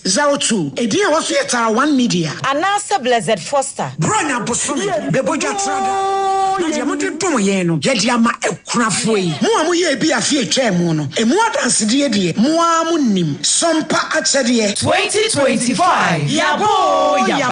02. Edin a ɛwɔ so yɛ Tara One Media. Anaasɛ Blessed Foster. Buronya bosome bɛbɔ dwa tra daa, na deɛ mode dom yɛn no, yɛde ama akunafoɔ yi. Mo a moyɛɛ bi afe a ɛtwaa mu no, ɛmu adansedie deɛ, mo ara monim. Sompa akyɛdeɛ. 2025 Yɛabɔ oo yɛabɔ.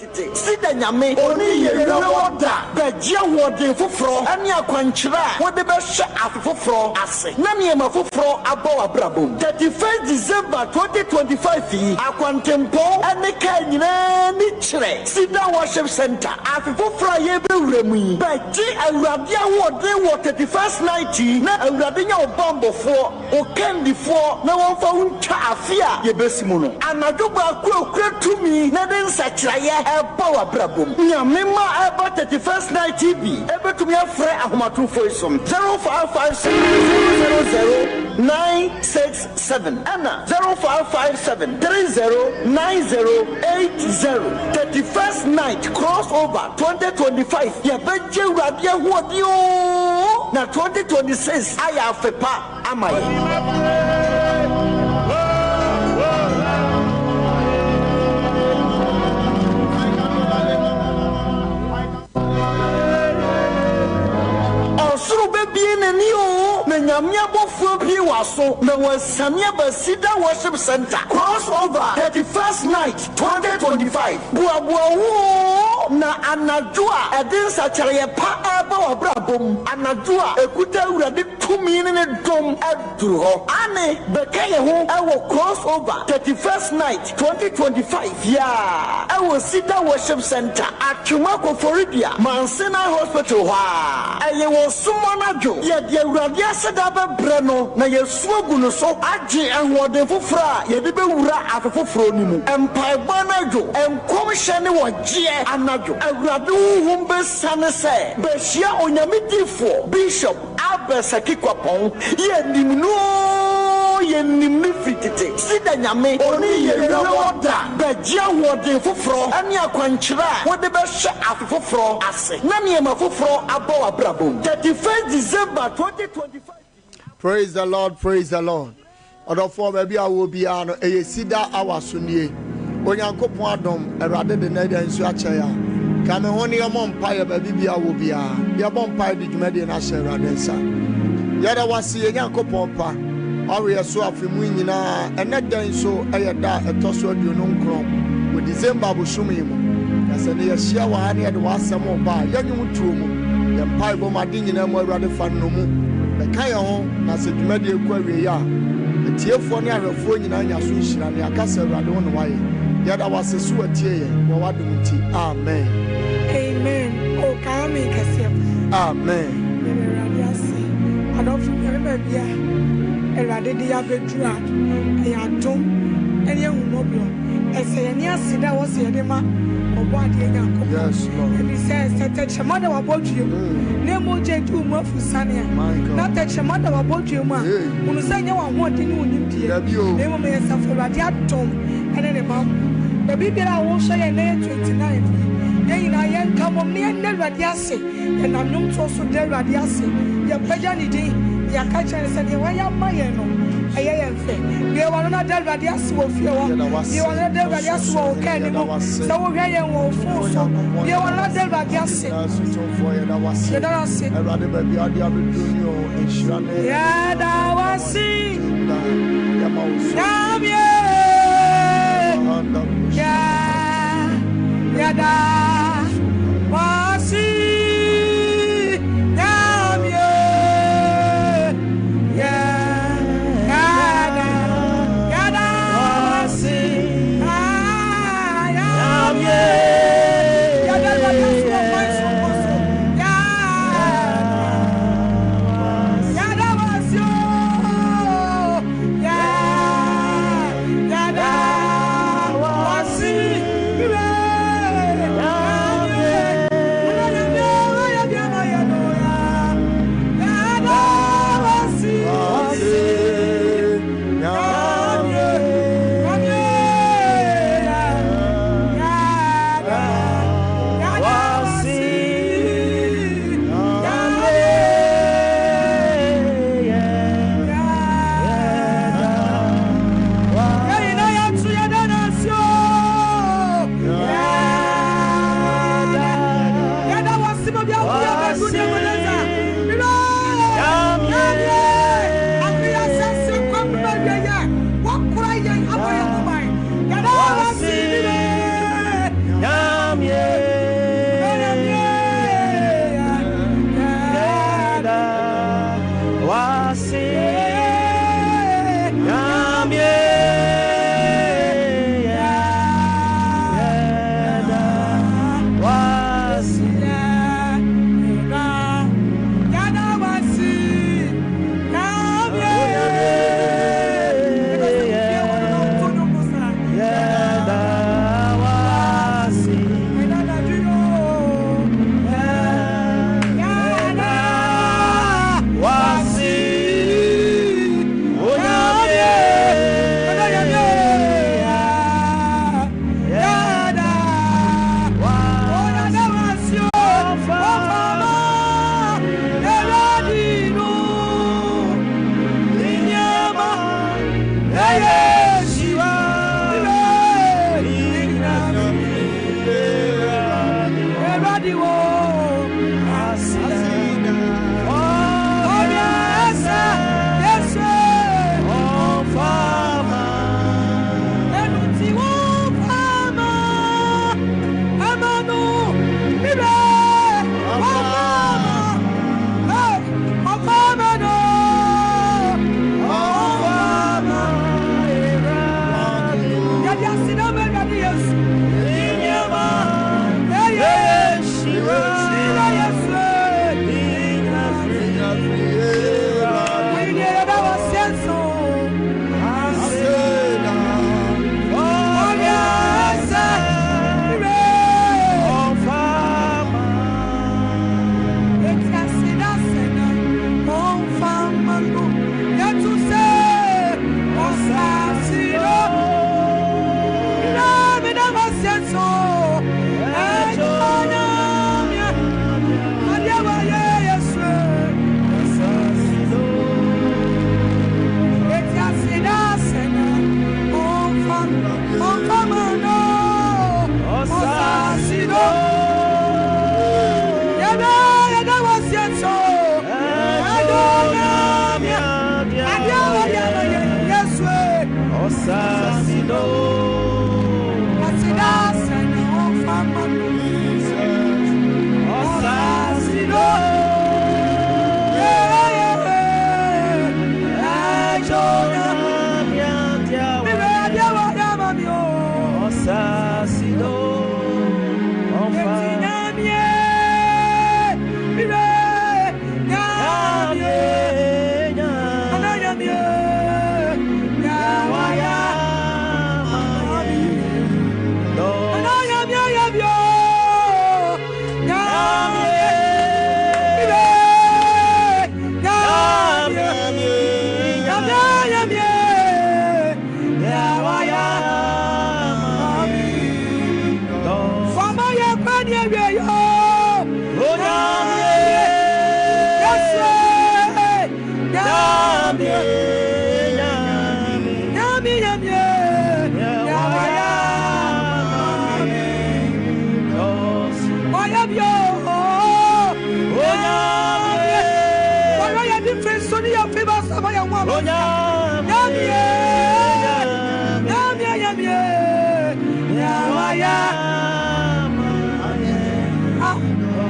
Tete Sida Nyame ɔne yɛn wɔ da bɛgye ahoɔden foforɔ ne akwankyerɛ a wode bɛhyɛ afe foforɔ ase na nneɛma foforɔ aba w'abrabɔ mu. 31st December 2025 yi, akwantempɔn ne kaa nyinaa ani kyerɛ Sida Worship Centre. Afe foforɔ a yɛrebɛwura mu yi, bɛgye Awurade ahoɔden wɔ 31st night yi na Awurade nyɛ wo bammɔfoɔ. Wo kandifoɔ na wɔmfa wo ntwa afe a yɛbɛsi mu no. Anadwo baako a okura tumi na ɛde nsakyeraeɛ ɛba w'abrabɔ mu. Nyame mma a ɛba 31st night yi bi bɛtumi afrɛ ahomatorofoɔ yi so, 0556 000 967 ɛna 0557 30 9080. 31st night cross over 2025 yɛbɛgye Awurade ahoɔden oo na 2026 ayɛ afe pa ama yɛn. Ɔsoro bɛbue n'ani oo, na Nyame abɔfoɔ abue w'aso, na wɔasiane aba Cedar Worship Centre, Cross Over, 31st Night, 2025. Boaboa wo ho oo, na anadwo a ɛde nsakyeraeɛ pa reba w'abrabɔ mu, anadwo a ɛkuta Awurade tumi ne ne dom aduru hɔ. Aane, bɛka yɛn ho wɔ Cross Over, 31st Night, 2025 yi ara wɔ Cedar Worship Centre, Atwema Koforidua, Mount Sinai Hospital hɔ ara. Ɛyɛ wɔ sum anadwo. Yɛde Awurade aseda bɛbrɛ no na yɛasu agu no so agye ahoɔden foforɔ a yɛde bɛwura afe foforɔ no mu. Mpaebɔ anadwo, nkɔmhyɛ ne ɔgyeɛ anadwo. Awurade Honhom bɛsiane sɛ bɛhyia Onyame difoɔ Bishop Albert Saki Kwapong, yɛnim no oo, yɛnim no firi tete, Sida Nyame, ɔne yɛn wɔ da, bɛgye ahoɔden foforɔ ne akwankyerɛ a wode bɛhyɛ afe foforɔ ase na nneɛma foforɔ aba w'abrabɔ mu. 31st December 2025 yi. Praise the Lord, praise the Lord. Ɔdɔfoɔ, baabi a wowɔ biara no, ɛyɛ Sida awa so nie. Onyankopɔn adom, Awurade de n'agya nsu akyɛ yɛn a, ka me ho ne yɛmmɔ mpaeɛ baabi biara wɔ biara. Yɛbɔ mpaeɛ de dwumadie no ahyɛ Awurade nsa. Yɛda wo ase, yɛn Nyankopɔn pa, woawe yɛn so afe mu yi nyinaa. Ɛnnɛ da yi nso yɛ da a ɛtɔ so 29 wɔ December bosome yi mu. Na sɛ ne yɛhyia wɔ ha ne yɛde w'asɛm reba a, yɛnye wo tuo mu. Yɛn mpaebɔ mu ade nyinaa mu, Awurade fa nnomu bɛka yɛn ho. Na sɛ dwumadie kɔ awieeɛ a, atiefoɔ ne ahwɛfoɔ nyinaa nya so nhyira ne aka sɛ, Awurade wo na woayɛ. Yɛda wo ase so watie yɛn wɔ w'adom nti. Amen. Amen o kaa me kɛseɛ paa. Amen. Yɛda Awurade ase. Adɔfo nyame baabi a Awurade de yɛ abɛduru a ɛyɛ adom ɛne ahummɔborɔ. Ɛsɛ yɛne aseda a ɛwɔ sɛ yɛde ma Ɔbɔadeɛ Nyankopɔn. Yes Lord. Efisɛ sɛ tɛkyerɛma da w'abɔdwiem na mogya adi wo mu afusane a, na tɛkyerɛma da w'abɔdwiem mu a, hunu sɛ ɛnyɛ w'ahoɔden ne wo nimdeɛ, na mmom ɛyɛ Asafo Awurade adom ne ne bammɔ. Baabi biara a wohwɛ yɛn nnɛ yɛ 29th yi, yɛn nyinaa yɛnka mmom na yɛnna Awurade ase. Yɛnam nnwomtoɔ so da Awurade ase, yɛpagya ne din, na yɛaka kyerɛ no sɛ deɛ wayɛ ama yɛn no, ɛyɛ yɛn fɛ. Bue w'ano na da Awurade ase wɔ fie hɔ. Bue w'ano na da Awurade ase wɔ wo kaa no mu. Sɛ wohwɛ yɛn wɔ wo fon so, bue w'ano na da Awurade ase. Yɛda wo ase. Yɛda wo ase, Nyame. Yɛda wo ase, Nyame. Yɛda, yɛda wo ase, Nyame. Yɛda Awurade ase wɔ kwan soronko so. Yɛda, yɛda wo ase o.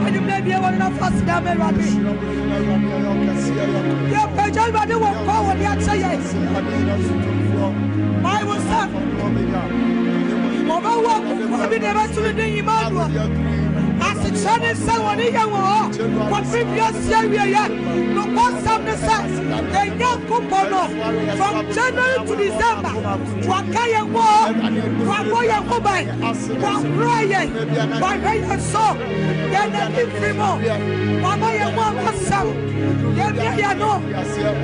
Anwummerɛ bie wɔ no na fa aseda ma Awurade. Yɛpagya Awurade wɔ nkwa a wɔde akyɛ yɛn. Bible sɛ wɔbɛwo akokoa bi na ɛbɛto no din Emmanuel. Asekyerɛ ne sɛ wɔne yɛn wɔ hɔ kɔpem wiase awieɛ. Nokwasɛm ne sɛ yɛn Nyankopɔn no from January to December waka yɛn ho hɔ, wabɔ yɛn ho ban. Wakora yɛn, wahwɛ yɛn so, yɛn ani mfiri mu, wama yɛn ho amasɛm, yɛmmia yɛn ano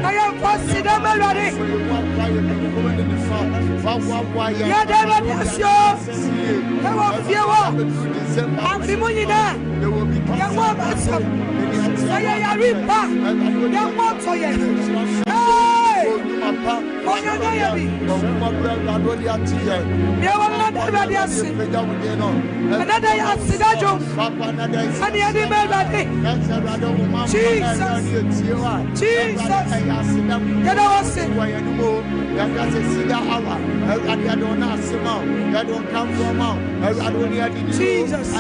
na yɛmfa aseda mma Awurade. Yɛda Awurade ase o, ɛwɔ fie hɔ, afe mu nyinaa, yɛn ho amasɛm, sɛ yɛyare mpo a, yɛn ho atɔ yɛn. Hey! Onyame yɛ bi. Deɛ wɔn da Awurade ase. Ɛnɛ da yɛ aseda dwom. Ɛne yɛde ma Awurade. Jesus. Jesus. Yɛda wo ase. Jesus.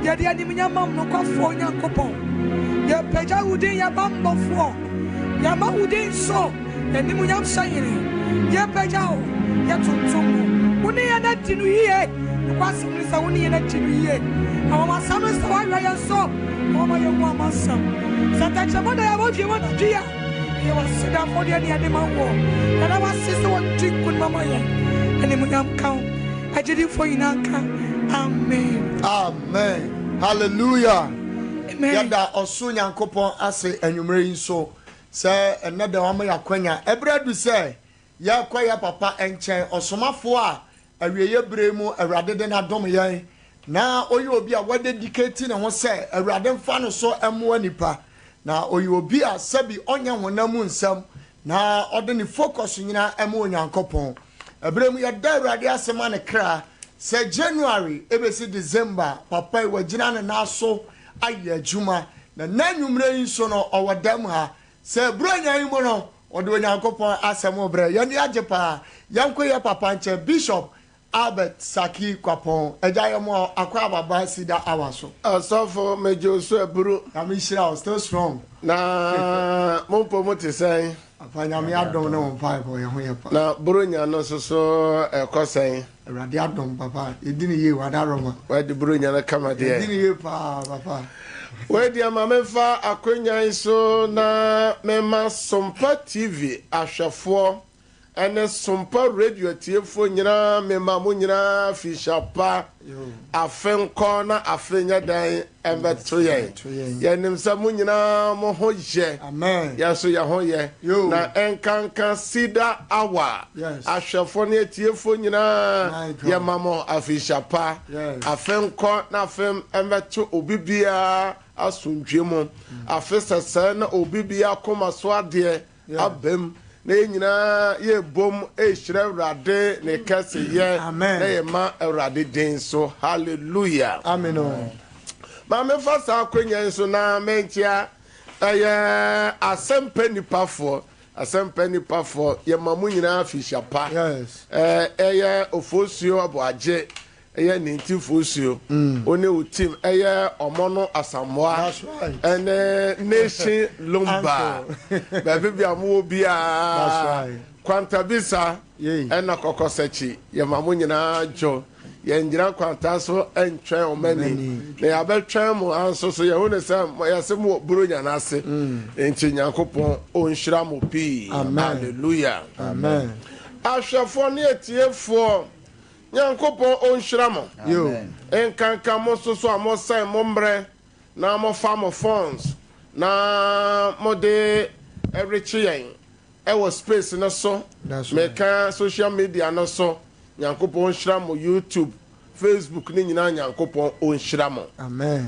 Yɛde animuonyam ma wo nokwafoɔ Nyankopɔn. Yɛpagya wo din, yɛn bammɔfoɔ. Yɛma wo din so, animuonyam hyɛ hene. Yɛpagya wo, yɛtontom wo. Wo ne yɛn adi no yie. Nokwasɛm ne sɛ wo ne yɛn adi no yie. Anwanwasɛm ne sɛ woahwɛ yɛn so na woama yɛahu amansɛm. Sɛ tɛkyerɛma da yɛn abɔdwiem anadwo yi a, ɛyɛ w'aseda afɔdeɛ ne yɛde ma woɔ. Yɛda wo ase sɛ woadi nkonim ama yɛn. Animuonyam nka wo. Agyidifoɔ nyinaa nka Amen. Amen. Hallelujah. Amen. Yɛda ɔsoro Nyankopɔn ase anwummere yi nso. sɛ ɛnnɛ da wama yɛn akwanya. Ɛberɛ adu sɛ yɛrekɔ yɛn papa nkyɛn, ɔsomafoɔ a awieeɛ berɛ yi mu Awurade de no adom yɛn, na ɔyɛ obi a wadedikati ne ho sɛ Awurade mfa no so mmoa nnipa, na ɔyɛ obi a sɛbi ɔnyɛ honam mu nsɛm, na ɔde ne focus nyinaa ma Onyankopɔn. Ɛberɛ mu yɛda Awurade ase ma ne kra sɛ January ɛbɛsi December papa yi wagyina ne nan so ayɛ adwuma, na nnɛ anwummerɛ yi nso no ɔwɔ dɛm ha sɛ Buronya yi mu no ɔde Onyankopɔn asɛm rebrɛ yɛn. Ani agye paa. Yɛnkɔ yɛ papa nkyɛn, Bishop Albert Saki Kwapong. Agya yɛ mo akwaaba ba Cedar Hour so. Ɔsɔfo megye wo so aburu. Nyame nhyira wo, still strong. Na mo mpo mo te sɛn? Papa Nyame adom ne wo mpaebɔ yɛ ho yɛ pa. Na Buronya no nso so ɛkɔ sɛn? Awurade adom papa, yɛdi no yie w'adaroma. Wadi Buronya no kama deɛ. Yɛdi no yie paa papa. Wei deɛ ma memfa akwanya yi so na memma Sompa TV ahwɛfoɔ Ɛne Sompa Radio atiefoɔ nyinaa mema mo nyinaa fihyia pa. Afe nkɔ na afe nyɛ dɛn ɛmbɛto yɛn. Yɛnim sɛ mo nyinaa mo ho yɛ. Yɛn nso yɛn ho yɛ. Na ɛnkanka Cedar Hour ahwɛfoɔ ne atiefoɔ nyinaa yɛma mo afihyia pa. Afe nkɔ na afe mmɛto obi biara asomdwie mu. Afe sɛsɛɛ na obi biara koma so adeɛ abam na yɛn nyinaa yɛbom rehyira Awurade ne kɛseyɛ na yɛma Awurade din so. Hallelujah. Amen. Ma mefa saa akwanya yi so na menkyea ɛyɛ asɛmpa nipafoɔ asɛmpa nipafoɔ yɛma mo nyinaa fihyia pa. Ɛyɛ Ofosuo Aboagye ɛyɛ ne nti fosuo wo ne wo team ɛyɛ ɔmɔ no Asamoa ɛne Nation Lumba baabi bia mo wɔ biara Kwantabisa ɛna Kɔkɔsakyi yɛma mo nyinaa dwo. Yɛn gyina kwanta so ntwɛn ɔmo ani na yɛabɛtwɛn mo anso so yɛhu ne sɛ yɛse mo wɔ Buronya no ase nti Nyankopɔn ɔnhyira mo pii. Hallelujah. Ahwɛfoɔ ne atiefoɔ, Nyankopɔn ɔnhyira mo. Nkanka mo nso so a mosɛn mo mmerɛ na mofa mo phones na mode rekye yɛn ɛwɔ space no so, meka social media no so, Nyankopɔn nhyira mo, YouTube, Facebook ne nyinaa Nyankopɔn ɔnhyira mo.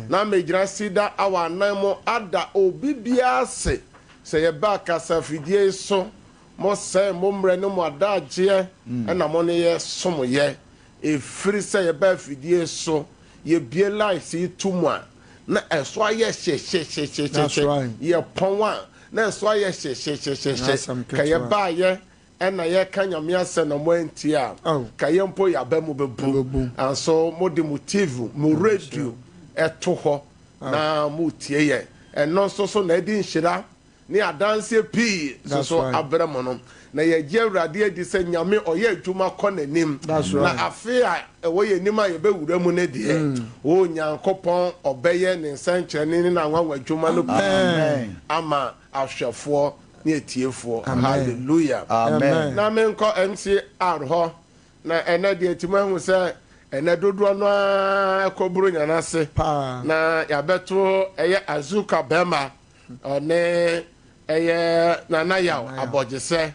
Na megyina Cedar Hour anan mu ada obi biara ase sɛ yɛba kasafidie yi so, mo sɛe mo mmerɛ ne mo adagyeɛ ɛna mo ne yɛ som yɛ, ɛfiri sɛ yɛba afidie so, yɛbie lights yi to mu a, na ɛso ayɛ hyehyehyehyehyehye, yɛpɔn a, na ɛso ayɛ hyehyehyehyehyɛ, ka yɛbaayɛ ɛna yɛka Nyame asɛm na mo antie a, ka yɛn mpo yɛaba mu bɛbu. Anso mode mo TV, mo radio ɛto hɔ na motie yɛn. Ɛno nso so na ɛde nhyira ne adanseɛ pii nso so abrɛ mo no. Na yɛgye Awurade adi sɛ Nyame ɔyɛ adwuma kɔ n'anim. Na afe a ɛwɔ yɛn anim a yɛbɛwura mu no deɛ, o Nyankopɔn ɔbɛyɛ ne nsɛnkyerɛnne ne n'anwanwa adwuma no pii ama ahwɛfoɔ ne atiefoɔ. Hallelujah. Na menkɔ MCR hɔ, na ɛnɛ deɛ nti moahu sɛ ɛnɛ dodoɔ no ara kɔ Buronya no ase, na yɛabɛto ɛyɛ Azuka bɛrima ɔne ɛyɛ Nana Yaw Abɔgyesɛ,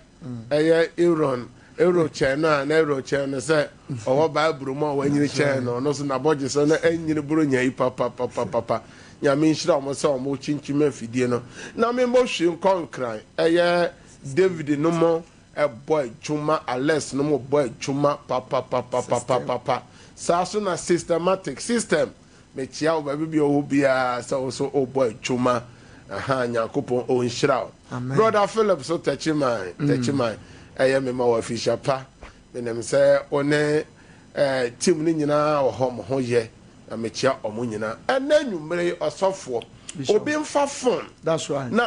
ɛyɛ Aaron, Aaron kyɛn no a, na Aaron kyɛn no sɛ ɔwɔ Bible mu a wanyini kyɛn no, ɔno nso n'abɔgyesɛ no anyini Buronya yi papapapapa. Nyame nhyira wɔn sɛ wɔn kyinkyim afidie no. Na me mmɔ hwee nkɔ Nkran, ɛyɛ David no mo ɛbɔ adwuma, Alex no mo bɔ adwuma papapapapapa. Saa so na systematic system, mekyia wo baabi bia ɔwɔ biara sɛ wo so wobɔ adwuma. Aha, Nyankopɔn ɔnhyira wo. Brother Philip so Techiman, Techiman, ɛyɛ me ma wɔ afihyia pa. Menim sɛ wo ne team no nyinaa wɔ hɔ, mo ho yɛ, na mekyia ɔmo nyinaa. Ɛnɛ anwummere yi, ɔsɔfoɔ, obi mfa phone na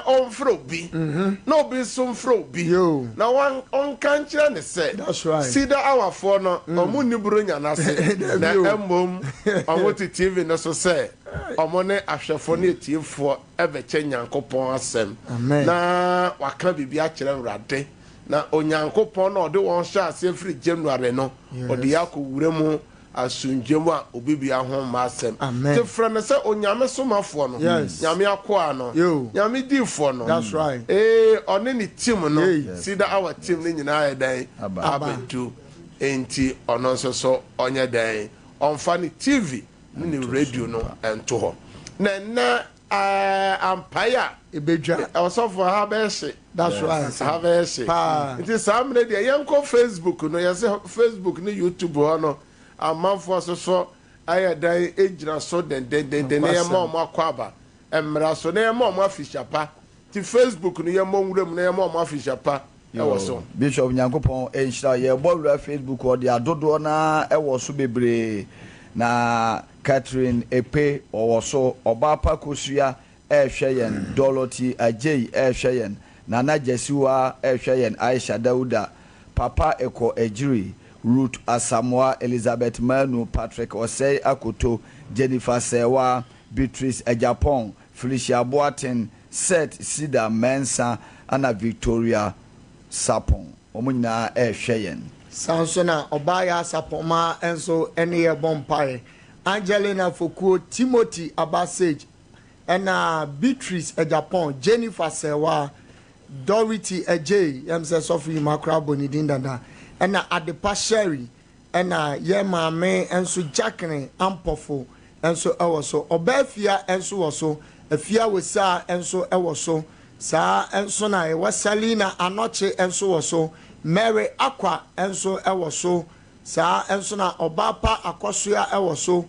ɔmfrɛ obi, na obi nso mfrɛ obi, na ɔnka nkyerɛ ne sɛ Cedar Hourfoɔ no, ɔmo nni Buronya no ase, na mmom ɔmo te TV no so sɛ ɔmo ne ahwɛfoɔ ne atiefoɔ ɛbɛkyɛ Nyankopɔn asɛm, na waka biribi akyerɛ Awurade. Na Onyankopɔn na ɔde wɔn hyɛɛ aseɛ firi January no, ɔde yɛ akɔ wura mu. Asomdwoe mu a obi biara ho mma asɛm. Amen. Nti frɛ no sɛ Onyame somafoɔ no, Yes. Nyame akoa no, Yo. Nyame diifoɔ no. That's right. Ee, ɔne ne team no, Yei. Cedar Hour team no nyinaa ayɛ dɛn? Aba. Aba. Abɛdu. Enti ɔno nso so ɔnyɛ dɛn? Ɔmfa ne TV ne ne radio no nto hɔ. Na ɛnnɛ ɛɛ ampae a. Ebedwa. Ɔsɔfo ha bɛyɛ hye. That's right. Ha bɛyɛ hye. Paa. Nti saa mmerɛ deɛ yɛnkɔ Facebook no, yɛse Facebook ne YouTube hɔ no amanfoɔ soso ayɛ dɛn gyina so dendendenden na yɛma wɔn akwaaba mmra so na yɛma wɔn afihyia pa. Nti Facebook no yɛmmɔ nwura mu na yɛma wɔn afihyia pa wɔ so. Yoo Bishop Nyankopɔn nhyira wo. Yɛbɔ wura Facebook hɔ deɛ adodoɔ no ara wɔ so bebree na Catherine Ekpe ɔwɔ so, Ɔbaapa Kosua rehwɛ yɛn, Dorothy Adjei rehwɛ yɛn, Nana Gyasiwaa rehwɛ yɛn, Aisha Dauda, Papa Ekɔ Agyiri, Ruth Asamoah, Elizabeth Manu, Patrick Osei Akoto, Jennifer Serwaa, Beatrice Agyapong, Felicia Boateng, Seth Sida Mensah ɛna Victoria Sarpong, wɔn nyinaa rehwɛ yɛn. Saa nso na ɔbaa Yaa Sarpongmaa nso ne yɛn bɔ mpaeɛ. Angelina Fokuo, Timothy Abasage, ɛna Beatrice Agyapong, Jennifer Serwaa, Dorothy Adjei, yɛm sɛ sɔfo yi makora abɔ ne din dada, ɛna Adepa Sherry, ɛna yɛn maame nso Jacqueline Ampofo nso wɔ so. Ɔbaa Afia nso wɔ so. Afia Wosaa nso wɔ so. Saa nso na yɛwɔ Selina Anokye nso wɔ so. Mary Akwa nso wɔ so. Saa nso na Ɔbaa Pa Akɔsoa wɔ so.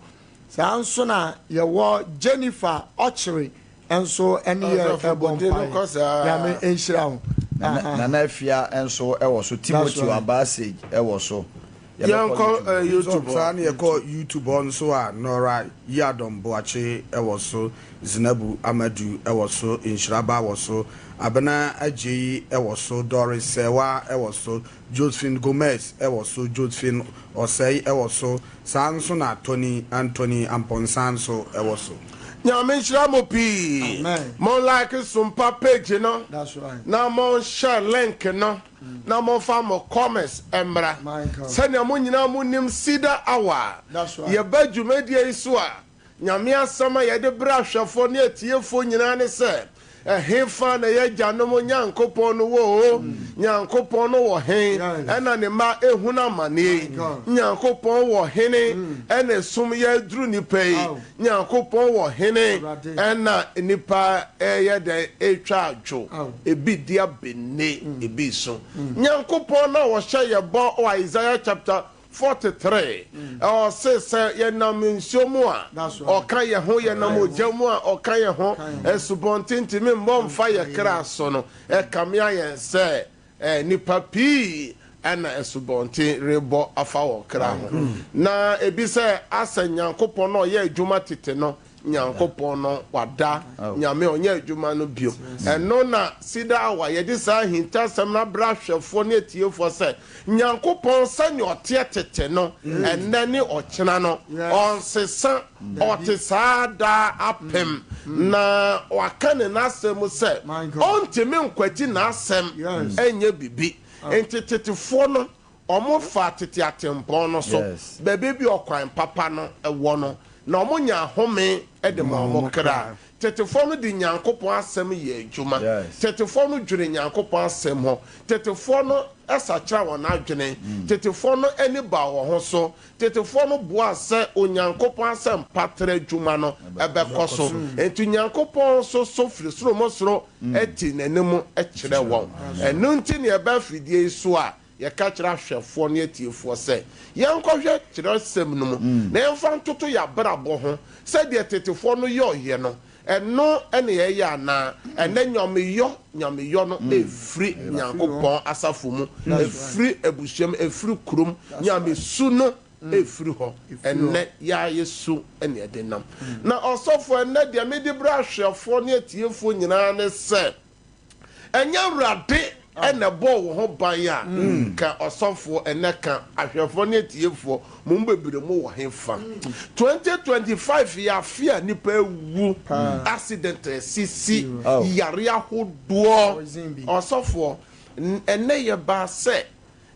Saa nso na yɛwɔ Jennifer Ɔkyere nso ne yɛ Ɔsɔfo bɔ bɔ din no mpaeɛ. kɔ saa. Nyame nhyira wo. Nana Nana Afia nso wɔ so. That's Timothy right. Abasage wɔ so. Yɛbɛkɔ Yɛnkɔ YouTube hɔ. YouTube Saa hɔ. na yɛkɔ YouTube hɔ nso a, Nora Yiadom Boakye wɔ so, Zinabu Amadu wɔ so, Nhyiraba wɔ so, Abena Agyei wɔ so, Doris Serwaa wɔ so, Josephine Gomez wɔ so, Josephine Osei wɔ so, saa nso na Tony Anthony Amponsah nso wɔ so. Nyame nhyira mo pii. Amen. Mo like Sumpa page no That's right. na mo share link no na mo fa mo comments mmra. My God. Sɛnea mo nyinaa mo nim Cedar Hour That's right. yɛba dwumadie yi so a, Nyame asɛm a yɛde brɛ ahwɛfoɔ ne atiefoɔ nyinaa ne sɛ, Ɛhefa na yɛn agyanom Nyankopɔn no wɔ o? Nyankopɔn no wɔ he ɛna ne mma ehunu amaneɛ yi? Nyankopɔn wɔ hene ɛna esum yɛ aduru nnipa yi? Nyankopɔn wɔ hene ɛna nnipa ɛyɛ dɛn etwa adwo? Ebi di abene, ebi su. Nyankopɔn no a ɔhyɛ yɛ bɔ wɔ Isaiah chapter 43, Ɔse sɛ yɛnam nsuo mu a, ɔka yɛn ho, yɛnam ogya mu a, ɔka yɛn ho, asubɔnten ntumi mmɔ mfa yɛn kra so no, ɛkame ayɛ sɛ nnipa pii na asubɔnten rebɔ afa wɔn kra ho. Na ebi sɛ asɛ Nyankopɔn no a ɔyɛ adwuma tete no Nyankopɔn no wada Nyame a ɔnyɛ adwuma no bio. Ɛno na Cedar Hour yɛde saa ahintasɛm no abrɛ ahwɛfoɔ ne atiefoɔ sɛ, Nyankopɔn sɛnea ɔteɛ tete no, ɛnnɛ ne ɔkyena no, ɔnsesa, ɔte saa daa apem. Na waka ne n'asɛm mu sɛ, ɔntumi nkwati n'asɛm nyɛ biribi. Enti tetefoɔ no, Wɔfaa tete atempɔn no so, baabi bi a ɔkwan papa no wɔ no, na wɔnyaa home de maa wɔn kra. Tetefoɔ no de Nyankopɔn asɛm yɛɛ adwuma. Tetefoɔ no dwenee Nyankopɔn asɛm ho. Tetefoɔ no sakyeraa wɔn adwene. Tetefoɔ no ani baa wɔn ho so. Tetefoɔ no boaa sɛ Onyankopɔn asɛmpatrɛ adwuma no bɛkɔ so. Enti Onyankopɔn nso so firi soro mu soro te n'anim kyerɛ wɔn. Ɛno nti na yɛba afidie yi so a, yɛka kyerɛ ahwɛfoɔ ne atiefoɔ sɛ, yɛnkɔhwɛ twerɛsɛm no mu na yɛmfa ntoto yɛn abrabɔ ho sɛdeɛ tetefoɔ no yɔeɛ no, ɛno na yɛyɛ anaa? Ɛnnɛ nyameyɔ, nyameyɔ no ɛfiri Nyankopɔn asafo mu, ɛfiri abusua mu, ɛfiri kurom, nyamesu no ɛfiri hɔ. Ɛnnɛ yɛn ara yɛ su na yɛde nam. Na ɔsɔfoɔ, ɛnnɛ deɛ mede brɛ ahwɛfoɔ ne atiefoɔ nyinaa ne sɛ, Ɛnyɛ Awurade na ɛbɔɔ wo ho ban a, ka ɔsɔfoɔ, ɛnɛ ka ahwɛfoɔ ne atiefoɔ, mo mu bebree mo wɔ he fa? 2025 yɛ afe a nnipa awu, accident asisi, yare ahodoɔ. Ɔsɔfoɔ, ɛnɛ yɛbaa sɛ,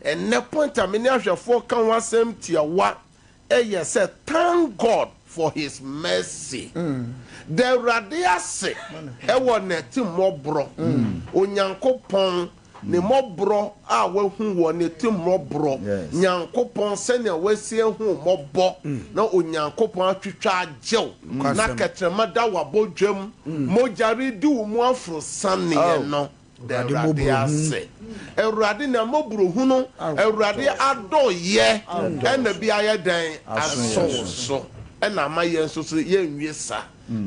ɛnɛ point a me ne ahwɛfoɔ ka ho asɛm tiawa. yɛ sɛ Thank God for His Mercy. Da Awurade ase wɔ N'atimmɔborɔ. Onyankopɔn, Ne mmɔborɔ a wahu wɔ N'atimmɔborɔ. Nyankopɔn, sɛnea wasi ahu wo mmɔbɔ, na Onyankopɔn atwitwa agye wo, na kɛtrɛma da w'abɔdwam, mogya redi wo mu aforosianeɛ no. Da Awurade ase. Awurade na mmɔborɔhunu, Awurade adɔeɛ ɛna bi ayɛ dɛn asɔ wo so, ɛna ama yɛn nso so yɛnwie sa.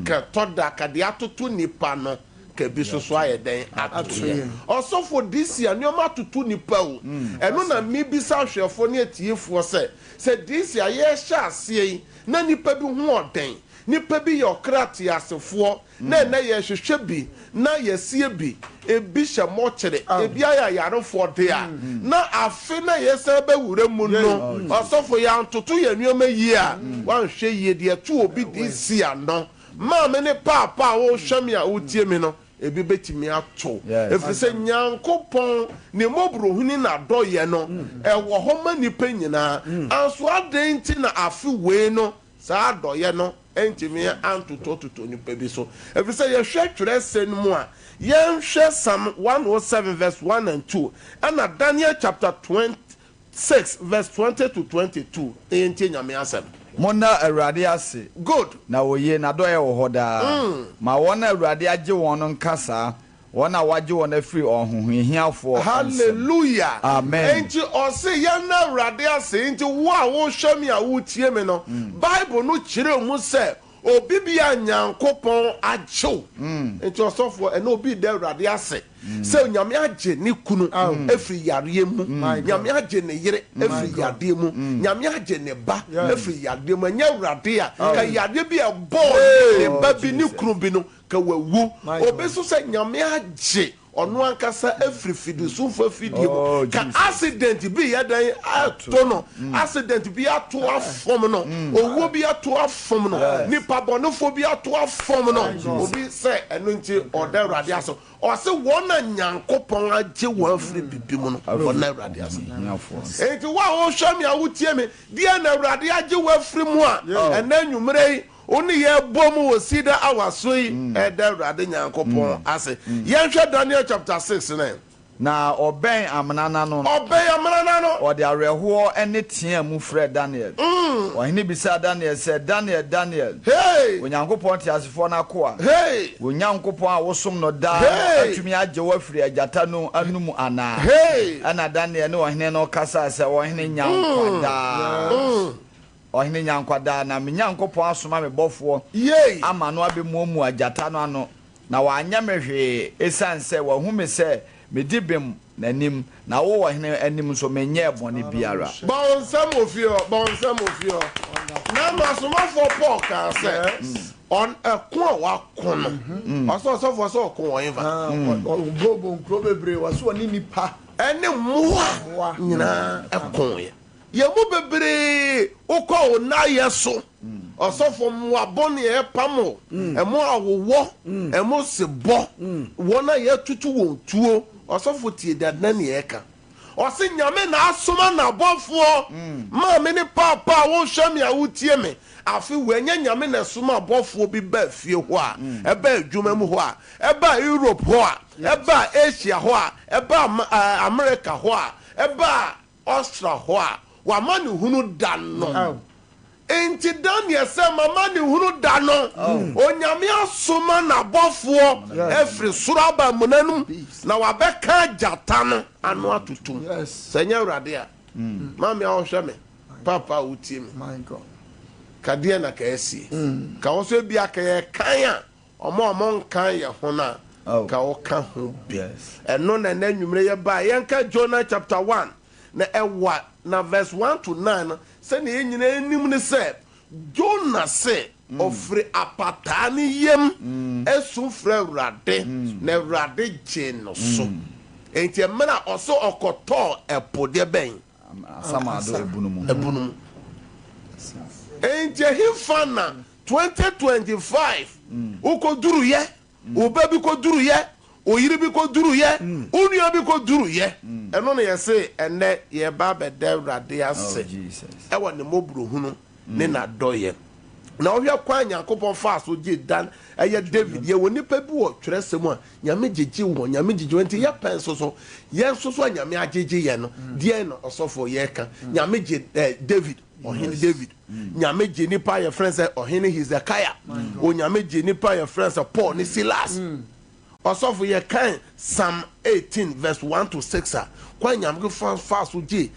Ka ɛtɔ da ka deɛ atoto nnipa no, ka bi nso so ayɛ dɛn ato yɛn. Ɔsɔfo this year nneɛma atoto nnipa o. Ɛno na mebisa ahwɛfoɔ ne atiefoɔ sɛ, sɛ this year yɛrehyɛ aseɛ yi na nnipa bi ho ɔden, nnipa bi yɛ ɔkra teasefoɔ, Na ɛnnɛ yɛhwehwɛ bi na yɛasie bi, ebi hyɛ mɔkyere, ebi ayɛ ayarefoɔ dea. Na afe no a yɛsan bɛwura mu no, ɔsɔfo, yɛantoto yɛn nneɛma yie a, woanhwɛ yie, deɛ ɛto obi de si ano. Maame ne paapa a wohwɛ me a wotie me no, ebi bɛtumi ato wo. Ɛfiri sɛ Nyankopɔn, ne mmɔborɔhunu ne n'adɔeɛ no, ɛwɔ hɔ ma nnipa nyinaa. Anso adɛn nti na afe wei no, Saa adɔeɛ no antumi antotɔtotɔ nnipa bi so, ɛfiri sɛ yɛhwɛ twerɛsɛm no mu a, yɛnhwɛ Psalm 107 verse 1 and 2 ɛna Daniel chapter 6 verse 20 to 22 na yɛntie Nyame asɛm. Monna Awurade ase, Good. na oye, n'adɔeɛ wɔ hɔ daa. Ma wɔn a Awurade agye wɔn no nka saa, Wɔn a wɔagye wɔn afiri ɔhohiahiafoɔ nsam. Hallelujah! Amen. Enti ɔse yɛnna Awurade ase. Enti wo a wohwɛ me a wotie me no, Bible no kyerɛ mu sɛ obi bi a Nyankopɔn agye wo. Enti ɔsɔfoɔ, ɛnɛ obi reda Awurade ase sɛ Nyame agye ne kunu afiri yareɛ mu, Nyame agye ne yere afiri yadeɛ mu, Nyame agye ne ba afiri yadeɛ mu. Ɛnyɛ Awurade a, ka yadeɛ bi a ɛbɔɔ ne ba bi, ne kunu bi no, Ka wawu. Obi nso sɛ Nyame agye ɔno ankasa afiri fidisumfo afidie mu. Ka accident bi yɛ dɛn ato no, accident bi ato afom no, owuo bi ato afom no, nipa bɔnefoɔ bi ato afom no. Obi sɛ ɛno nti ɔda Awurade ase. Ɔse wɔn a Nyankopɔn agye wɔn afiri bibi mu no, wɔnna Awurade ase. Enti wo a wohwɛ me a wotie me, deɛn na Awurade agye wo afiri mu a ɛnɛ anwummerɛ yi Wo ne yɛn bɔ mu wɔ Cedar Hour so yi da Awurade Nyankopɔn ase. Yɛnhwɛ Daniel chapter 6 no ɛ. Na ɔbɛn amena no ano no. Ɔbɛn amena no ano. Ɔde awerɛhoɔ nne teaa mu frɛɛ Daniel. Ɔhene bisaa Daniel sɛ, Daniel, Daniel, Onyankopɔn teasefoɔ no akoa, wo Nyankopɔn a wosom no daa no atumi agye wo afiri agyata no anomu anaa? Ɛnna Daniel ne ɔhene no kasaa sɛ, Ɔhene, nya nkwa daa. Ɔhene nya nkwa daa, na me Nyankopɔn asoma me bɔfoɔ ama no abɛmuamua gyata no ano, na wanyɛ me hwee, ɛsiane sɛ wahu me sɛ medi bem n'anim, na wo ɔhene anim nso menyɛɛ bɔne biara. Bɔ wo nsam wɔ fie hɔ, bɔ wo nsam wɔ fie hɔ. Na ama asomafoɔ Paul kaa sɛ, ɔn, ɛko a wako no, ɔsɛ ɔsɔfoɔ sɛ ɔko wɔ hefa? Ɔbɔbɔ nkuro bebree, ɔsɛ ɔne nnipa. Ɛne mmoa nyinaa ɛkoeɛ. Yɛn mu bebree wokɔ wo nnayɛ so, ɔsɔfo, mmoa bɔne a ɛpam wo, mmoa a wowɔ, mmoa sebɔ, wɔn a yɛatutu wɔn tuo. Ɔsɔfo tie deɛ na nea ɛka. Ɔse Nyame na asoma n'abɔfoɔ maa me ne paapa a wohwɛ me a wotie me. Afe wei ɛnyɛ Nyame na ɛsoma abɔfoɔ bi baa fie hɔ a, ɛbaa adwuma mu hɔ a, ɛbaa Europe hɔ a, ɛbaa Asia hɔ a, ɛbaa America hɔ a, ɛbaa Ɔsra hɔ a, w'amanehunu da no. Enti Daniel sɛ, M'amanehunu da no, Onyame asoma n'abɔfoɔ afiri soro aba amena no mu, na wabɛka agyata no ano atotom. Sɛ ɛnyɛ Awurade a, maame a ɔhwɛ me, papa a wotie me, ka deɛn na ka asie? Ka wo nso ebia ka yɛkan a, Wɔn a wɔnka yɛn ho no a, ka woka ho bi. Ɛno na ɛnnɛ anwummere yɛbae. Yɛnka Jonah chapter 1, na ɛwa, na verse 1 to 9 no, sɛnea yɛn nyinaa nim ne sɛ, Jonah se ɔfiri apataa no yam su frɛɛ Awurade, na Awurade gyee no so. Enti mmerɛ a ɔse ɔkɔtɔɔ ɛpo deɛ bɛn? Asamado ebunu mu. Ebunu mu. Enti ɛhefa na 2025 wokɔduruyɛ, wo ba bi kɔduruyɛ, wo yere bi kɔduruyɛ, wo nua bi kɔduruyɛ. Ɛno na yɛse ɛnnɛ yɛreba abɛda Awurade ase Oh, ɛwɔ ne mmɔborɔhunu. ne n'adɔeɛ. Na wohwɛ kwan a Nyankopɔn faa so gyee Dan, ɛyɛ David. Yɛwɔ nnipa bi wɔ twerɛsɛm mu a Nyame gyegye wɔn, Nyame gyegye wɔn. Nti yɛ pɛ nso so, yɛn nso so a Nyame agyegye yɛn no, deɛn na ɔsɔfoɔ yɛreka? Nyame gye eh, David, ɔhene David. Nyame gye nipa a yɛfrɛ no sɛ ɔhene Hezekiah. Onyame gye nipa a yɛfrɛ no sɛ Paul ne Silas. Ɔsɔfo yɛkan Psalm 18 verse 1 to 6 a, kwan Nyame faa so gye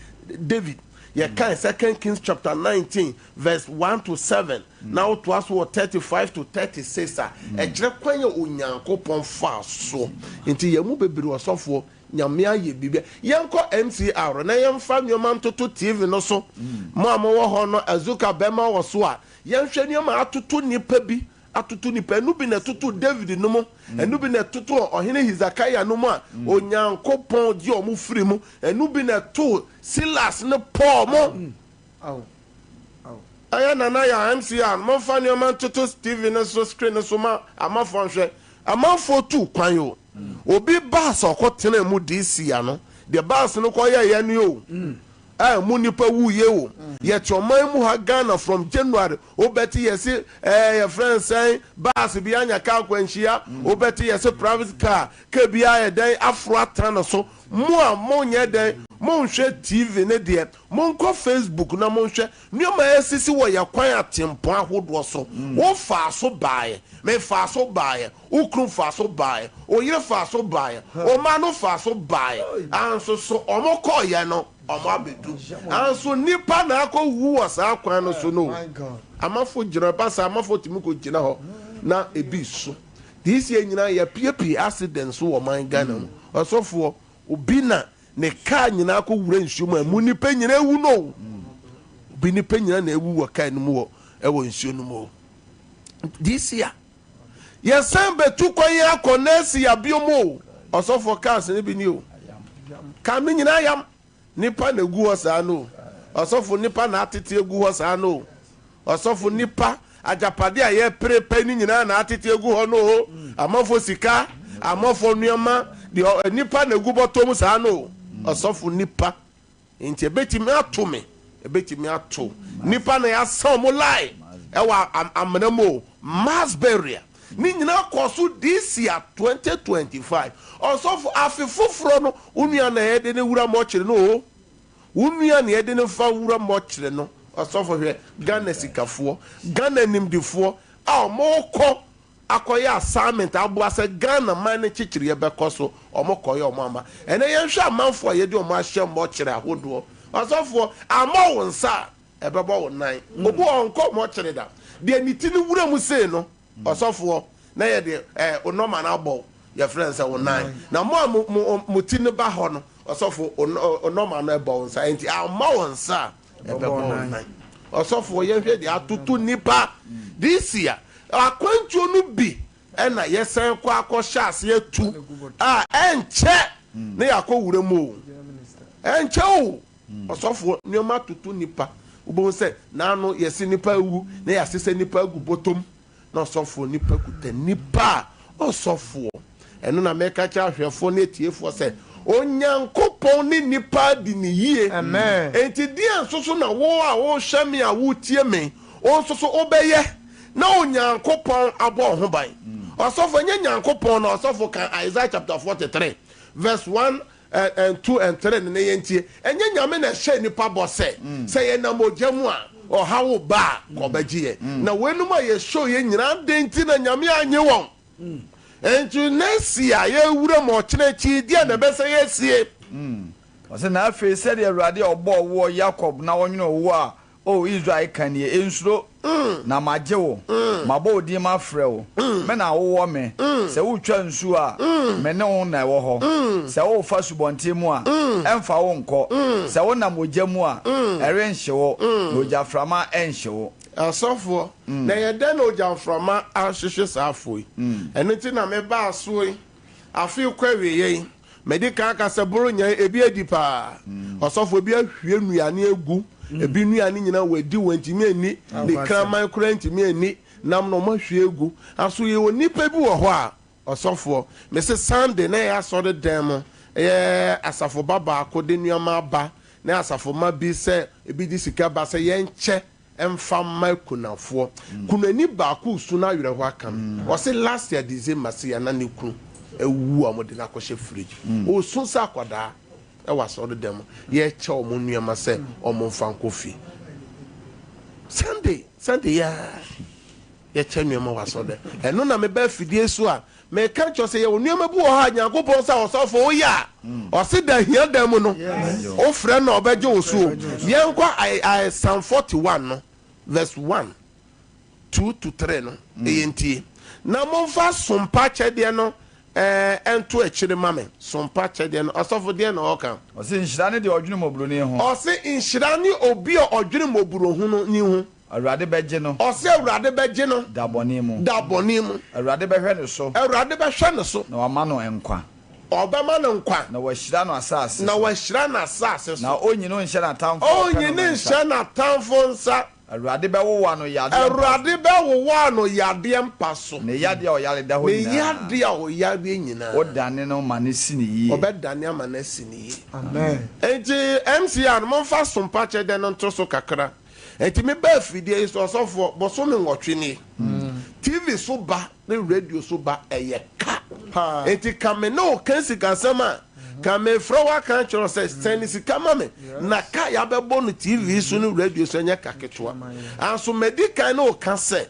David. Yɛkan Second Kings chapter 19 verse 1 to 7 na wotoa so wɔ 35 to 36 a, ɛkyerɛ kwan a Onyankopɔn faa so. Nti yɛn mu bebree ɔsɔfoɔ, Nyame ayɛ biribi. Yɛnkɔ MCR na yɛmfa nneɛma ntoto TV no so. Mo a mowɔ hɔ no, Azuka bɛma wɔ so a, yɛnhwɛ nneɛma a atoto nnipa bi, atoto nnipa. Ɛno bi na ɛtotoo David no mu, ɛno bi na ɛtotoo Ɔhene Hesekiah no mu a Onyankopɔn gye wɔn firi mu, ɛno bi na ɛtoo Silas ne Paul mo. Ɛyɛ Nana Yaa MCR no, momfa nneɛma ntoto TV no so, screen no so ma amanfoɔ nhwɛ. Amanfoɔ tu kwan o. Obi bus a ɔkɔtenaa mu DC ano, deɛ bus no kɔyɛeɛ ne o, a ɛmu nnipa wuiɛ o. Yɛte ɔman mu ha Ghana from January, wobɛte yɛse ɛɛ yɛfrɛ no sɛn, bus bi anya car akwanhyia, wobɛte yɛse private car, car bi ayɛ dɛn aforo atena ne so. Mo a monyɛ dɛn, monhwɛ TV no deɛ, Monkɔ Facebook na monhwɛ nneɛma a ɛresisi wɔ yɛn kwan atempɔn ahodoɔ so. Wofaa so baeɛ, mefaa so baeɛ, wo kunu faa so baeɛ, wo yere faa so baeɛ, wo mma no faa so baeɛ, anso so wɔkɔeɛ no, wɔabɛdu. Anso nnipa na akɔwuwu wɔ saa kwan no so no o. Amafo gyina, ɛba saa amafo tumi kɔgyina hɔ na ebi resu. This year nyinaa yɛapiepie accident so wɔ ɔman Ghana mu. Ɔsɔfoɔ, obi na Ne kaa nyinaa kɔ wura nsuo mu a emu nnipa nyinaa awu no o. Obi nnipa nyinaa na awu wɔ kaa no mu wɔ ɛwɔ nsuo no mu o. This year yɛsan bɛtu kwan yi akɔ next year bio mu o. Ɔsɔfoɔ cars no bi ni o. Kaa no nyinaa yam. Nipa na egu hɔ saa no o. Ɔsɔfo nipa na atete egu hɔ saa no o. Ɔsɔfo nipa agyapade a yɛpere pɛ no nyinaa na atete agu hɔ no o, amanfoɔ sika, amanfoɔ nnoɔma, deɛ nipa na egu bɔtɔ mu saa no o. Ɔsɔfo nipa nti ɛbɛtumi ato me, ɛbɛtumi ato nipa na yɛasa wɔn line ɛwɔ amena mu o, mass burial ne nyinaa kɔ so this year 2025. Ɔsɔfo afe foforɔ no wo nua na yɛde no wura mɔkyere no o. Wo nua na yɛde no fa wura mɔkyere no ɔsɔfo hwɛ Ghana sikafoɔ Ghana animdefoɔ a ɔmo kɔ akɔyɛ assignment aboa sɛ Ghana man no nkyekyereɛ bɛkɔ so ɔmo kɔyɛ ɔmo ama ɛnɛ yɛnhwɛ amanfoɔ a yɛde ɔmo ahyɛ mɔkyere ahodoɔ ɔsɔfoɔ ammɔ wo nsa a ɛbɛbɔ wo nan obi wɔ hɔ ɔnkɔ mɔkyere da deɛ ne ti no wura mu sei no Ɔsɔfoɔ, na yɛde eh, wo nɔma no abɔ wo, yɛfrɛ no sɛ wo nan. Na mo a mo, mo, mo ti no ba hɔ no, ɔsɔfo, wo, wo nɔma no ɛbɔ wo nsa. Enti amma wo nsa a, ɛbɛbɔ wo nan. Ɔsɔfoɔ, yɛnhwɛ deɛ atoto nnipa this year. Akwantuo no bi ɛna yɛsan kɔ akɔhyɛ aseɛ tu a, ɛnkyɛ na yɛakɔ wura mu o. Ɛnkyɛ o. Ɔsɔfoɔ, nneɛma toto nnipa. Wobɛhu sɛ n'ano yɛse nnipa awu na yɛasesa nnipa agu bɔtɔm na ɔsɔfoɔ nnipa kuta nnipa a ɔsɔfoɔ. Ɛno na meka kyerɛ ahwɛfoɔ ne atiefoɔ sɛ Onyankopɔn ne nnipa adi no yie. Enti deɛn nso so na wo a wohwɛ me a wotie me wo nso so wobɛyɛ na Onyankopɔn abɔ wo ho ban? Ɔsɔfoɔ, ɛnyɛ Nyankopɔn na ɔsɔfo ka Isaiah chapter 43 verse 1 and 2 and 3 no na yɛntie. Ɛnyɛ Nyame na ɛhyɛɛ nnipa bɔ sɛ, sɛ yɛnam ogya mu a, ɔhaw ba a, ka ɔbɛgye yɛn. Na weinom a yɛshow yɛn nyinaa, adɛn nti na Nyame annye wɔn? Enti next year yɛwura mu ɔkyena akyi yi, deɛn na ɛbɛsɛ yɛsie? Ɔse, Na afei sɛdeɛ Awurade a ɔbɔɔ woɔ, Yakob, na ɔnwonoo woɔ a O Israel, ka nie, Nsuro, na magye wo, mabɔ wo din mafrɛ wo, me na wowɔ me. Sɛ woretwa nsuo a, me ne wo na ɛwɔ hɔ, sɛ worefa asubɔnten mu a, ɛremfa wo nkɔ, sɛ wonam ogya mu a, ɛrenhye wo, na ogyaframa renhye wo. Asɔfoɔ, na ɛyɛ dɛn na ogyaframa ahyehye saa afoɔ yi? Ɛno nti na mebaa soɔ yi, afe rekɔ awieeɛ yi, Madi kan aka sɛ Buronya yi, ebi adi paa. Ɔsɔfo, ebi ahwie nnuane agu, ebi nnuane nyinaa wɔadi, wɔantumi anni, ne kraman koraa ntumi anni, nam no wɔahwie agu. Aso yɛwɔ nnipa bi wɔ hɔ a, ɔsɔfoɔ, mese Sunday na ɛyɛ asɔre dan mu, ɛyɛ asafo ba baako de nneɛma aba, na asafo mma bi sɛ ebi de sika ba sɛ yɛnkyɛ. mfa mma akunafoɔ. Kunani baako resu na awerɛhoɔ aka no. Ɔse last year December sei a na ne kunu awu a wɔde no akɔhyɛ fridge mu. Ɔresu sɛ akwadaa wɔ asɔredan mu. Yɛrekyɛ wɔn nneɛma sɛ wɔmfa nkɔ fie. Sunday, Sunday yi ara yɛkyɛ nneɛma wɔ asɔredan. Ɛno na meba afidie so a Meka kyerɛ wo sɛ yɛwɔ nneɛma bi wɔ hɔ a Nyankopɔn sɛ ɔsɔfo woyɛ a, ɔse da hia da mu no, wofrɛ no a ɔbɛgye wo so o. Yɛnkɔ Psalm 41 no verse 1, 2 to 3 no, ɛyɛ ntie. Na momfa sompa akyɛdeɛ no nto akyire ma me. Sompa akyɛdeɛ no, ɔsɔfo deɛn na ɔreka? Ɔse nhyira ne deɛ ɔdwene mmɔborɔni ho. Ɔse nhyira ne obi a ɔdwene mmɔborɔhunu ho. Awurade bɛgye no. Ɔse Awurade bɛgye no. Da bɔne mu. Da bɔne mu. Awurade bɛhwɛ no so. Awurade bɛhwɛ no so. Na wama no nkwa. Ɔbɛma no nkwa. Na wahyira no asase so. Na wahyira no asase so. Na ɔrenyi no nhyɛ n'atamfo a wɔpɛ Ɔrenyi no no no nsa. nhyɛ n'atamfo nsa. Awurade bɛwowa no yadeɛ mpa so. Awurade bɛwowa no yadeɛ mpa so. Ne yadeɛ a ɔyare da hɔ Ne nyinaa. yadeɛ a ɔyareɛ nyinaa. Wodane no ma no si no yie. Ɔbɛdane ama no asi no yie. Amen. Enti MCR no, momfa sompa kyɛdeɛ no nto so kakra. Enti me baa afidie yi so ɔsɔfoɔ bosome nwɔtwe nie. TV so ba ne radio so ba ɛyɛ ka. Enti ka me ne wo ka sikasɛm a, ka me frɛ wo aka akyerɛ wo sɛ sɛne sika ma me na ka yɛabɛbɔ no TV so ne radio so ɛnyɛ ka ketewa. Anso madi kan ne wo ka sɛ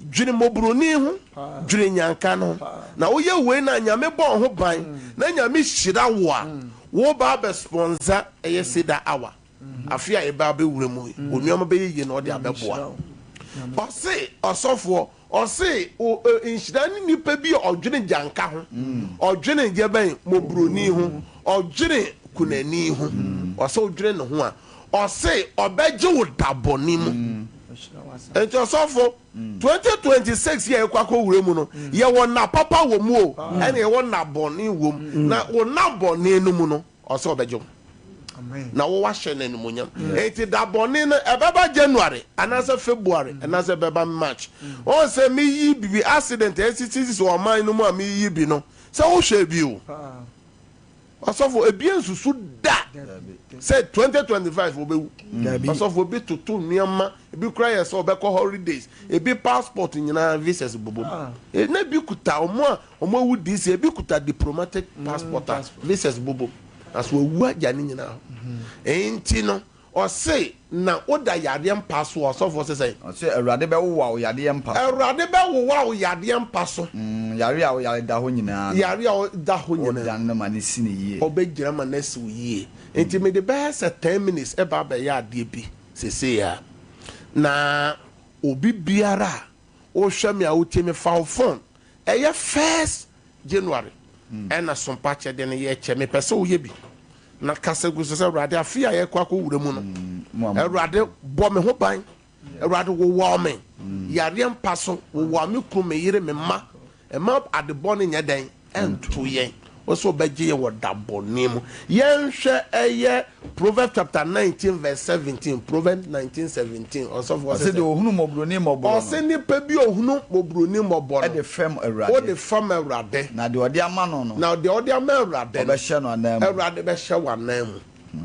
dwene mmɔborɔni ho, dwene nyanka no ho. Na woyɛ wei na Nyame bɔ wo ho ban na Nyame hyira wo a, wo ba abɛ sponsor ɛyɛ Seda Hour. Afe a yɛbɛ abɛwura mu yi, onua bɛyɛ yie na ɔde abɛboa. Ɔse ɔsɔfoɔ, ɔse nhyira ne nipa bi a ɔdwene gyanka ho, ɔdwene deɛ bɛn mɔburoni ho, ɔdwene kunani ho. Ɔse ɔdwene ne ho a, ɔse ɔbɛgye wo da bɔne mu. Nti ɔsɔfo, 2026 yi a yɛkɔ akɔwura mu no, yɛwɔ nna papa wɔ mu o, ɛna yɛwɔ nna bɔne wɔ mu. Na wo nna bɔne no mu no, Ɔsɛ ɔbɛgye wo na wo wahyɛ no animuonyam. Enti da bɔne no ɛbɛba January anaasɛ February anaasɛ ɛbɛba March. Wɔn sɛ meyi bibi accident a esisisisi wɔ ɔman no mu a meyi bi no sɛ wohwɛ bi o. Ɔsɔfo ebi nsusu da sɛ 2025 wɔbɛwu. Ɔsɔfo ebi toto nneɛma ebi kura yɛ sɛ ɔbɛkɔ holidays ebi passport nyinaa visas bobom. Na ebi kuta wɔn a Wɔn awu DC ebi kuta diplomatic passport a visas bobom na so wawu agya ne nyinaa hɔ. Enti no ɔse na woda yadeɛ mpa so a ɔsɔfoɔ se sɛn? Ɔse Awurade bɛwowa wo yadeɛ mpa so. Awurade bɛwowa wo yadeɛ mpa so. Yareɛ a woyare da hɔ nyinaa no. Yareɛ a woda hɔ nyinaa. Wodane no ma no si no yie. Ɔbɛgyina ma no asi wo yie. Enti mede bɛyɛ sɛ ten minutes ɛba abɛyɛ adeɛ bi seesei ara. Na obi biara a wohwɛ me a wotie me fa wo phone Ɛyɛ first January ɛna sompa akyɛdeɛ no yɛkyɛ mepɛ sɛ woyɛ bi na kasa gu so sɛ Awurade afe a yɛkɔ akɔ wura mu no Awurade bɔ me ho ban Awurade wowaw me yareɛ mpa so wowaw me kunu me yere me mma ɛma ade bɔne nyɛ dɛn ɛnto yɛn wo sɛ wobɛgye yɛn wɔ da bɔne mu yɛnhwɛ ɛyɛ Proverbs chapter 19 verse 17 Proverbs 19 17 ɔsɔfo ɔse Ɔse deɛ ɔhunu mmɔborɔni mmɔborɔ no. Ɔse nipa bi a ɔhunu mmɔborɔni mmɔbɔ no. De fɛm Awurade. Ɔde fɛm Awurade. Na deɛ ɔde ama no no. Na deɛ ɔde ama Awurade no. Ɔbɛhyɛ no anan mu. Awurade bɛhyɛ wo anan mu.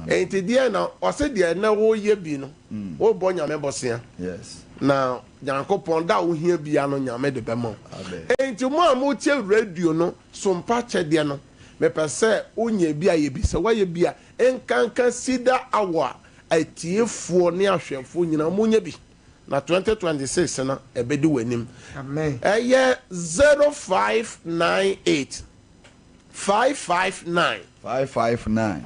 Enti deɛ na ɔse deɛ ɛnɛ woyɛ bi no wobɔ Nyame bosea. Yes. Na Nyankopɔn da a wohia bia no Nyame de bɛma wo. Amen. Enti mo a motie radio no so mpa kyɛdeɛ no mepɛ sɛ wonya bi ayɛ bi. Sɛ woayɛ bi a Nkanka Cedar Hour atiefoɔ ne ahwɛfoɔ nyinaa monyɛ bi na 2026 no ɛbɛdi w'anim. Ɛyɛ 0598 559 559.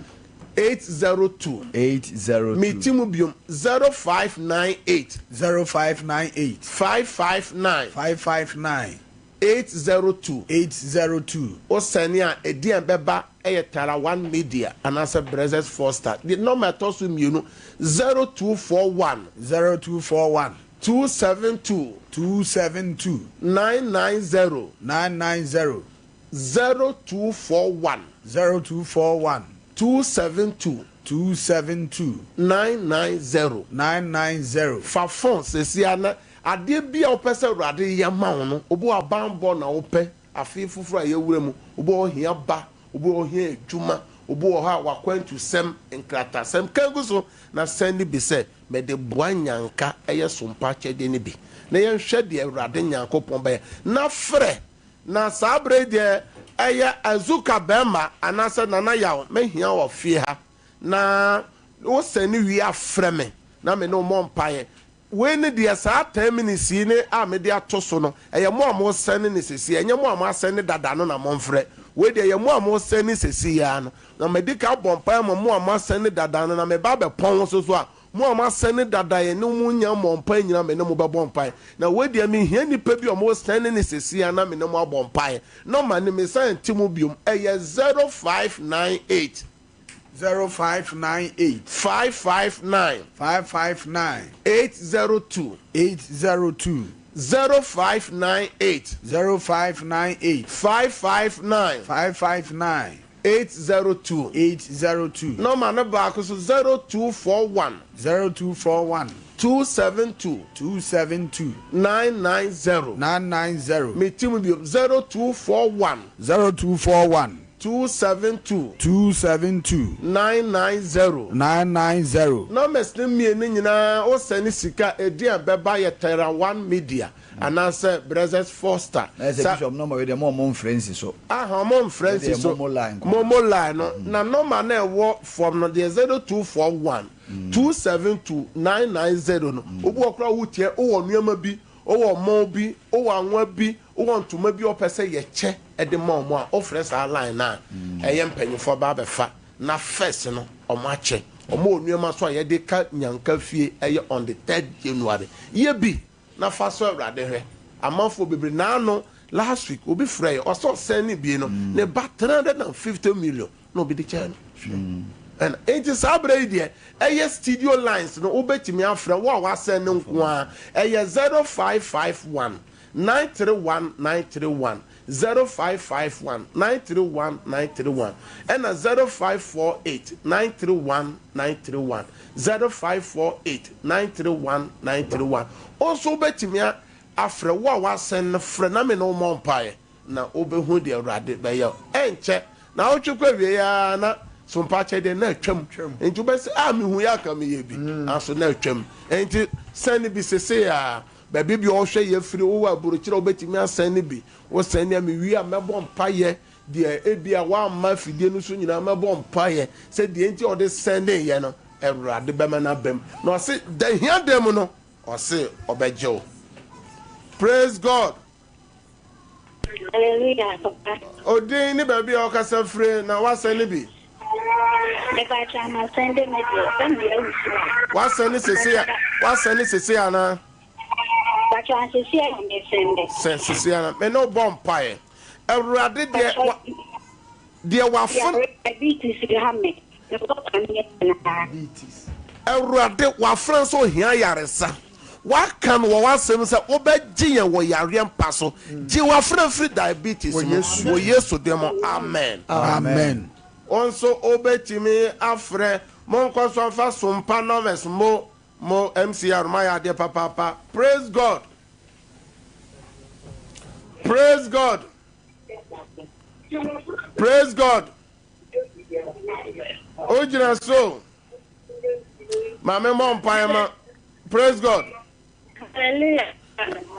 802. 802. Meti mu biom 0598 0598. 559 559. 802. 802. Wo sɛne a, edin a ɛbɛba yɛ Tara One Media anaasɛ Brezes Foster. De nɔma a ɛtɔ so mmienu, 0241. 0241. 272. 272. 990. 990. 0241. 0241. 272. 272. 990. 990. Fa fon seesei ara na Adeɛ bi a wopɛ sɛ Awurade yɛ ma wo no, obi wɔ abanbɔ na wopɛ, afe foforɔ a yɛwura mu, obi wɔ hɔ ɔhia ba, obi wɔ hɔ ɔhia adwuma, Obi wɔ hɔ a w'akwantusɛm, nkratasɛm, ka gu so na sɛnde bi sɛ, Mede boa nnyanka yɛ sompa akyɛdeɛ no bi, na yɛnhwɛ deɛ Awurade Nyankopɔn bɛyɛ. Na frɛ, na saa berɛ yi deɛ ɛyɛ Azuka barima anaasɛ Nana Yaw, mɛhia wɔ fie ha, na wo sɛne wie a frɛ me na me ne wo mmɔ mpaeɛ. Wei ne deɛ saa ten minutes yi ne a mede ato so no, ɛyɛ mo a moresɛne no seesei, ɛnyɛ mo a moasɛne dada no na momfrɛ. Wei deɛ ɛyɛ mo a moresɛne seesei ara no. Na madi kan abɔ mpaeɛ ama mo a moasɛne dada no, na meba abɛpɔn wo nso so a, mo a moasɛne dada yɛne mo nnya mmɔɔ mpaeɛ nyinaa me ne mo bɛbɔ mpaeɛ. Na wei deɛ mehia nnipa bi a wɔresɛne no seesei ara na me ne mo abɔ mpaeɛ. Nɔma no mesan nte mu biom, ɛyɛ 0598. 0598. 559. 559. 802. 802. 0598. 0598. 559. 559. 802. 802. Nɔma no baako so 0241. 0241. 272. 272. 990. 990. Meti mu bio 0241. 0241. 272. 272. 990. 990. Numbers no mmienu nyinaa wo sɛne sika a edin a ɛbɛba yɛ Terra One Media anaasɛ Brezes Foster. Na ɛsɛ Bishop number wei deɛ mo ɔmo nfrɛ nsi so. Aha ɔmo nfrɛ nsi so. Ɛdeɛ momo line nko ara. Momo line no na number no a ɛwɔ fam no deɛ 0241 272 990 no obi wɔ koraa a wotia wowɔ nneɛma bi wowɔ ɔmɔn bi wowɔ anwa bi wowɔ ntoma bi a wɔpɛ sɛ yɛkyɛ de ma wɔn a, wofrɛ saa line no a, ɛyɛ mpanyinfoɔ ba abɛfa na first no wɔn akyɛ. Wɔn wɔ nneɛma nso a yɛde ka Nyanka fie ɛyɛ on the third January. Yɛ bi na fa sɔ Awurade hwɛ. Amanfoɔ bebree naano last week obi frɛɛ yɛ ɔsɛ ɔsɛn ne bie no ne ba 350 million na obi de kyɛɛ no. Ɛna enti saa berɛ yi deɛ ɛyɛ studio lines no wobɛtumi afrɛ wo a wasɛn no nko ara ɛyɛ 0551 931 931 0551 931 931 ɛna 0548 931 931 0548 931 931 Wo nso wobɛtumi afrɛ wo a wasɛn no frɛ na me ne wo mmɔ mpaeɛ na wobɛhu deɛ Awurade bɛyɛ wo. Ɛnkyɛ, naawɔtwe kɔ awieɛ ara na sompa akyɛdeɛ no atwam. Enti wobɛsɛ, ah, mehuiɛ anka meyɛ bi, nanso na atwam. Enti sɛne bi sesei ara. Baabi biara ɔhwɛ yɛ firi, wowɔ aburokyire a wobɛtumi asɛne bi. Wosɛne a, mewie a mɛbɔ mpaeɛ, deɛ ebia wamma afidie no so nyinaa mɛbɔ mpaeɛ sɛ deɛ nti a ɔde sɛneeɛ no, Awurade bɛma no aba mu. Na ɔse, da hia da mu no, ɔse ɔbɛgye wo. Praise God. Hallelujah papa. Odin ne baabi a ɔkasa fire na wasɛne bi. Mepakyɛ masɛnde me deɛ sɛ meyɛ wusu a. Wasɛne sese a wasɛne sese anaa. Pakyɛ asese a na mesɛnde. Sɛ sese ana me ne wo bɔ mpaeɛ. Awurade deɛ wa deɛ wafo. Diabetes ha me. Mebɔ paneɛ naa. Awurade wafrɛ sɛ ohia ayaresa. Woaka no wɔ w'asɛm mu sɛ wobɛgye yɛn wɔ yareɛ mpa so. Gye w'afena firi diabetes mu wɔ Yesu din mu, amen. Amen. Wo nso wobɛtumi afrɛ. Monkɔ so mfa sompa numbers mo mo MCR moayɛ adeɛ papaapa. Praise God. Praise God. Praise God. Ogyina so. Maame mmɔ mpaeɛ ma. Praise God. Hallelujah.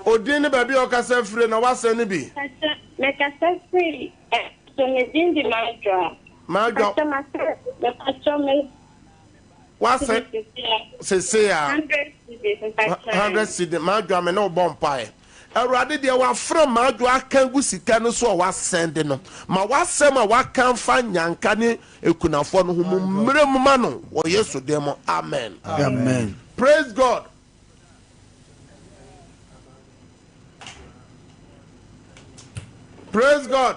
Odin ne baabi a ɔkasa firi na wasɛn no bi. Mekasa firi so me din de Madwoa. Madwoa. Pastor Masɛ mepatwɔ me. Wasɛn sese a. 100 cedis. 100 cedis Madwoa me ne wo bɔ mpaeɛ. Awurade, deɛ wafrɛ m'adwo aka agu sika no so a wasɛnde no, ma w'asɛm a waka mfa nnyanka ne akunafoɔ no ho mu mmerɛ mu ma no wɔ Yesu din mu, amen. Amen. Praise God. Praise God.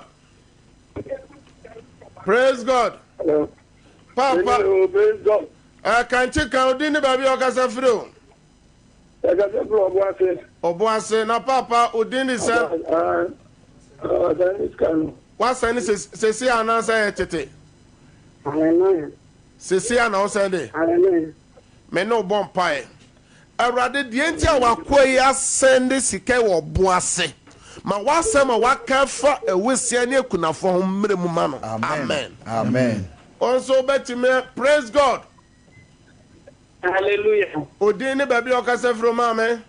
Praise God. Hello. Papa. Hello, praise God. Kankye kan odin ne baabi a ɔkasa firi o. Yɛkasa firi Ɔboase. Ɔboase, na paapa wo din de sɛn? Ɔsɛn ne sika no. Wasɛn ne sese anaasɛ ɛyɛ tete? Hallelujah. Sese a na wosɛn de? Hallelujah. Me ne wo bɔ mpaeɛ. Awurade, deɛ nti a w'akoa yi asɛn de sika yi wɔ ɔboase, ma w'asɛm a waka afa awusia ne akunafoɔ ho mmerɛ mu ma no. Amen. Amen. Wo nso wobɛtumi praise God. Hallelujah. Odin ne baabi a ɔkasa firi maame.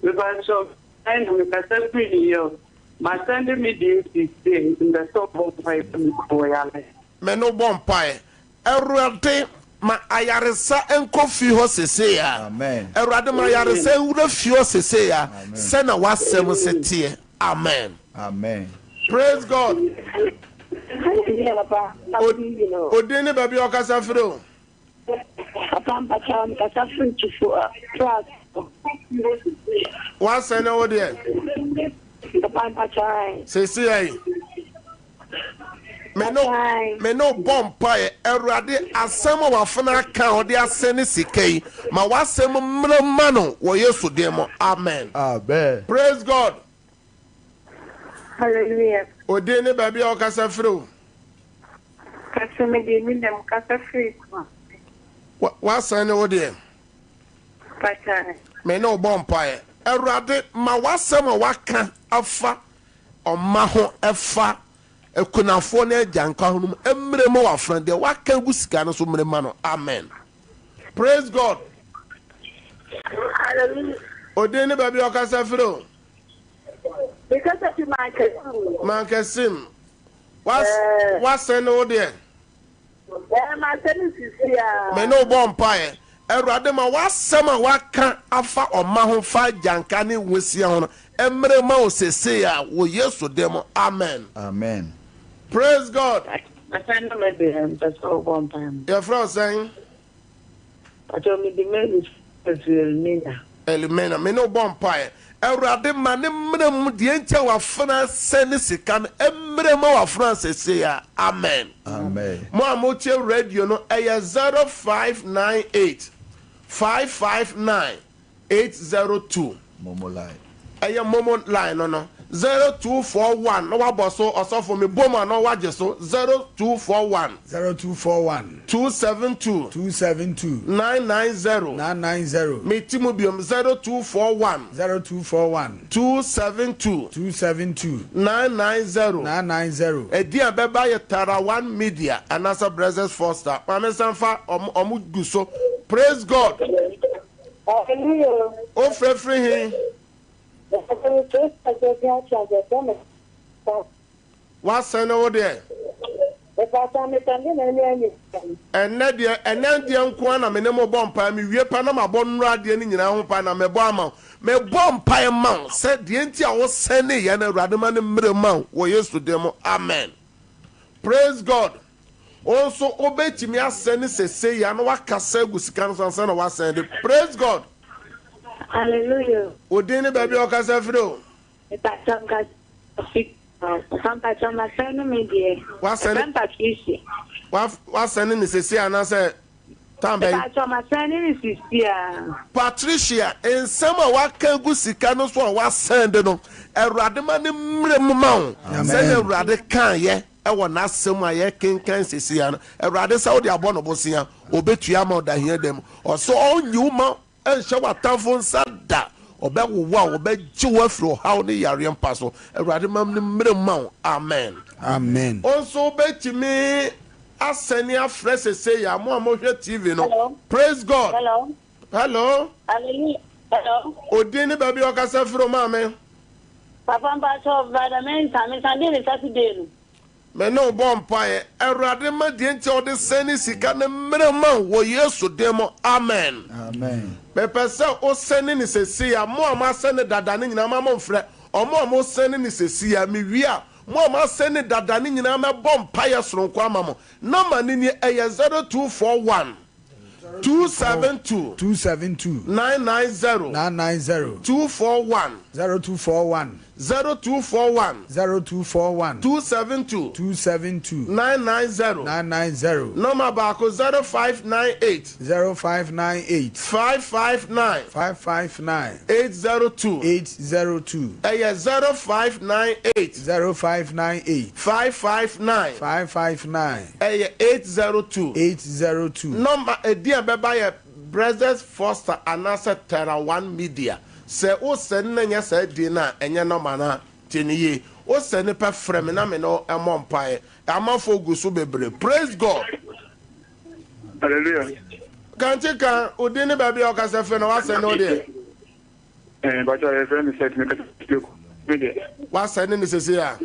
Mepakyɛw ɛn na mekasa firi New York. Masɛnde me deɛ sisei nti mepɛ sɛ ɔbɔ mpaeɛ ma me kunu wɔ yare. Me ne wo bɔ mpaeɛ. Awurade ma ayaresa nkɔ fie hɔ sesei ara. Awurade ma ayaresa nwura fie hɔ sesei ara sɛnea w'asɛm se teɛ. Amen. Amen. Praise God. Odin ne baabi a ɔkasa firi o. Papa mpakyɛw mekasa firi Tufo Praso. W'asɛn ne wo deɛ. Papa mpakyɛw ae. Sɛsi ayi. Me ne me ne bɔ mpaeɛ Awurade asɛm a wafena aka a ɔde asɛn ne sika yi ma w'asɛm mmra ma no wɔ Yesu din mu amen. Amen. Praise God. Hallelujah. Odin ne baabi a ɔkasa firi o. Kasa me deɛ mi dɛm kasa firi kuma. W'asɛn ne wo deɛ. Pakyɛ. Me ne wo bɔ mpaeɛ. Awurade ma w'asɛm a waka afa ɔma ho ɛfa akunafoɔ ne agyanka ho no mu mmere ma w'afena deɛ waka agu sika no so mmere ma no. Amen. Praise God. Hallelujah. Odin ne baabi a ɔkasa firi o. Mekasa fi Mankasim. Mankasim. W'asɛn ne wo deɛ. Ɛɛ m'asɛm sisi a. Me ne wo bɔ mpaeɛ. Awurade ma w'asɛm a w'aka afa ɔma ho fa agyanka ne nwisia ho no mmere ma wo sesei a wɔ Yesu din mu amen. Amen. Praise God. Asɛm no me deɛ mpɛ sɛ wobɔ mpaeɛ ma. Yɛfrɛ wo sɛn? Pacho me de Mary firi Elmina. Elmina, me ne wo bɔ mpaeɛ. Awurade ma ne mmra mu deɛ nti a wafena sɛ ne sika no mmra mu a wafena sesei a. Amen. Amen. Mo a motie radio no ɛyɛ 0598 559 802. Momo line. Ɛyɛ momo line no no. 0241 na wabɔ so ɔsɔfo me bom a na wagye so 0241. 0241. 272. 272. 990. 990. Me ti mu biom 0241. 0241. 272. 272. 990. 990. Edin a ɛbɛba yɛ Tara One Media anaasɛ Blessed Foster. Maame nsa nfa ɔmo ɔmo gu so. Praise God. Hallelujah. O frɛfrɛ he. W'asɛn ne wo deɛ. Ɛnnɛ deɛ, ɛnnɛ deɛ nko ara na me ne mo bɔ mpaeɛ. Mewie pɛ na mabɔ nnora adeɛ no nyinaa ho mpaeɛ na mebɔ ama wo. Mebɔ mpaeɛ ma wo sɛ deɛ nti a wosɛneeɛ no Awurade ma no mmerɛ ma wo wɔ Yesu din mu. Amen. Praise God. Wo nso wobɛtumi asɛne sesei a na wakasa agu sika no so ansa na wasɛn de. Praise God. Hallelujah. Wo din ne baabi a ɔkasa firi o. Mepakyɛw nkasa fi Papa mpakyɛw masɛne me deɛ. Wasɛne. Ɛfrɛ Patricia. Wasɛne ne sesei anaasɛ tan bɛn? Mepakyɛw masɛne ne sisi a. Patricia, nsɛm a waka agu sika no so a wasɛn de no, Awurade ma ne mmerɛ mu ma wo. Sɛnea Awurade kaeɛ wɔ n'asɛm a yɛkenkan sesei ara no, Awurade sɛ wode abɔ no bosea, ɔbɛtua ama wo da hia da mu. Ɔsɛ ɔnyi wo ma nhyɛ w'atamfo nsa da. Ɔbɛwowa wo, ɔbɛgye wo afiri ɔhaw ne yareɛ mpa so. Awurade ma ne mmerɛ mu ma wo. Amen. Amen. Wo nso wobɛtumi asɛne afrɛ sesei a, mo a mohwɛ TV no. Hello. Praise God. Hello. Hello. Hallelujah. Hello. Odin ne baabi a ɔkasa firi o maame. Papa mpakyɛw brother Mensah me san dee ne Saturday no. Me ne wo bɔ mpaeɛ. Awurade ma deɛ nti a ɔde sɛne sika no mmerɛ ma wo wɔ Yesu din mu. Amen. Amen. Mepɛ sɛ wo sɛne no sesei a. Mo a mo asɛne dada no nyinaa ma mo mfrɛ. Ɔmo a mo sɛne no sesei a, me wie a, mo a mo asɛne dada no nyinaa mɛbɔ mpaeɛ soronko ama mo. Number no nie, ɛyɛ 0241. 272. 272. 990. 990. 241. 0241. 0241. 0241. 272. 272. 990. 990. Nɔma baako 0598. 0598. 559. 559. 802. 802. Ɛyɛ 0598. 0598. 559. 559. Ɛyɛ 802. 802. Nɔma edin a ɛbɛba yɛ Brothers Foster anaasɛ Terra One Media. Sɛ wo sɛne na nyɛ saa din no a, ɛnyɛ nɔma no a, tie no yie. Wo sɛne pɛ frɛ me na me ne wo mmɔ mpaeɛ. Amanfoɔ gu so bebree. Praise God. Hallelujah. Kankye ka wo din ne baabi a wokasa firi na woasɛne wo deɛ. Eh, mpakyɛ yɛfrɛ me Seth, mekasa firi me deɛ. Woasɛne ne sese a?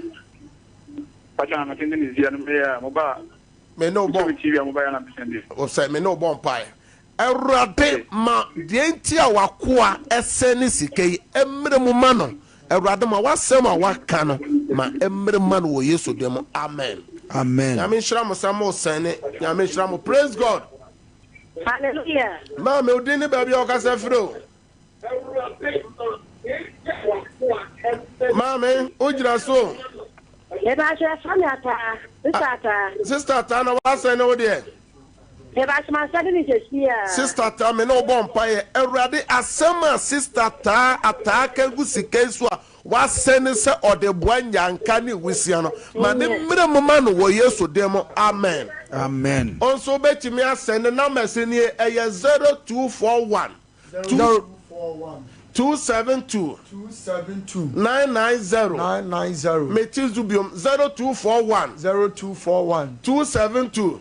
Mpakyɛ na masɛnde ne sese a no meyɛ a moba Me ne wo bɔ. Metɔ TV a moba yɛ na mesɛnde. Sɛ me ne wo bɔ mpaeɛ. Awurade ma deɛ nti a w'akoa sɛne sika yi mmere mu ma no. Awurade ma w'asɛm a w'aka no ma ɛmmere ma no wɔ Yesu din mu. Amen. Amen. Nyame nhyira mo sɛ mo sɛne. Nyame nhyira mo. Praise God. Hallelujah. Maame, wo din ne baabi a wokasa firi o. Maame, wo gyina so. Mebakyɛ yɛfrɛ me Ataa, Sister Ataa. Sister Ataa na w'asɛn ne wo deɛ. Mebakyɛ m'asɛn ne sɛsi a. Sister Ataa me ne wo bɔ mpaeɛ. Awurade asɛm a Sister Ataa Ataa ka gu sika yi so a w'asɛn ne sɛ ɔde boa nyanka ne wusia no ma ne mmerɛ mu ma no wɔ Yesu din mu amen. Amen. Wo nso wobɛtumi asɛn ne numbers nie ɛyɛ 0241. 272 990 Mete so biom 0241 272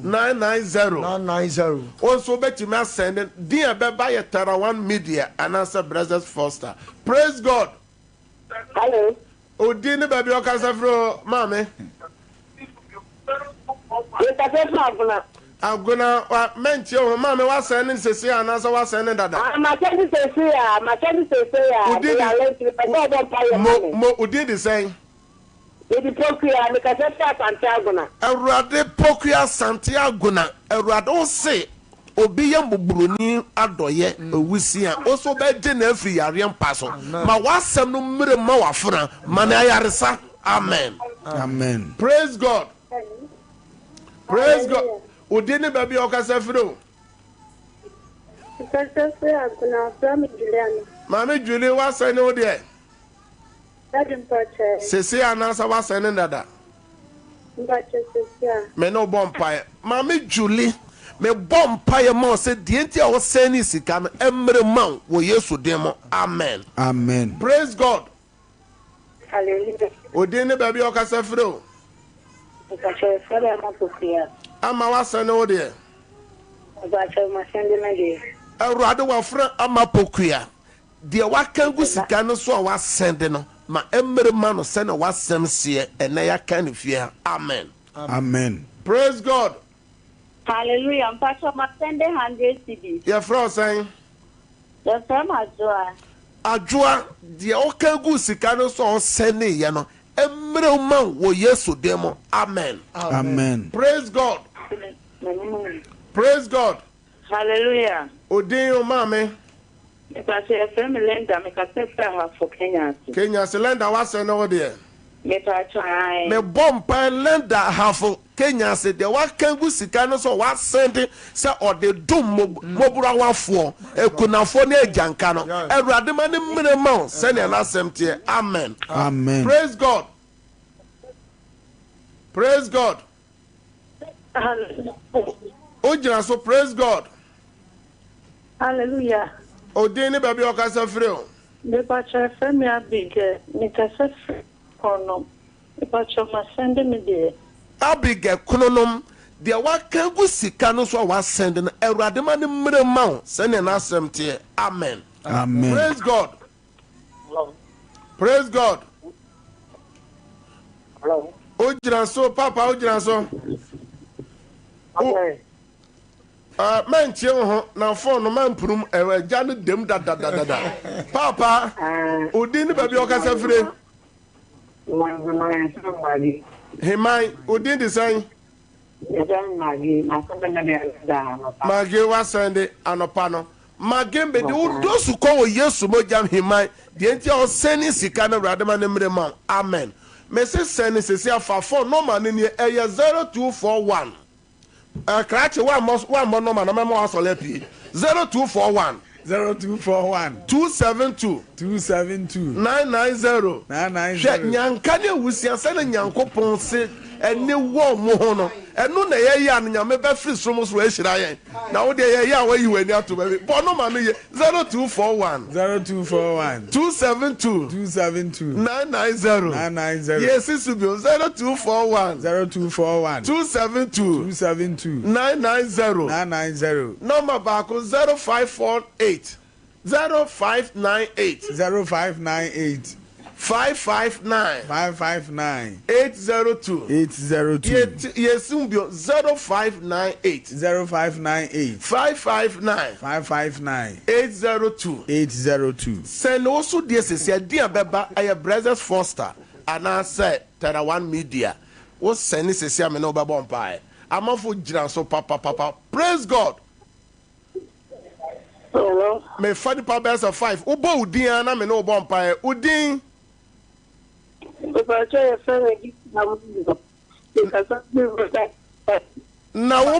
990 Wo nso wobɛtumi asɛnde din a ɛbɛba yɛ Tarawan Media anaasɛ Blessed Foster. Praise God! Hello. Odin ne baabi a ɔkasa firi o maame. Mekasa firi Agona. Agona wa mɛntie wo ho maame wasɛn ne sese anaasɛ wasɛn ne dada. Ah masɛn ne sese a masɛn ne sese a Odin de meyare nti mepɛ sɛ ɔbɔ mpa yɛ ma mo me. mo odin de sɛn. Mede Pokuya mekasa firi Asante Agona. Awurade Pokuya Asante Agona Awurade wo se Obi yɛ mmɔborɔni adɔeɛ, awusia, wo nso wobɛgye no afiri yareɛ mpa so. Ma w'asɛm no mmere mma w'afena, ma no ayaresa. Amen. Amen. Praise God. Praise God. Wo din ne baabi a wokasa firi o. Mekasa firi Agona, wɔfrɛ me Juliana. Maame Julie, w'asɛn ne wo deɛ? Daddy mpakyɛ. Sesei anaasɛ w'asɛn ne dada? Mpakyɛ sesei a. Me ne wo bɔ mpaeɛ. Maame Julie, me bɔ mpaeɛ ma wo sɛ deɛ nti a wo sɛnee sika no ɛmmere mma wo wɔ Yesu din mu. Amen. Amen. Praise God. Hallelujah. Odin ne baabi a ɔkasa firi o. Mpakyɛ yɛfrɛ me Ama Pokuya. Ama w'asɛne wo deɛ? Mpakyɛ masɛnde me deɛ. Awurade wafrɛ Ama Pokuya. Deɛ waka agu sika no so a wasɛnde no, ma ɛmmere mma no sɛdeɛ w'asɛm seɛ ɛnnɛ yɛaka no fie ha. Amen. Amen. Praise God. Hallelujah mpakyɛw ma sɛnde hundred cedis. Yɛfrɛ wo sɛn? Yɛfrɛ me Adwoa. Adwoa, deɛ woka guu sika no so a wosɛndeeɛ no, ɛmmere mma wo wɔ Yesu din mu. Amen. Amen. Praise God. Praise God. Hallelujah. Odin o maame. Mepakyɛ yɛfrɛ me Linda mekasa firi Ahafo Kenya ase. Kenya ase Linda w'asɛn ne wo deɛ. Mepakyɛ ae. Me bɔ mpae Linda Ahafo Kenya ase deɛ waka agu sika no so w'asɛn de sɛ ɔde dom mɔburawafoɔ akunafoɔ ne agyanka no Awurade ma ne mmere ma wo sɛnea n'asɛm teɛ Amen. Amen. Praise God Praise God. O gyina so praise God. Hallelujah. Odin ne baabi a ɔkasa firi o. Mepakyɛ yɛfrɛ me Abigail mekasa firi Kronom mepakyɛ ma sɛnde me deɛ. Abigail Kronom deɛ waka agu sika no so a wasɛnde no Awurade ma no mmere mma wo sɛnea n'asɛm teɛ Amen. Amen. Praise God. Praise God. Hello. O gyina so papa o gyina so. Okay. Uh, mɛntie wo ho na fon no mɛmpurum ɛgya no dɛm dadadadada. Papa, odin ne baabi a ɔkasa fire. Heman, odin de sɛn? Maggie wasɛn de anɔpa no. Maggie mede wo dɔ sukɔ wɔ Yesu mogya Heman, deɛ nti a ɔsɛne sika no Awurade ma no mmere ma wo. Amen. Mese sɛne sese afa phone nɔma no nie ɛyɛ 0241 Eh, krakye woammɔ woammɔ nɔma no mɛma woasɔre apue 0241 0241 272 272 990 990 Hwɛ, nyanka ne awusia sɛne Nyankopɔn se. ani wɔ mo ho no, ɛno na yɛyɛ a no Nyame bɛfiri soro mo soro ahyira yɛn. Na wo deɛ yɛyɛ a wayi w'ani ato baabi. Bɔ no ma no ye, 0241. 0241. 272. 272. 990. 990. Yɛsi so bio, 0241. 0241. 272. 272. 990. 990. Nɔma baako, 0548. 0598. 0598. 559. 559. 802. 802. Yɛsi bio, 0598. 0598. 559. 559. 802. 802. Sɛ ne wo so deɛ sɛsi adi a bɛba ɛyɛ Brothers Foster anaasɛ Terra One Media. Wo sɛne sɛsi a me ne wo bɛbɔ mpaeɛ. Amanfo gyina so papapapa. Praise God. Hello. Mefa nipa bɛyɛ sɛ five. Wobɔ wo din ara na me ne wo bɔ mpaeɛ. Wo din? Mepakyɛ yɛfrɛ me Gifty Amundo. Mekasa firi Volta. Na wo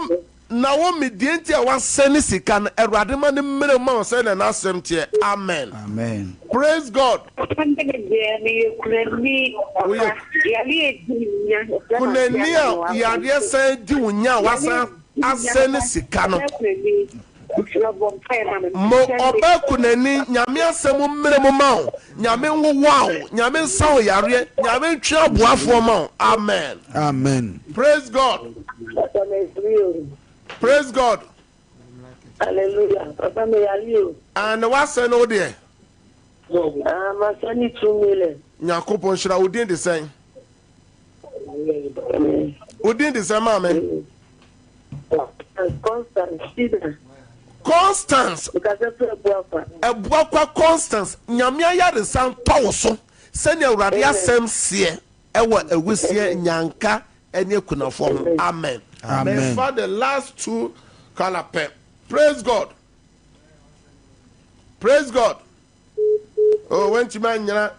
na wo me deɛ nti a wasɛne sika no Awurade ma no mmerɛ ma wo sɛdeɛ n'asɛm teɛ. Amen. Amen. Praise God. Papa me deɛ meyɛ kunani papa yareɛ di me nya. Kunani a yareɛ san di wo nya a wasan asɛne sika no. Mo ɔbaa kunani Nyame asɛm mmere mu ma wo Nyame nwowa wo Nyame nsa wo yareɛ Nyame ntwe aboafoɔ ma wo Amen. Amen. Praise God. Praise God. Hallelujah. Papa me yare o. Ah, ne wasɛn ne wo deɛ. Ah, masɛn ne 2 million. Nyankopɔn nhyira wo din de sɛn? Wo din de sɛn maame? Constance Sina. Constance. Nkasa firi Abuakwa. Abuakwa Constance, Nyame ayaresa ntɔ wo so sɛnea Awurade asɛm seɛ ɛwɔ awusiɛ, nyanka ɛne akunafoɔ ho. Amen. Amen. Mefa the last two kala pɛ. Praise God. Praise God. Oh, wantumi anyina.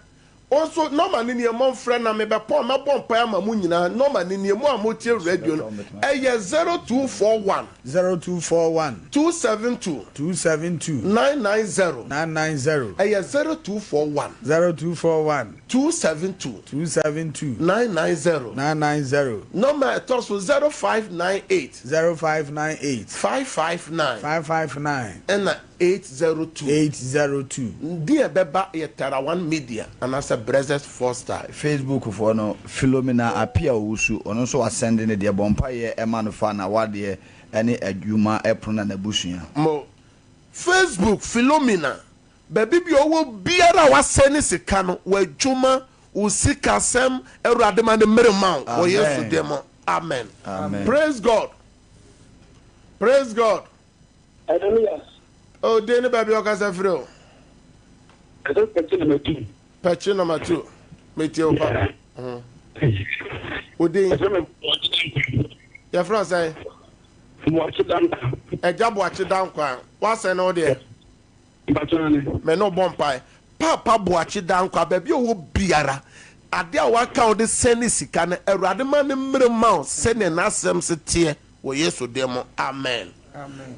Wo nso nɔma no nie, momfrɛ na mebɛpɔn mɛbɔ mpae ama mo nyinaa. Nɔma no nie, mo a motie radio no, ɛyɛ 0241. 0241. 272. 272. 990. 990. Ɛyɛ 0241. 0241. 272. 272. 990. 990. Nɔma ɛtɔ so 0598. 0598. 559. 559. Ɛna 802. 802. Din a ɛbɛba yɛ Terra One Media anaasɛ Brothers Foster. Facebook foɔ no, Philomena Appiah Owusu, ɔno nso wasɛnde ne deɛ, bɔ mpaeɛ ɛma no fa n'awadeɛ ɛne adwuma ɛpono na n'abusua. Mo Facebook Philomena, baabi bia ɔwɔ biara a wasɛne sika no, w'adwuma, wo sikasɛm, Awurade ma ne mmere ma wo wɔ Yesu din mu. Amen. Amen. Praise God. Praise God. Hallelujah. Oh, din ne baabi a ɔkasa firi o. Ɛsɛ pɛkyi number 2. Pɛkyi number 2. Metie wo papa. Wo din? Ɛsɛ me Boakye Dankwa. Yɛfrɛ sɛn? Boakye Dankwa. Ɛgya Boakye Dankwa. Wasɛn ne wo deɛ? Mpakyɛ ne. Me ne wo bɔ mpae. Papa Boakye Dankwa, baabi a ɔwɔ biara, ade a waka wo de sɛn ne sika no, Awurade ma ne mmere ma wo sɛnea n'asɛm se teɛ wɔ Yesu din mu. Amen.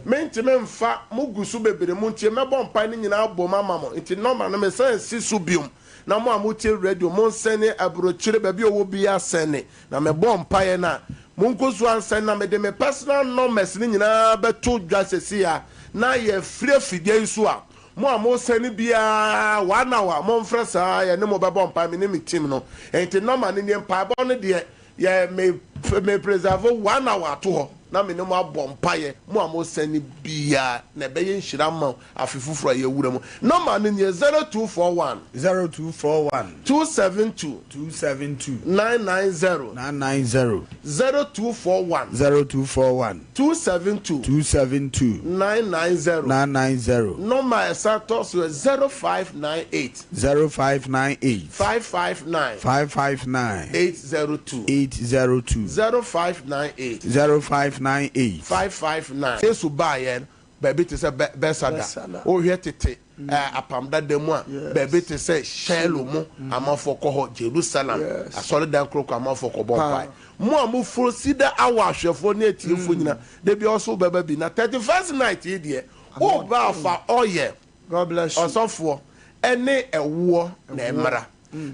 Mentumi mfa mo gu so bebree mo ntie, mɛbɔ mpae no nyinaa abom ama mo. Nti nɔma no mesan si so biom. Na mo a motie radio, monsɛne aburokyire baabi a ɔwɔ biara sɛne. Na mebɔ mpaeɛ no a, monkɔ so ansɛne na mede me personal numbers no nyinaa bɛto dwa sɛsi a, na yɛfiri afidie yi so a, mo a mosɛne biara 1 hour momfrɛ saa yɛne mo bɛbɔ mpae, me ne me team no. Nti nɔma no nie, mpaebɔ no deɛ yɛ me preserve 1 hour ato hɔ na me ne mo abɔ mpaeɛ, mo a mosɛne biara na ɛbɛyɛ nhyira ma afe foforɔ a yɛwura mu. Nɔma no nie, 0241. 0241. 272. 272. 990. 990. 0241. 0241. 272. 272. 990. 990. Nɔma ɛsan tɔ so yɛ 0598. 0598. 559. 559. 802. 802. 0598. 0598. 559. Yesu baayɛ baabi te sɛ Bɛsada. Wohwɛ tete apam dada mu a baabi te sɛ Shiloh mu amanfoɔ kɔ hɔ, Jerusalem asɔredan korokoro amanfoɔ kɔ bɔ mpae. Mo a moforo sida awɔ ahwɛfoɔ ne atiefoɔ nyinaa, da bi ɔso bɛba bi na 31st night yi deɛ woba afa ɔyɛ God bless you. ɔsɔfoɔ ɛne ɛwoɔ na ɛmmra.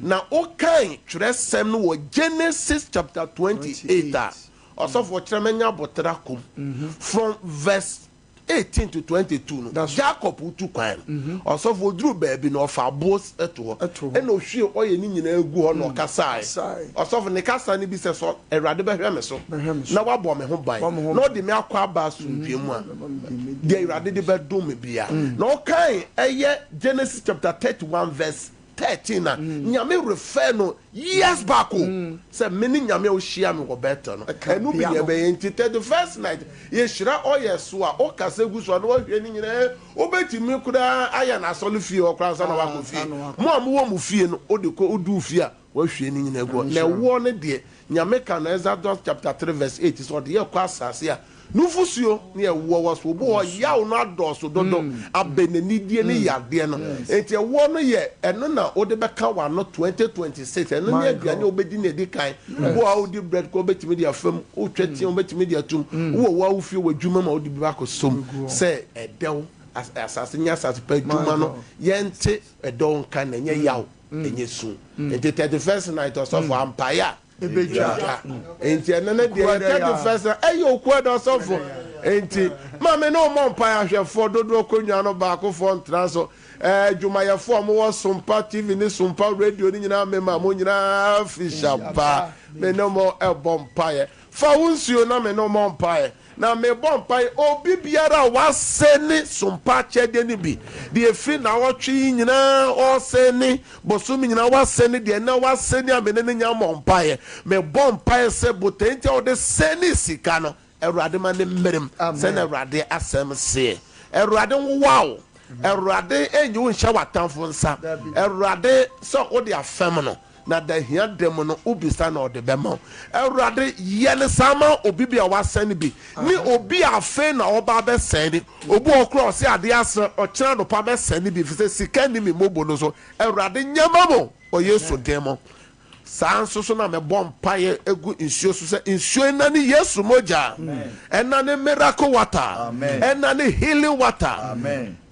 Na wokan twerɛsɛm no wɔ Genesis chapter 28 a, ɔsɔfo ɔkyerɛ mɛnya aboterɛ akɔ mu. From verse 18 to 22 no, Jacob tu kwan no, ɔsɔfo ɔduruu baabi no, ɔfa aboɔ to hɔ, ɛna ɔhwie ɔyɛ ne nyinaa gu hɔ na ɔkasaeɛ. Ɔsɔfo, ne kasa no bi sɛ, Sɛ Awurade bɛhwɛ me so na wabɔ me ho ban na ɔde me akɔ aba asomdwoeɛ mu a, deɛ Awurade de bɛdom me biara. Na ɔkae ɛyɛ Genesis chapter 31 verse 13 a, Nyame refer no years back o, sɛ mene Nyame a wohyia me wɔ Bethel no. Ɛno bi na yɛbɛyɛ. Nti 31st night yɛhyira oil so a, wokasa gu so a na wahwie ne nyinaa. Wobɛtumi koraa ayɛ no asɔre fie hɔ koraa ansa na woakɔ fie. Mo a mowɔ mo fie no, wode kɔ, woduu fie a, Wahwie ne nyinaa agu hɔ. Na ɛwoɔ no deɛ, Nyame ka no Exodus chapter 3 verse 8 sɛ ɔde yɛ kɔ asase a nufosuo ne ɛwoɔ wɔ so. Obi wɔ hɔ, yaw no adɔɔso dodo, abɛnanidie ne yadeɛ no. Enti ɛwoɔ no yɛ, ɛno na wode bɛka w'ano 2026. Ɛno ne aduane a wobɛdi no adi kan. Obi wɔ hɔ a wodi bread koraa wobɛtumi de afa mu, wotwa tea wobɛtumi de atum. Wowɔ wo ara wo fie, w'adwuma mu a wode bi akɔsɔ mu sɛ ɛdɛw, asase nyɛ asase pa adwuma no, yɛnte ɛdɛw nka na ɛnyɛ yaw. Ɛnyɛ su. Nti 31st night ɔsɔfo ampaeɛ a ɛbɛtwa. Nti ɛno no deɛ yɛ 31st night ɛyɛ okuo da ɔsɔfo. Nti maame ne ɔmɔ mpaeɛ ahwɛfoɔ dodoɔ kɔnwa no baakofoɔ ntena so. Adwumayɛfoɔ a wɔwɔ Sompa TV ne Sompa Radio no nyinaa mema mo nyinaa fihyia pa. Me ne mo ɛbɔ mpaeɛ. Fa wo nsuo na me ne wo mmɔ mpaeɛ. Na mebɔ mpaeɛ, obi biara a wasɛne sompa akyɛdeɛ no bi, deɛ ɛfiri nnawɔtwe yi nyinaa ɔresɛne, bosome nyinaa wasɛne, deɛ nnɛ wasɛne a me ne no nya mmɔ mpaeɛ, mebɔ mpaeɛ sɛ botaeɛ nti a wode sɛne sika no, Awurade ma no mmerem, sɛdeɛ Awurade asɛm seɛ. Awurade nwowa wo. Awurade nyi wo nhyɛ w'atamfo nsa. Awurade sɛ wode afɛm no. Na da hia da mu no, wobisa na ɔde bɛma wo. Awurade, yɛ no saa ma obi bi a wasɛne bi, ne obi a afei na ɔreba abɛsɛne. Obi wɔ hɔ koraa a ɔse adeɛ asa, ɔkyena anɔpa mɛsɛne bi, ɛfiri sɛ sika nni me mobo no so. Awurade, nyɛ ma mo wɔ Yesu din mu. Saa nso so na mebɔ mpaeɛ gu nsuo so sɛ nsuo yi nnane Yesu mogya, ɛnnane miracle water, ɛnnane healing water.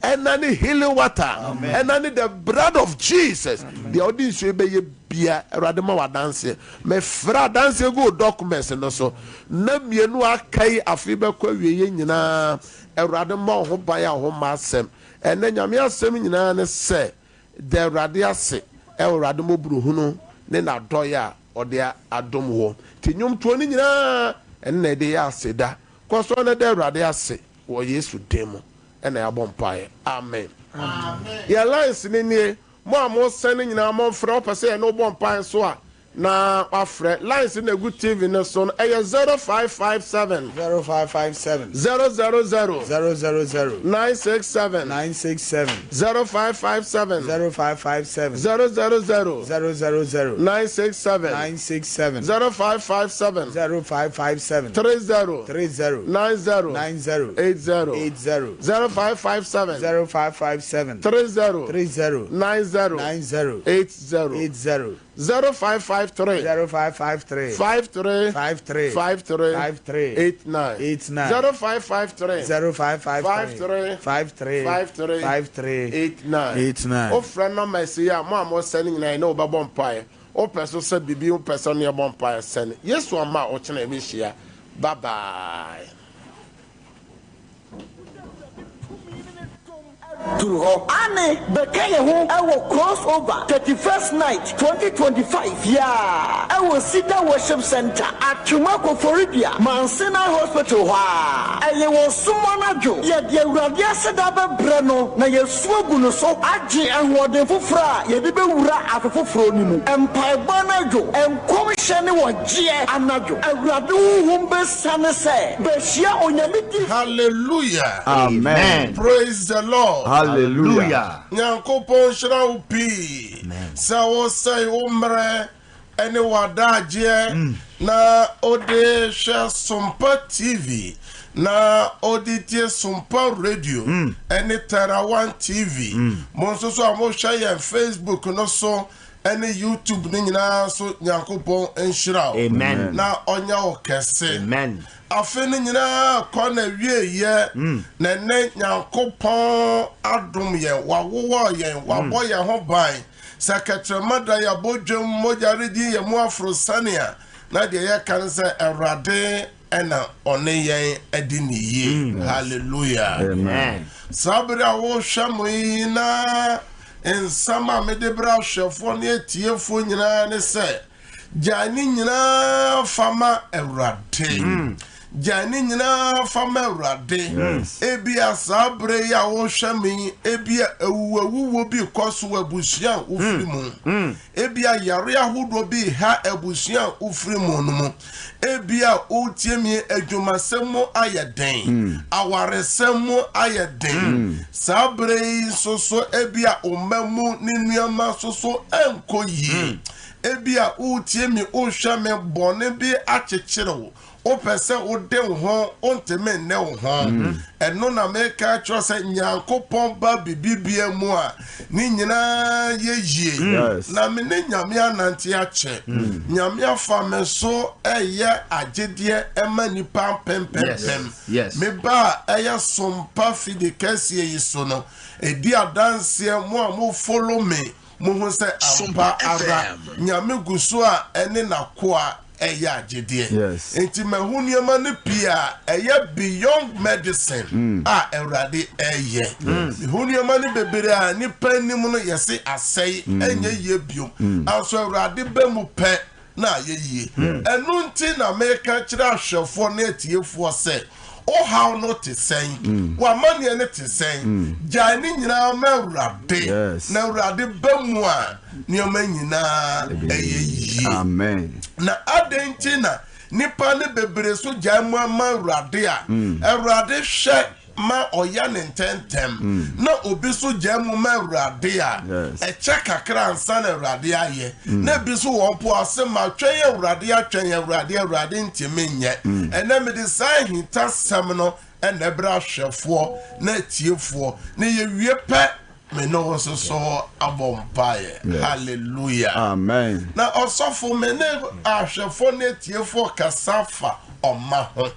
Ɛna ne healing water, ɛna ne the blood of Jesus. Deɛ ɔde nsuo yi bɛyɛ bia, Awurade ma w'adanseɛ. Mefrɛ adanseɛ gu wo documents no so. Nna mmienu a aka yi, afe yi bɛkɔ awieɛ nyinaa, Awurade mmɔ wo ho ban a wo ho mma asɛm. Ɛnnɛ Nyame asɛm nyinaa ne sɛ, da Awurade ase wɔ Awurade mmɔborɔhunu ne n'adɔeɛ a ɔde adom woɔ. Nti nnwomtoɔ no nyinaa, ɛno na yɛde yɛ aseda. Kɔ so na da Awurade ase wɔ Yesu din mu. Ɛna yɛabɔ mpaeɛ. Amen. Yɛn lines no nie. Mo a mo sɛne nyinaa mo mfrɛ. Wopɛ sɛ yɛne wo bɔ mpaeɛ nso a, na wafrɛ. Lines no na ɛgu TV no so no, ɛyɛ 0557. 0557. 000. 000. 967. 967. 0557. 0557. 000. 000. 967. 967. 0557. 0557. 30. 30. 90. 90. 80. 80. 0557. 0557. 30. 30. 90. 90. 80. 80. 0553. 0553. 53. 53. 53. 53. 89. 89. 0553. 0553. 53. 53. 53. 53. 89. 89. Wofrɛ nɔma ɛsɛ yi a, mo a mosɛne nyinaa yɛne wo bɛbɔ mpaeɛ. Wopɛ so sɛ biribi wopɛ sɛ ɔne yɛbɔ mpaeɛ sɛne. Yesu amma a ɔkyena yɛbɛhyia. Bye bye. Duru hɔ. Aane, bɛka yɛn ho wɔ Cross Over 31st Night 2025 yi ara wɔ Cedar Worship Centre, Atwima Koforidua, Mount Sinai Hospital hɔ ara. Ɛyɛ wɔ sum anadwo. Yɛde Awurade aseda bɛbrɛ no na yɛasu agu no so agye ahoɔden foforɔ a yɛde bɛwura afe foforɔ no mu. Mpaebɔ anadwo, nkɔmhyɛ ne ɔgyeɛ anadwo. Awurade Honhom bɛsiane sɛ bɛhyia Onyame difo. Hallelujah. Amen. Praise the Lord. Hallelujah. Nyankopɔn nhyira wo pii sɛ wosɛe wo mmerɛ ne w'adagyeɛ na wode hwɛ Sompa TV na wode tie Sompa Radio ne Terra One TV. Mo nso so a mohwɛ yɛn Facebook no so ne YouTube no nyinaa nso Nyankopɔn nhyira wo Amen. na ɔnyɛ wo kɛse. Amen. Afe no nyinaa kɔ na wieɛ na ɛnɛ Nyankopɔn adom yɛn, wawowɔ yɛn, wabɔ yɛn ho ban. Sɛ kɛtrɛma da yɛn abodwam, mogya redi yɛn mu aforo sane a, na deɛ yɛka ne sɛ, Awurade na ɔne yɛn adi ne yie. Hallelujah. Amen. Saa bere a wohwɛ mo yi na nsɛm a mede brɛ ahwɛfoɔ ne atiefoɔ nyinaa ne sɛ, Gyae ne nyinaa fa ma Awurade. Gyae ne nyinaa fa ma Awurade. Ebia saa bere yi a wohwɛ me yi, ebia awuwawuwo bi kɔ so wɔ abusua a wofiri mu. Ebia yare ahodoɔ bi reha abusua a wofiri mu no mu. Ebia woretie me adwumasɛm mu ayɛ den, awaresɛm mu ayɛ den. Saa bere yi nso so ebia wo mma mu ne nneɛma nso so nkɔ yie. Ebia woretie me, worehwɛ me, bɔne bi akyekyere wo. Wopɛ sɛ wode wo ho, wontumi nne wo ho. Ɛno na meka akyerɛ sɛ Nyankopɔn ba biribiara mu a, ne nyinaa yɛ yie. Na me ne Nyame anante akyɛ. Nyame afa me so ɛyɛ agyedeɛ ma nnipa mpempempem. Me ba a ɛyɛ sompa fidi kɛseɛ yi so no, ɛdi adanseɛ mo a mo follow me Mohu sɛ ampa ara Nyame gu so a ɛne n'akoa ɛyɛ agyedeɛ. Enti mahu nneɛma no pii a ɛyɛ beyond medicine a Awurade ɛyɛ. Mehu nneɛma no bebree a nnipa anim no yɛse asɛe, ɛnyɛ yie biom. Nanso Awurade ba mu pɛ na ayɛ yie. Ɛno nti na meka kyerɛ ahwɛfoɔ ne atiefoɔ sɛ, Wo haw no te sɛn? W'amanneɛ no te sɛn? Gyae ne nyinaa ma Awurade, na Awurade ba mu a, nneɛma nyinaa ɛyɛ yie. Na adɛn nti na nnipa no bebree so gyae mu ma Awurade a, Awurade hwɛ ma ɔyɛ no ntɛmntɛm, na obi nso gyaa mu ma Awurade a, ɛkyɛ kakra ansa na Awurade ayɛ. Na ebi nso wɔ mpo a, ɔse, Matwɛn Awurade, atwɛn Awurade, Awurade ntumi nyɛ. Ɛnnɛ mede saa ahintasɛm no na ɛbrɛ ahwɛfoɔ na atiefoɔ, na yɛwie pɛ, me ne wo nso so abɔ mpaeɛ. Hallelujah. Amen. Na ɔsɔfo, me ne ahwɛfoɔ ne atiefoɔ kasa fa ɔma ho.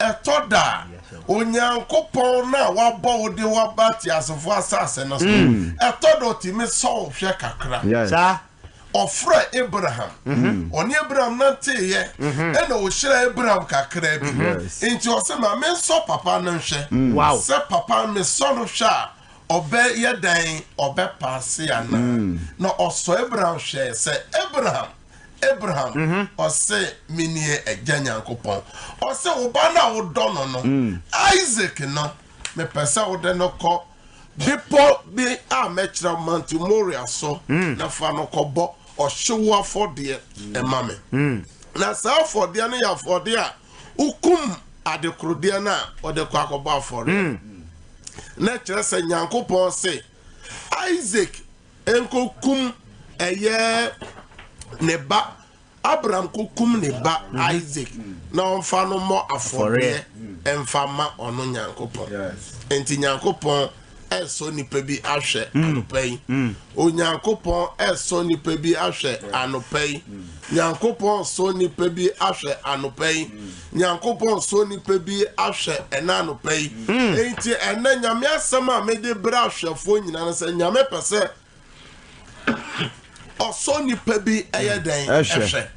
Ɛtɔ da a, Onyankopɔn no a wabɔ wo de wo aba ateasefo asase no so no, ɛtɔ da ɔtumi sɔ wo hwɛ kakra. Saa. Ɔfrɛɛ Abraham. Ɔne Abraham nanteeɛ, ɛna ɔhyiraa Abraham kakra bi. Nti ɔse, ma mensɔ papa no nhwɛ. Sɛ papa no mesɔ no hwɛ a, ɔbɛyɛ dɛn? Ɔbɛpaase anaa? Na ɔsɔ Abraham hwɛɛ sɛ, Abraham! Abraham, ɔse, Menie Agya Nyankopɔn. Ɔse, Wo ba no a wodɔ no no, Isaac no, mepɛ sɛ wode no kɔ bepɔ bi a mɛkyerɛ wo, Mount Moria so, na fa no kɔbɔ ɔhyew afɔdeɛ ma me. Na saa afɔdeɛ no yɛ afɔdeɛ a wokum adekorodeɛ no a wɔde kɔ akɔbɔ afɔreɛ. Na kyerɛ sɛ Nyankopɔn se, Isaac nkokum ɛyɛ ne ba Abraham kokum ne ba mhm. Isaac na ɔmfa no mmɔ afɔreɛ mfa ma ɔno Nyankopɔn. Nti Nyankopɔn ɛsɔ nipa bi ahwɛ mm. anɔpa yi. Mm. Onyankopɔn ɛsɔ nipa bi ahwɛ anɔpa yi. Mm. Nyankopɔn sɔ nipa bi ahwɛ anɔpa yi. Nyankopɔn sɔ nipa bi ahwɛ ɛna anɔpa yi. Enti ɛnɛ Nyame asɛm a mede brɛ ahwɛfoɔ nyinaa no sɛ Nyame pɛ sɛ ɔsɔ nipa bi ɛyɛ dɛn ɛhwɛ.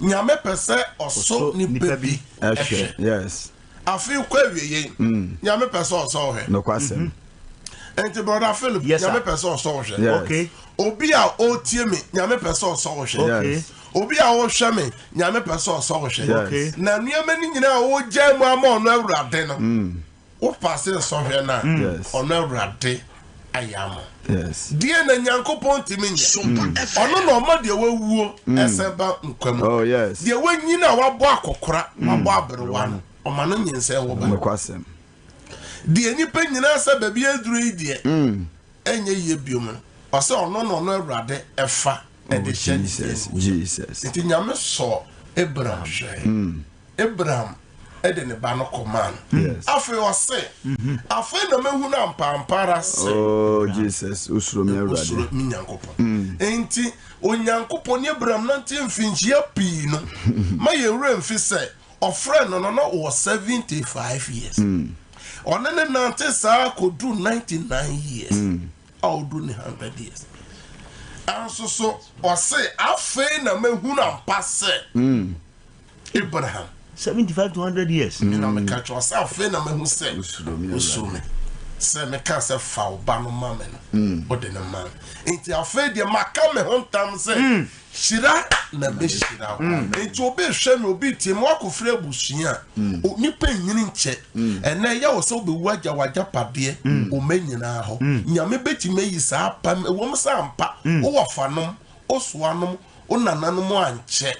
Nyame pɛ sɛ ɔsɔ nipa bi ɛhwɛ. Yes. Afei kɔ awieyɛ Nyame pɛ sɛ ɔsɔ ɔhwɛ. Nokwasɛm. Enti brɔda Philip, Yes, sir. Nyame pɛ sɛ ɔsɔ wo hwɛ. Yes. Okay. Obi a ɔretie me, Nyame pɛ sɛ ɔsɔ wo hwɛ. Okay. Yes. Obi a ɔrehwɛ me, Nyame pɛ sɛ ɔsɔ wo hwɛ. Yes. Okay. Na nneɛma no nyinaa a wogyae mu ama ɔno Awurade no, wo paase nsɔhwɛ no a, Yes. ɔno Awurade ayɛ ama wo. Yes. Deɛ na Nyankopɔn ntumi nyɛ. Ɔno na ɔma deɛ wawuo ɛsɛn ba nkwa mu. Oh yes. Deɛ wanyini a wabɔ akɔkora, wabɔ aberewa no, ɔma no nyinsɛn wo ba. Nokwasɛm. Deɛ nnipa nyinaa sɛ baabi aduru yi deɛ ɛnyɛ yie biom no, ɔsɛ ɔno na ɔno Awurade ɛfa ɛde hyɛ ne Jesus, din. Jesus. Nti Nyame sɔɔ Abraham hwɛɛ. Abraham de ne ba no kɔmaa no. Yes. Afei ɔse, afei na mɛhunu ampaampa ara sɛ Oh Jesus, wosuro me Awurade. wosuro me Nyankopɔn. Enti Onyankopɔn ne Abraham nante mfinhyia pii no, ma yɛn werɛ mfi sɛ Ɔfrɛɛ no no, na ɔwɔ 75 years. Ɔne no nante saa kɔduru 99 years a ɔduru ne 100 years. Nso so ɔse, Afei na mahunu ampa sɛ Abraham. 75 to 100 years. Me na meka kyerɛ ɔsɛ afei na mahu sɛ wosuro me sɛ meka sɛ fa wo ba no ma me no wode no ma me nti afei deɛ maka me ho ntam sɛ hyira na mɛhyira wo nti obi hwɛ me obi tie me wakɔfiri abusua a nipa nyini nkyɛ ɛnɛ ɛyɛ wɔ sɛ wobɛwu agya w'agyapadeɛ ɔma nyinaa hɔ Nyame bɛtumi ayi saa apam ɛwom sɛ ampa wowɔ fanom wosoanom wo nananom ankyɛ.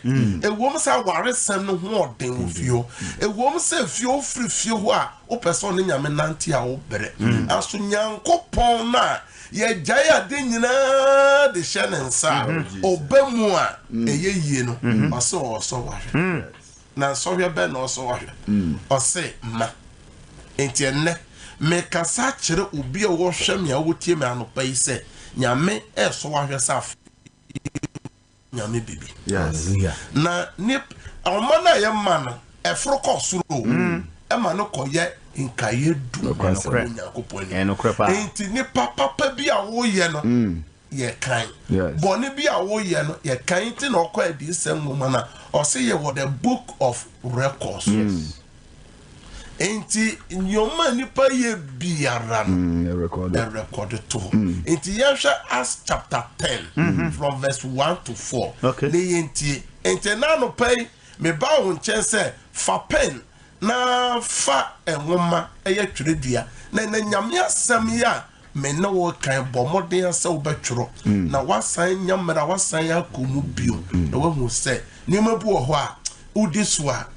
Ɛwom sɛ awaresɛm no ho ɔden wɔ fie hɔ, ɛwom sɛ fie wofiri fie hɔ a wopɛ sɛ ɔne Nyame nante a wobrɛ, nanso Nyankopɔn no a yɛgyae ade nyinaa de hyɛ ne nsa a ɔba mu a ɛyɛ yie no, ɔse ɔresɔ wo ahwɛ. Na nsɔhwɛ bɛn na ɔresɔ wo ahwɛ? Ɔse ma. Enti ɛnnɛ, mekasa kyerɛ obi a ɔhwɛ me a ɔtie me anɔpa yi sɛ, Nyame resɔ wo ahwɛ sɛ afei Nyame bibi. Na ne ɔma no a yɛma no ɛforo kɔ soro o, mm. ɛma no kɔyɛ nkaeɛ du wɔ Onyankopɔn anim. Enti nipa papa bi a woyɛ no mm. yɛ kan. Bɔne bi a woyɛ no yɛ kan nti na ɔkɔ adiyisɛm nwoma no a ɔse yɛwɔ the book of records. Yes. Enti nneɛma a nnipa yɛ biara no, mm, ɛrekɔde to hɔ. Mm. Enti yɛnhwɛ Acts chapter 10 mm-hmm. from verse 1 to 4. Okay. Ne yɛntie. Enti ɛna anɔpa yi, meba wo nkyɛn sɛ fa pen na fa nwoma ɛyɛ twerɛdua na ɛnɛ Nyame asɛm yi a Me ne wo rekan, bɔ mmɔden ara sɛ wobɛtwerɛ na woasan anya mmerɛ a woasan akɔ mu bio na woahu sɛ nneɛma bi wɔ hɔ a wodi so a,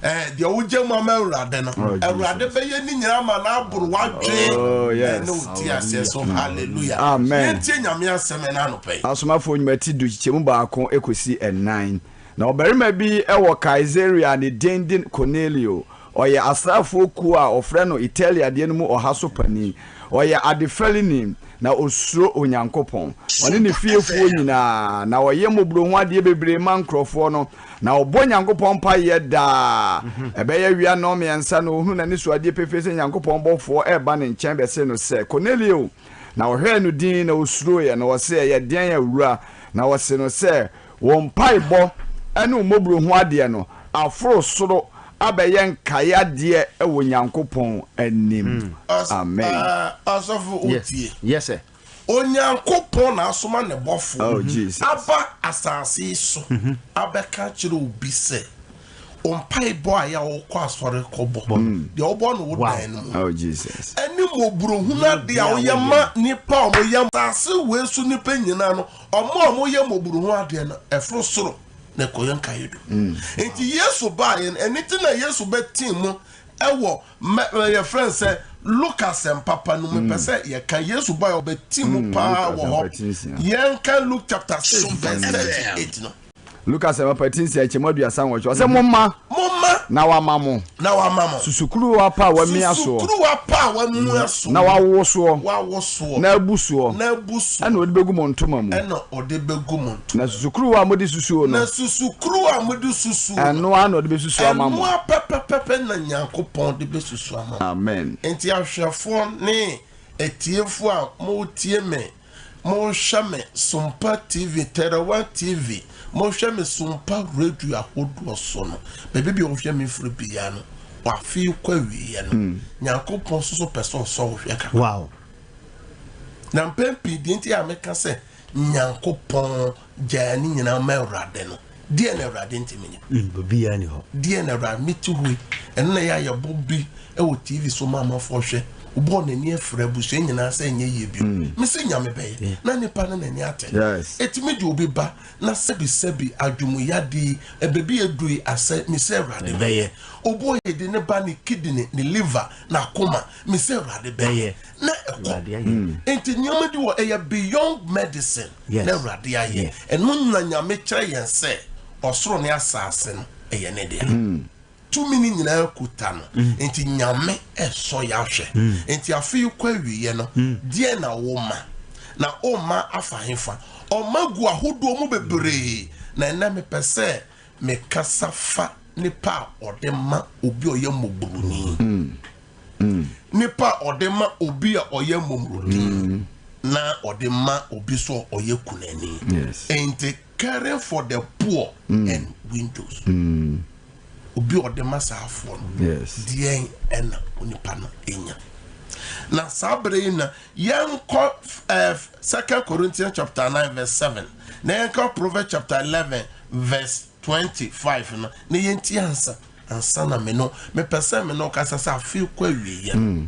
eh, deɛ wogya mu ama Awurade no, oh, Awurade bɛyɛ ne nyinaa ma no aboro w'adwene oh, ne wo ti aseɛ so. Hallelujah. Amen. Yɛntie Nyame asɛm ɛna anɔpa yi. Asomafoɔ nnwuma ti du kyekyɛmu baako kɔsi ɛnan. Na ɔbarima bi wɔ Kaesarea a ne din de Kornelio. Ɔyɛ asraafoɔ kuo a wɔfrɛ no Italia deɛ no mu ɔha so panin. Ɔyɛ adefɛreni, na ɔsuro Onyankopɔn. Ɔne ne fiefoɔ nyinaa, na ɔyɛ mmɔborɔhunu adeɛ bebree ma nkurɔfoɔ no, na ɔbɔ Nyankopɔn mpaeɛ daa. Ɛbɛyɛ awia nnɔnmiɛnsa na ɔhunuu n'anisoadeɛ pefee sɛ Nyankopɔn bɔfoɔ reba ne nkyɛn bɛsee no sɛ, Kornelio! Na ɔhwɛɛ no dinn, na ɔsuroeɛ, na ɔse, Ɛyɛ deɛn, Awura? Na ɔsee no sɛ, Wo mpaebɔ ne wo mmɔborɔhunu adeɛ no aforo soro abɛyɛ nkaeɛ adeɛ wɔ Nyankopɔn anim. Amen. Ɔsɔfo wotie? Yes sir. Onyankopɔn na asoma ne bɔfoɔ Oh Jesus. aba asase yi so abɛka akyerɛ obi sɛ wo mpaebɔ a yɛ a wokɔ asɔre kɔbɔ, deɛ wobɔ no wo dan no mu, Oh Jesus. ɛne mmɔborɔhunu adeɛ a woyɛ ma nnipa a wɔyɛ asase wei so nnipa nyinaa no, Wɔn a wɔyɛ mmɔborohunu adeɛ no, ɛforo soro na ɛkɔyɛ nkaeɛ du. Nti Yesu baeɛ no, ɛno nti na Yesu bɛtee mu ɛwɔ mɛ yɛfrɛ no sɛ Luka asɛmpa pa no mu. Mepɛ sɛ yɛka Yesu baeɛ ɔbɛtee mu paa wɔ hɔ. Yɛnka Luke chapter 6 verse 38 no. Luka Asɛmpa ti nsia nkyɛmu 38, ɔsɛ, Momma, Momma, na wɔama mo, na wɔama mo, susukuruwa pa a wɔamia soɔ, susukuruwa pa a wɔamia soɔ, na wɔawo soɔ, wɔawo soɔ, na abu soɔ, na abu soɔ, ɛna wɔde bɛgu mo ntoma mu. Ɛna ɔde bɛgu mo ntoma Na susukuruwa a mode susuo no, Na susukuruwa a mode susuo no, ɛno ara na ɔde bɛsusu ama mo. Ɛno ara pɛpɛpɛpɛ na Nyankopɔn de bɛsusu ama mo. Amen. Enti ahwɛfoɔ ne atiefoɔ a moretie me Mohwɛ me Sompa TV, Terawa TV, mohwɛ me Sompa radio ahodoɔ so no, baabi bi a wohwɛ me firi biara no, afe yi kɔ awieɛ no, Nyankopɔn nso so pɛ sɛ ɔsɔ wo hwɛ kakra. Wow. Na mpɛn pii deɛ nti a meka sɛ Nyankopɔn gyaa ne nyinaa ma Awurade no, deɛ na Awurade ntumi nyɛ? Biribiara ni hɔ. Deɛ na Awurade mete hɔ yi, ɛno na ɛyɛ a yɛbɔ bi wɔ TV so ma amanfoɔ hwɛ. Wobɔɔ n'ani afira abusua nyinaa sɛ ɛnyɛ yie bio. Mese Nyame bɛyɛ na nipa no n'ani ate. Ɛtumi de obi ba na sɛbi sɛbi adwumuyade yi baabi a ɛduru yi asɛ mese Awurade bɛyɛ. Obi wɔ yɛde ne ba ne kidney ne liver n'akoma mese Awurade bɛyɛ na ɛkɔ. Nti nneɛma bi wɔ ɛyɛ beyond medicine na Awurade ayɛ. Ɛno na Nyame kyerɛ yɛn sɛ ɔsoro ne asase no ɛyɛ ne dea. Tumi no nyinaa kuta no. Nti Nyame ɛsɔ yɛ ahwɛ. Nti afe yi kɔ awieɛ no, deɛn na woma? Na woma afa hefa? Ɔma gu ahodoɔ mu bebree. Na ɛnɛ mepɛ sɛ mekasa fa nipa a ɔde ma obi a ɔyɛ mmɔborɔni. Nipa a ɔde ma obi a ɔyɛ mmɔborɔni. na ɔde ma obi so a ɔyɛ kunani. Enti caring for the poor and widows. Obi a ɔde ma saa afoɔ no, deɛn ɛna onipa no nya? Na saa bere yi na yɛnkɔ eh, Second Corinthians chapter 9 verse 7 na yɛnkɔ Proverbs chapter 11 verse 25 no na yɛnti ansa ansa na me no mepɛ sɛ me no kasa sɛ afei kɔ awieɛ no mm.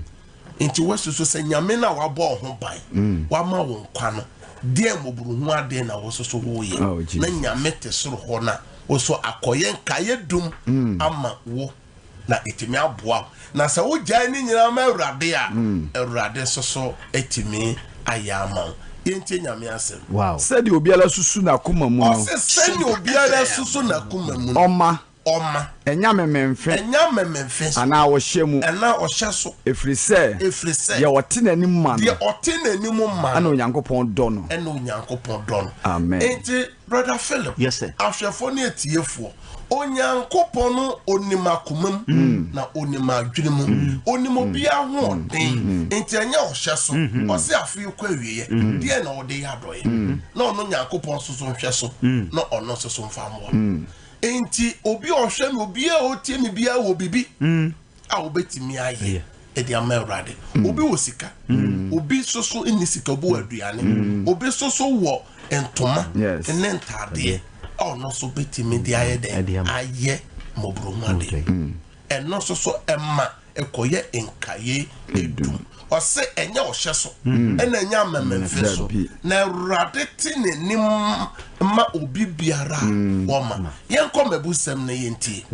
Nti woasusu sɛ Nyame no a wabɔ wo ho ban, wama wo nkwa no, deɛn mmɔborohunu adeɛ na wo nso so woyɛ? Na Nyame te soro hɔ na wo so akɔyɛ nkaeɛ dum ama wo na ɛtumi aboa wo. Na sɛ wogyae ne nyinaa ma Awurade a, Awurade nso so atumi ayɛ ama wo. Yɛntie Nyame asɛm. Sɛdeɛ obiara susu n'akoma mu no. Ɔse sɛdeɛ obiara susu n'akoma mu no. Ɔma. Ɔma. Ɛnyɛ amemenemfe. Ɛnyɛ amemenemfe so. Anaa ɔhyɛ mu. Anaa ɔhyɛ so. Ɛfiri sɛ. Ɛfiri sɛ. Deɛ ɔte n'anim ma no. Deɛ ɔte n'anim ma no. Ɛna Onyankopɔn dɔ no. Ɛna Onyankopɔn dɔ no. Amen. Enti, Brother Philip. Yes, sir. Ahwɛfoɔ ne atiefoɔ, Onyankopɔn no onim akoma mu, na onim adwene mu. Onim obiara ahoɔden. Enti ɛnyɛ ɔhyɛ so. Ɔse afe yi kɔ awieɛ, deɛn na wode yɛ adɔeɛ? Na ɔno Nyankopɔn nso so nhwɛ so, na ɔno nso so mfa mmoa. Enti obi a ɔhwɛ me, obiara a ɔtie me biara wɔ biribi a obetumi ayɛ de ama Awurade. Obi wɔ sika, obi nso so nni sika, obi wɔ aduane, obi nso so wɔ ntoma ne ntaadeɛ a ɔno nso betumi de ayɛ dɛ ayɛ mmɔborɔhu adeɛ. Ɛno nso so ɛma ɛkɔyɛ nkaeɛ edum. Ɔse ɛnyɛ ɔhyɛ so ɛna ɛnyɛ amememfe so, na Awurade te n'anim ma obi biara a ɔma. Yɛnkɔ Mmebusɛm na yɛntie.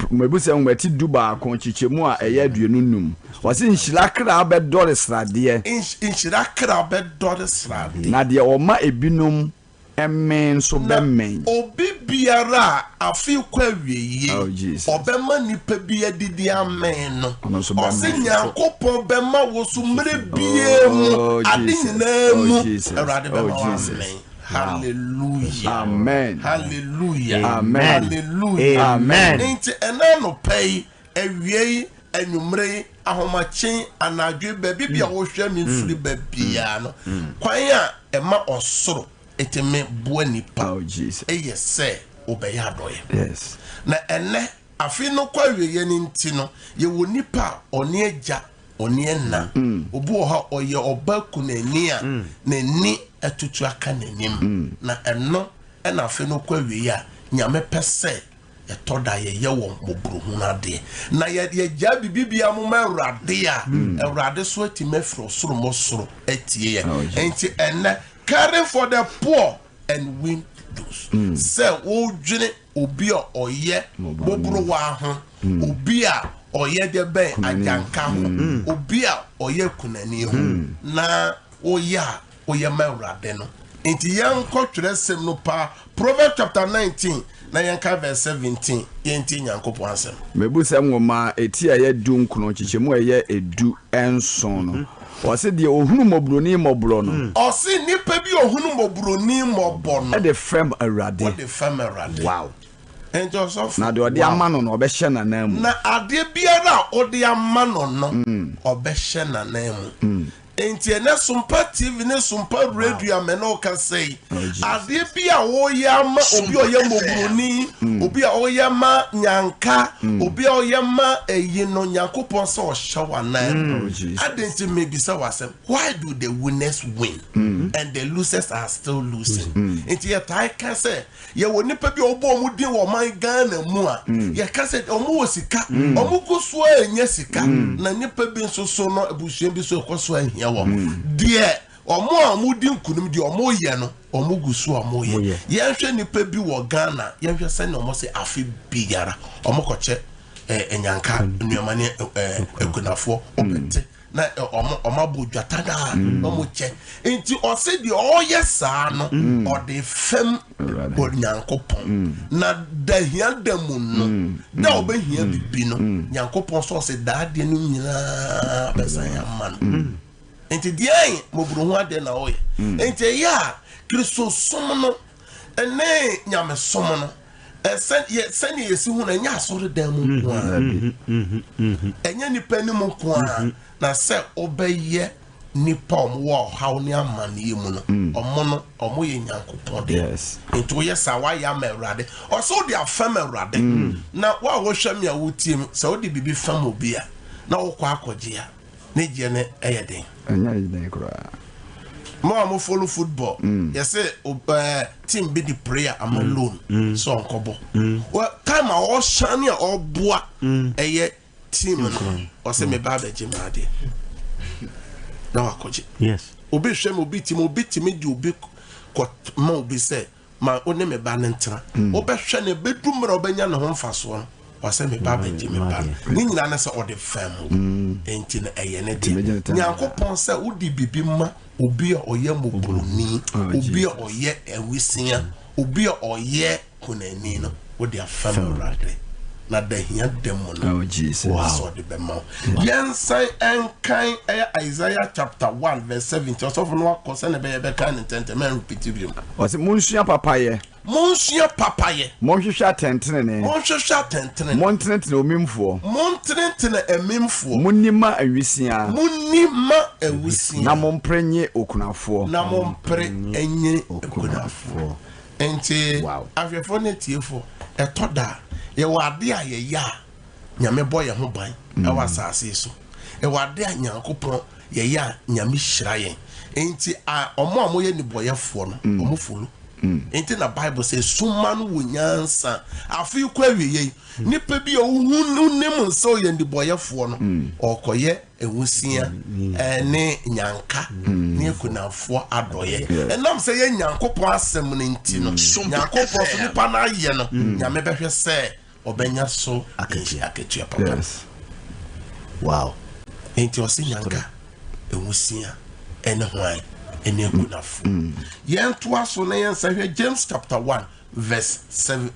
Mmebusɛm nwoma ti 11 nkyekyɛmu a ɛyɛ 25. Ɔse nhyira kra bɛdɔre sradeɛ. Nhyira kra bɛdɔre sradeɛ. Na deɛ ɔma ebinom Mmee nso Na bɛmmɛn. obi biara a afe rekɔ awieeɛ Oh, yi, Jesus. ɔbɛma nnipa bi adidi amee no. Ɔno nso Ɔse bɛmmɛn. Nyankopɔn bɛma wo so mmerɛ biara mu, Oh, ade Jesus. nyinaa Oh, mu, Jesus. Awurade Oh, bɛma wo Jesus. amee. Hallelujah. Amen. Hallelujah. Amen. Hallelujah. Amen. Nti ɛna anɔpa yi, awia yi, anwummerɛ yi, ahomakye, anadwo yi, baabi bi a wohwɛ me firi baabiara no, kwan a ɛma ɔsoro tumi boa nipa Oh, Jesus. yɛ sɛ wobɛyɛ adɔeɛ. Yes. Na ɛnnɛ, afe no kɔ awieeɛ no nti no, yɛwɔ nipa a ɔne agya, ɔne ɛna. Obi wɔ hɔ a ɔyɛ ɔba kunani a n'ani atutu aka n'anim. Na ɛno na afe no kɔ awieeɛ a, Nyame pɛ sɛ Ɛtɔ da a yɛyɛ wɔn mmɔborɔhunu adeɛ, na yɛgyaa biribiara mu ma Awurade a, Awurade so atumi afiri ɔsoro mu soro atie yɛn. Enti ɛnnɛ, caring for the poor and widows, sɛ wodwene obi a ɔyɛ mmɔborɔwa ho, obi a ɔyɛ deɛ bɛn agyanka ho, obi a ɔyɛ kunani ho, na woyɛ a woyɛ ma Awurade no. Nti yɛnkɔ twerɛsɛm no paa, Proverbs chapter 19 na yɛnka verse 17, yɛntie Nyankopɔn asɛm. Mebusɛm nwoma eti a ɛyɛ dunkron nkyekyɛmu a ɛyɛ 17 no, ɔse, Deɛ ɔhunu mmɔborɔni mmɔborɔ no. Ɔse nipa bi a ɔhunu mmɔborɔni mmɔbɔ no. De fɛm Awurade. Ɔde fɛm Awurade. Wow. Nti ɔsɔfo. Na deɛ ɔde ama no no, ɔbɛhyɛ n'ananmu. Na adeɛ biara a ɔde ama no no, ɔbɛhyɛ n'ananmu. Enti ɛnɛ Sompa TV ne Sompa Radio a me ne wo kasa yi, adeɛ bi a woyɛ ama obi a ɔyɛ mmɔborɔni, obi a ɔyɛ ma nyanka, obi a ɔyɛ ma ɛyi no, Nyankopɔn sɛ ɔhyɛ w'anan mu. Adɛn nti mebisa wo asɛm, why do the winners win and the losers are still losing? Nti yɛtae ka sɛ Yɛwɔ nnipa bi a wɔbɔ wɔn din wɔ ɔman Ghana mu a, mm. yɛka sɛ wɔn wɔ sika, mm. wɔn gu so a ɛnyɛ sika, mm. na nnipa bi nso so no abusua bi so ɛkɔ so ahia wɔn. Deɛ wɔn a wɔn di nkunim deɛ wɔn yɛ no, wɔn gu so a wɔn yɛ. Yɛnhwɛ nnipa bi wɔ Ghana, yɛnhwɛ sɛnea wɔn sɛ afe biara wɔn kɔkyɛ ɛɛ nyanka nneɛma ne ɛɛ akunafoɔ wɔbɛte. na ɔmo ɔmo abɔ dwata daa na ɔmo kyɛ nti ɔse deɛ ɔyɛ saa no mm. ɔde fɛm Onyankopɔn mm. na da hia da mu no mm. da ɔbɛhia bibi no Nyankopɔn sɛ ɔse daa adeɛ no nyinaa bɛsan ama no nti deɛ mmɔborɔhu adeɛ na ɔyɛ nti ɛyɛ a Kristosom no ne nyamesom no ɛsɛ yɛ sɛnea yɛsi hu no ɛnyɛ asɔredan mu nko ara mm-hmm. Mm-hmm. Mm-hmm. ɛnyɛ nipa anim nko ara na sɛ wobɛyɛ nnipa a wɔwɔ ɔhaw ne amanneɛ mu no, wɔn no, wɔyɛ Nyankopɔn dea. Nti woyɛ saa, woayɛ ama Awurade. Ɔsɛ wode afɛm Awurade. Na wo a wohwɛ me a wotie me, sɛ wode biribi fɛm obi a, na wokɔ akɔgye a, ne gyeɛ no yɛ den. Ɛnyɛ den koraa. Mo a mo follow football, yɛsɛ ɛɛ team bi de prayer ama loan sɛ ɔnkɔbɔ. Well, time a ɔhyɛn a ɔboa ɛyɛ team no, ɔsɛ me ba abɛgye me adeɛ na wakɔgye. Yes. Obi hwɛ me, obi ti me, obi tumi de obi kɔ ma obi sɛ ma wo ne me ba no ntena. Wobɛhwɛ no, ɛbɛdu mmerɛ a wobɛnya ne ho mfasoɔ no, ɔsɛ me ba bɛgye me ba no. Ne nyinaa ne sɛ ɔde fam wo. Enti no ɛyɛ ne deɛ. Nyankopɔn sɛ wode biribi ma obi a ɔyɛ mmɔborɔni, obi a ɔyɛ awisia, obi a ɔyɛ kunani no, wode afɛm Awurade. Na da hia da mu no, ɔsɛ ɔde bɛma wo. Yɛnsan nkan ɛyɛ Isaiah chapter 1 verse 17. Ɔsɔfo no akɔ sɛnea ɛbɛyɛ bɛkan no ntɛmntɛm, ɛnrepiti bio. Ɔse, Monsua papayɛ. Monsua papayɛ. Monhwehwɛ atɛntenenee. Monhwehwɛ atɛntenenee. Montenetene omimfoɔ. Montenetene amimfoɔ. Monni mma awisiaa. Monni mma awisiaa. Na mompere nnye okunafoɔ. Na mompere nnye okunafoɔ. Enti ahwɛfoɔ ne atiefoɔ, ɛtɔ da a, yɛwɔ adeɛ a yɛyɛ a Nyame bɔ yɛn ho ban wɔ asase yi so. Yɛwɔ adeɛ a Nyankopɔn yɛyɛ a Nyame hyira yɛn. Enti a wɔn a wɔyɛ nnebɔyɛfoɔ no, wɔn folo. Enti na Bible sɛ suma no wɔ nyansa. Afe yi kɔ awieɛ yi, nipa bi a wohu wonim sɛ ɔyɛ nnebɔyɛfoɔ no, ɔrekɔyɛ nwusia ne nyanka ne akunafoɔ adɔeɛ. Ɛnam sɛ yɛ Nyankopɔn asɛm no nti no, Nyankopɔn so nipa no ayɛ no, Nyame bɛhwɛ sɛ ɔbɛnya so akatua papa. Wow. Enti ɔse nyanka, nwusia ne hwan? Ɛne akunafoɔ. Yɛntoa so na yɛnsa hwɛ James chapter 1 verse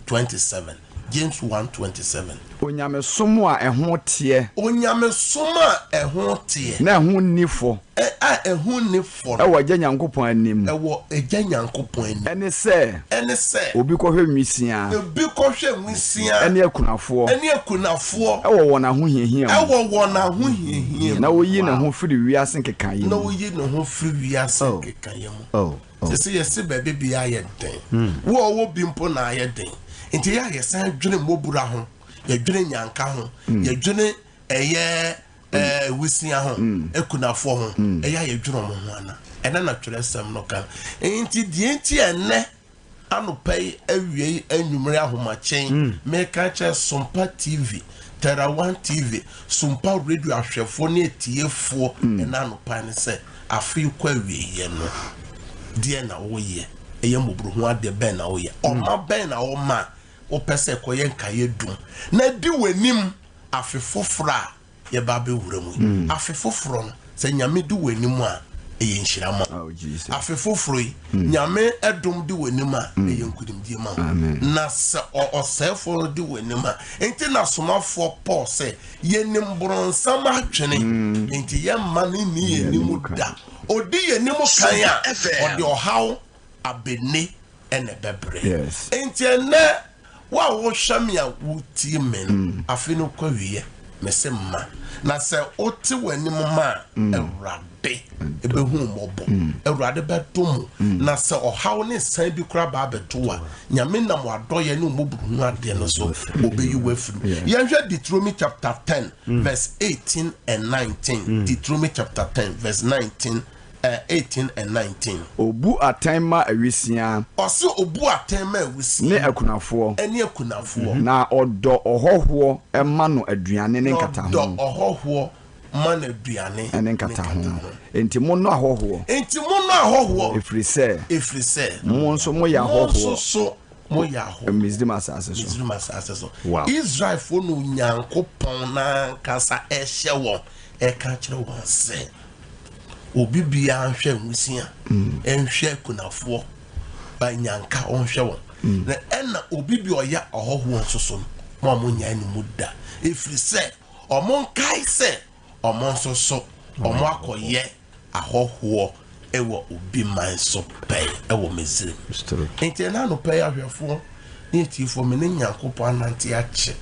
27. James 1, 27. Onyamesom a ɛho teɛ. Onyamesom a ɛho teɛ. Na ɛho nni fɔ. A ɛho nni fɔ no. Ɛwɔ Agya Nyankopɔn anim. Ɛwɔ Agya Nyankopɔn anim. Ɛne sɛ. Ɛne sɛ. Obi kɔhwɛ nwisiaa. Obi kɔhwɛ nwisiaa. Ɛne akunafoɔ. Ɛne akunafoɔ. Ɛwɔ wɔn ahohiahia mu. Ɛwɔ wɔn ahohiahia mu. Na oyi ne ho firi wiase nkekaeɛ mu. Na oyi ne ho firi wiase nkekaeɛ mu. Sese yɛse baabi bia ayɛ den. Wo a ɔwɔ bi mpo na ayɛ den. Nti ɛyɛ a yɛsan dwene mmɔbura ho, yɛdwene nyanka ho, yɛdwene ɛyɛ ɛɛ wisia ho, akunafoɔ ho. Ɛyɛ a yɛdwene wɔn ho ana? Ɛnɛ na twerɛsɛm no ka. Nti deɛ nti ɛnɛ anɔpa yi, awia yi, anwummere ahomakyen, meka kyerɛ Sompa TV, Terra One TV, Sompa Radio ahwɛfoɔ ne atiefoɔ ɛnɛ anɔpa ne sɛ, Afe yi kɔ awieeɛ no, deɛn na woyɛ? Ɛyɛ mmɔborɔhunu adeɛ bɛn na woyɛ? Ɔma bɛn na woma a wopɛ sɛ ɛkɔyɛ nkaeɛ dum na di w'anim afe foforɔ a yɛba abɛwura mu yi? Afe foforɔ no, sɛ Nyame di w'anim a, ɛyɛ nhyira ma wo. Afe foforɔ yi, Nyame dom di w'anim a, ɛyɛ nkunimdie ma wo. Na sɛ ɔsɛefoɔ no di w'anim a, enti na somafoɔ Paul sɛ, Yɛnim boronsam adwene, enti yɛmma no nni yɛn anim da. Ɔdi yɛn anim kan a, ɔde ɔhaw abɛnne na ɛbɛbrɛ. Enti ɛnnɛ, wo a wohwɛ me a wotie me no, afe no kɔ awieɛ, mese mma. Na sɛ wote w'anim ma a, Awurade bɛhu wo mmɔbɔ. Awurade bɛdom wo. Na sɛ ɔhaw ne san bi koraa ba abɛto wo a, Nyame nam w'adɔeɛ ne wo mmɔborɔhunu adeɛ no so, ɔbɛyi wo afiri mu. Yɛnhwɛ Deuteronomy chapter 10 verse 18 and 19. Deuteronomy chapter 10 verse 19, eh, 18 and 19. Obu atɛn ma awisiaa. Ɔse obu atɛn ma awisiaa. Ne akunafoɔ. Ɛne akunafoɔ. Na ɔdɔ ɔhɔhoɔ ma no aduane ne nkataho. Na ɔdɔ ɔhɔhoɔ ma no aduane ne nkataho. Enti monnɔ ahɔhoɔ. Enti monnɔ ahɔhoɔ. Ɛfiri sɛ. Ɛfiri sɛ. Mo nso moyɛ ahɔhoɔ. Mo nso so moyɛ ahɔhoɔ. Misraim asase so. Misraim asase so. Wow. Israelfoɔ na Onyankopɔn n'ankasa ɛhyɛ wɔn ɛka kyerɛ wɔn sɛ obi biara nhwɛ nwusia, nhwɛ akunafoɔ, ba nyanka ɔnhwɛ wɔn. Na ɛna obi bi ɔyɛ ɔhɔhoɔ nso so no, mo a monyae no mu da. Ɛfiri sɛ Wɔnkae sɛ wɔn nso so wɔakɔyɛ ahɔhoɔ wɔ obi man so pɛn wɔ Misraim. Enti ɛnnɛ anɔpa yi, ahwɛfoɔ ne atiefoɔ, me ne Nyankopɔn anante akyɛ.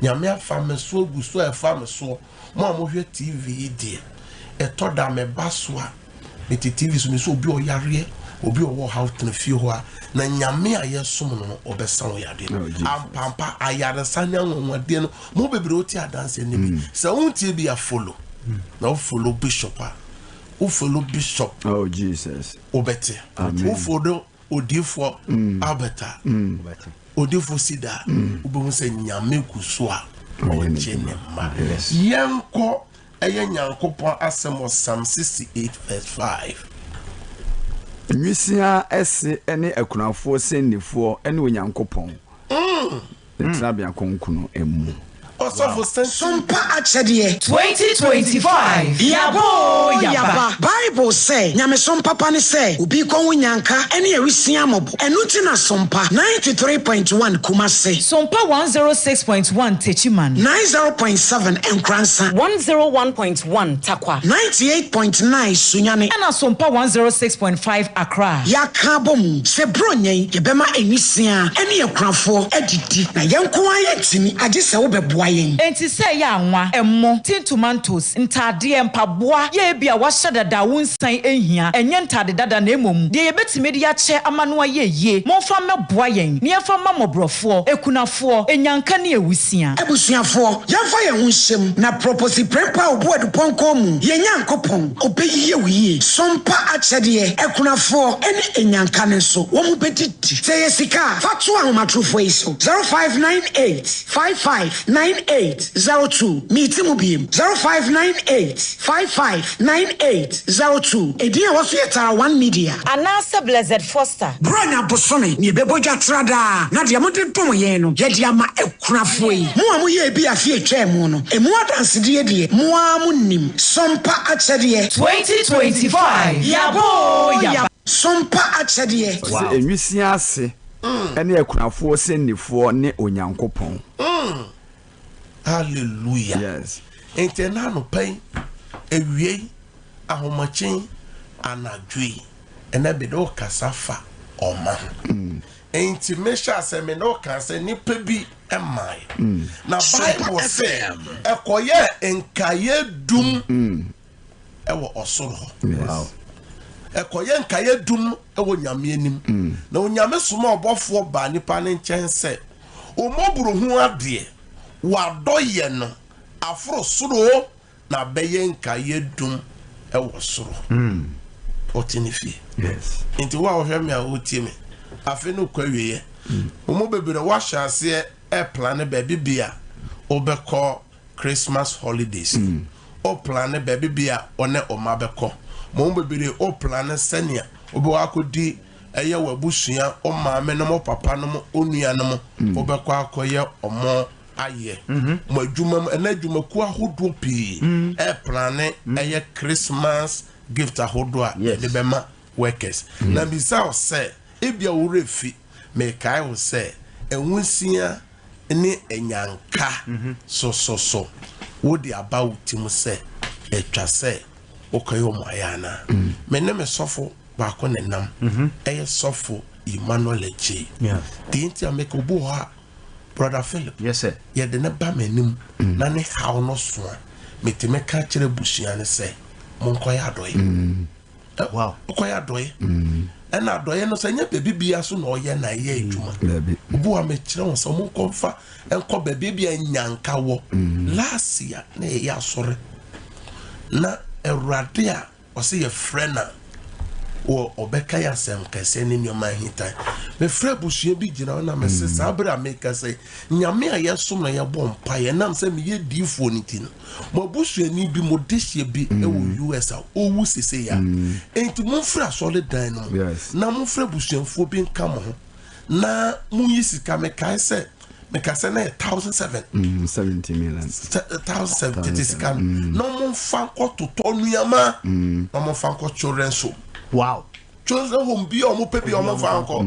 Nyame afa me so agu so a ɛfa me soɔ. Mo a mohwɛ TV yi deɛ, Ɛtɔ da a meba so a, mete TV so, mesɛ obi a ɔyareɛ, obi a ɔwɔ ɔhaw tena fie hɔ a, na Nyame a yɛsom no no, ɔbɛsa wo yadeɛ. Oh, Ampampa, ayaresa ne anwanwadeɛ no, mo bebree wote adanseɛ no bi. Sɛ wontie bi a, follow. Na wo follow bishop a, wo follow bishop. Oh, Jesus. Wobɛte. Amen. Wo follow odiyifoɔ Albert a, odiyifoɔ Sida a, wobɛhu sɛ Nyame gu so a ɔgye ne mma. Yɛnkɔ ɛyɛ Nyankopɔn asɛm wɔ Psalm 68 verse 5. Nwisiaa ɛse ne akunafoɔ sɛnnifoɔ ne Onyankopɔn. Ne tenabea kronkron mu. Ɔsɔfo sɛn. Sompa akyɛdeɛ. 2025 Yaba oo yaba. Bible sɛ, Nyamesom papa ne sɛ obi kɔ ho nyanka ne awisia mmɔbɔ. Ɛno nti na Sompa 93.1 Kumasi. Sompa 106.1 Techiman. 90.7 Nkoransa. 101.1 Tarkwa. 98.9 Sunyani. Ɛna Sompa 106.5 Accra. Yɛaka abɔ mu sɛ Buronya yi, yɛbɛma nwisiaa ne akunafoɔ adidi, na yɛn nko ara yɛntumi, agye sɛ wobɛboa yɛn. Enti sɛ ɛyɛ anwa, ɛmo, tin tomatoes, ntaadeɛ, mpaboa, yɛ ebia wɔahyɛ dada a wonsan nhia, ɛnyɛ ntaade dada na mmom deɛ yɛbɛtumi de akyɛ ama no ayɛ yie, momfa mmɛboa yɛn na yɛmfa mma mmɔborɔfoɔ, akunafoɔ, anyanka ne awusia. Abusuafoɔ, yɛmfa yɛn ho nhyɛ mu, na Proposi Prempeh a ɔbu Adupɔnkɔn mu, yɛn Nyankopɔn, ɔbɛyie wo yie. Sompa akyɛdeɛ, akunafoɔ ne anyanka no nso, wɔn bɛdidi. Sɛ ɛyɛ sika a, fa to ahomatorofoɔ yi so, 0598 55 98 02. Meti mu biem, 0598 55 98 02. Edin a ɛwɔ so yɛ Tara One Media. Anaasɛ Blessed Foster. Buronya bosome ne yɛbɛbɔ dwa tra daa, na deɛ mode dom yɛn no, yɛde ama akunafoɔ yi. Mo a moyɛɛ bi afe a ɛtwaa mu no, ɛmu adansedie deɛ, mo ara monim. Sompa akyɛdeɛ. 2025 Yaba oo yaba. Sompa akyɛdeɛ. Ɔse nwisiaa ase ne akunafoɔ sɛnnifoɔ ne Onyankopɔn. Hallelujah. Yes. Nti ɛna anɔpa yi, awia yi, ahomakye yi, anadwo yi, ɛnɛ mede wo kasa fa ɔma ho. Nti mehyɛ asɛ me ne wo ka sɛ nipa bi mae. Na Bible sɛ ɛkɔyɛ nkaeɛ dum ɛwɔ ɔsoro hɔ. Ɛkɔyɛ nkaeɛ dum ɛwɔ Nyame anim. Na Onyame soma ɔbɔfoɔ baa nipa ne nkyɛn sɛ ɔmmɔboro ho adeɛ, wadɔyɛ no aforo soro na bɛyɛ nkaeɛ dum ɛwɔ soro. Ɔte ne fie. Nti wo a wohwɛ me a wotie me, afe no kɔ awieɛ. Wɔn mu bebree wɔahyɛ aseɛ ɛplane baabi bi a wobɛkɔ Christmas holidays. Woplane baabi bi a wɔne ɔma bɛkɔ. Wɔn mu bebree woplane sɛnea wobɛwɔ akɔdi ɛyɛ w'abusua, wo maame nom, wo papa nom, wo nua nom, wobɛkɔ akɔyɛ ɔmo ayɛ. Mo adwuma mu, ɛnɛ adwumakuo ahodoɔ pii ɛplane ɛyɛ Christmas gift ahodoɔ a yɛde bɛma workers. Na bisa wo sɛ, ebia wo werɛ fi, mekae wo sɛ, nwonsia ne anyanka sososo wode aba wo ti mu sɛ atwa sɛ wokɔyɛ wɔn ayɛ anaa? Me ne me sɔfo baako na ɛnam, ɛyɛ sɔfo Emmanuel Adjei. Deɛ nti a meka obi wɔ hɔ a, Brother Philip, yɛde no ba m'anim na ne haw no so a, metumi ka kyerɛ abusua no sɛ, monkɔyɛ adɔeɛ. Wokɔyɛ adɔeɛ. Ɛna adɔeɛ no sɛ ɛnyɛ baabi bia so na ɔyɛ na ɛyɛ adwuma. Obi wɔ a mekyerɛ wɔn sɛ monkɔ mfa nkɔ baabi bi a nyanka wɔ. Last year na yɛyɛ asɔre na Awurade a ɔsɛ yɛfrɛ no a wɔ ɔbɛka yɛ asɛm kɛseɛ ne nneɛma ahintan. Mefrɛ abusua bi gyina hɔ na mese saa bere a meka sɛ Nyame a yɛsom na yɛbɔ mpaeɛ ɛnam sɛ meyɛ diifoɔ no nti no, mo abusuani bi, mo dehyeɛ bi wɔ US a ɔwu sesei a, enti momfiri asɔredan no mu na momfrɛ abusuafoɔ bi nka mo ho na monyi sika. Mekae sɛ meka sɛ na yɛ 1007 1007 tete sika no na ɔmomfa nkɔ totɔ nneɛma na ɔmomfa nkɔ children's home. Wow. Children's home bi a ɔmo pɛ bi a ɔmomfa nkɔ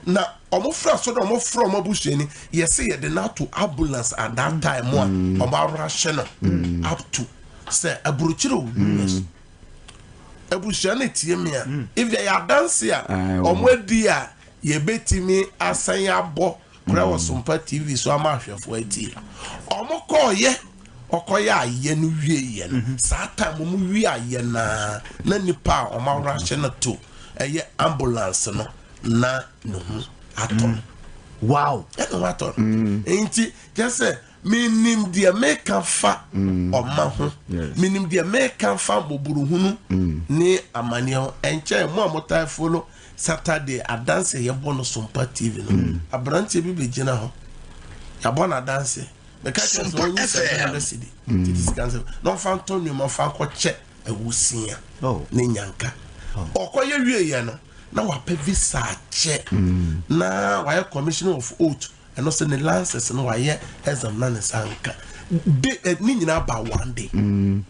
na ɔmo frɛ so na ɔmo frɛ ɔmo abusuani yɛsɛ yɛde no ato ambulance at that time a ɔmo arahyɛ no up to sɛ aburokyire o US abusua no tie me a if yɛ adanse a ɔmo adi a yɛbɛtumi asan abɔ kora wɔ Sompa TV so ama ahwɛfoɔ atie. Ɔmo kɔɔyɛ, Ɔkɔyɛ ayɛ no wieɛ no, saa time ɔmo wie ayɛ naa na nipa a ɔmo awrahyɛ no to ɛyɛ ambulance no na ne ho atɔ no. Wow. Ɛna ho atɔ no. Nti kyɛ sɛ menim deɛ meka fa ɔma ho, menim deɛ meka fa mmɔborohunu ne amanneɛ ho. Ɛnkyɛn mo a motae follow Saturday adanse yɛbɔ no Sompa TV no, aberanteɛ bi bɛgyina hɔ, yɛabɔ no adanse. Meka kyerɛ sɛ ɔnyi 700 cedi tete sika nsɛm na ɔmfa ntɔ nneɛma ɔmfa nkɔkyɛ awusia ne nyanka. Ɔkɔyɛ wieɛ no na wapɛ visa akyɛ na wayɛ commissioner of oath, ɛno sɛ ne license no wayɛ exam na ne nsa nka de ne nyinaa ba one day.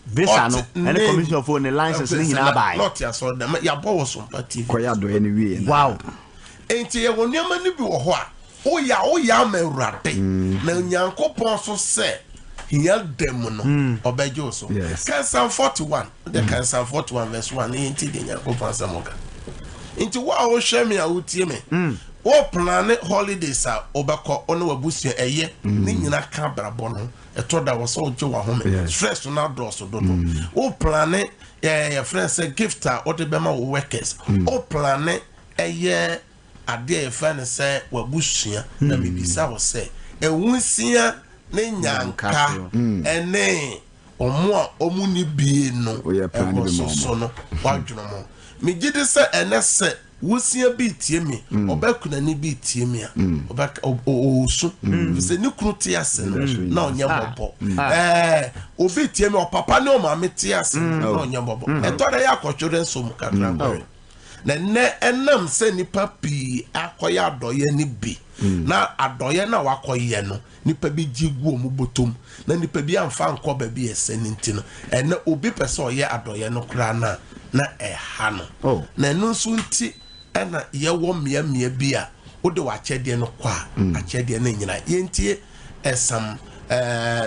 Visa no ɛne commissioner of oath ne license ne nyinaa ba. Na ɔte asɔre dɛm yɛabɔ wɔ Sompa TV. Kɔyɛ adɔeɛ no wieɛ. Wow. Enti yɛwɔ nneɛma no bi wɔ hɔ a Woyɛ a, woyɛ ama Awurade, na Onyankopɔn nso sɛ hia da mu no, ɔbɛgye wo so. Kan Psalm 41, wode kan Psalm 41 verse 1, ne yɛnti deɛ Nyankopɔn asɛm ka. Nti wo a wohwɛ me a wotie me, wo plane holidays a wobɛkɔ, wo ne w'abusua ɛyɛ, ne nyina ka abrabɔ no ho. Ɛtɔ da wɔ sɛ wogye w'ahome, stress no adɔɔso dodo. Wo plane yɛfrɛ sɛ gift a wode bɛma wo workers, wo plane ɛyɛ adeɛ a yɛfrɛ no sɛ w'abusua, na mebisa wo sɛ, awusia ne nyanka ne wɔn a wɔnni bie no ɛwɔ so so no, woadwene mo? Megye di sɛ ɛnɛ sɛ wusia bi retie me, ɔbaa kunani bi retie me a, ɔbɛka ɔresu, ɛfiri sɛ ne kunu te ase no na ɔnyɛ mmɔbɔ. Ɛɛ obi retie me, ɔpapa ne ɔmaame te ase no na ɔnyɛ mmɔbɔ. Ɛtɔ da yɛ akɔtwere nso mu kakra kɔhwɛ. Na nnɛ ɛnam sɛ nnipa pii akɔyɛ adɔeɛ no bi, na adɔeɛ no a wakɔyɛ no, nnipa bi gye gu wɔn bɔtɔm, na nnipa bi amfa ankɔ baabi a ɛsɛ no nti no, ɛnnɛ obi pɛ sɛ ɔyɛ adɔeɛ no koraa no a, na ɛha no. Oh. Na ɛno nso nti ɛna yɛwɔ mmeammea bi a wode w'akyɛdeɛ no kɔ a, akyɛdeɛ no nyina. Yɛntie Psalm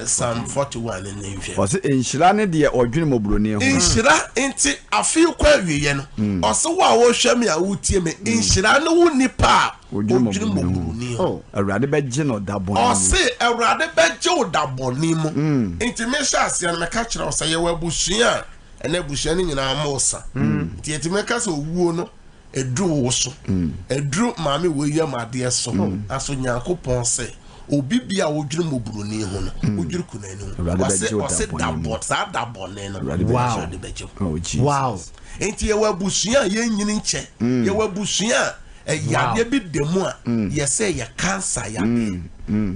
Psalm 41 no ne nhwɛ. Ɔse nhyira ne deɛ ɔdwene mmɔborɔni ho. Nhyira nti afe yi kɔ awieɛ no, ɔse wo a wohwɛ me a wotie me, nhyira ne wo nipa a ɔdwene mmɔborɔni ho. Awurade bɛgye no da bɔne mu. Ɔse Awurade bɛgye wo da bɔne mu. Nti mehyɛ aseɛ no meka kyerɛ wo sɛ yɛwɔ abusua a ɛnɛ abusua no nyinaa mosa. Nti yɛtumi ka sɛ owuo no Ɛduru wo so, ɛduru maame wei yam adeɛ so, nanso Nyankopɔn sɛ, obi bia a wodwene mmɔborɔni ho no, wodwene kunani ho. Ɔse, ɔse da bɔ, saa da bɔne no, Awurade bɛgye wo. Wow. Enti yɛwɔ abusua a yɛnyini nkyɛ, yɛwɔ abusua a yadeɛ bi da mu a, yɛsɛ ɛyɛ cancer yadeɛ,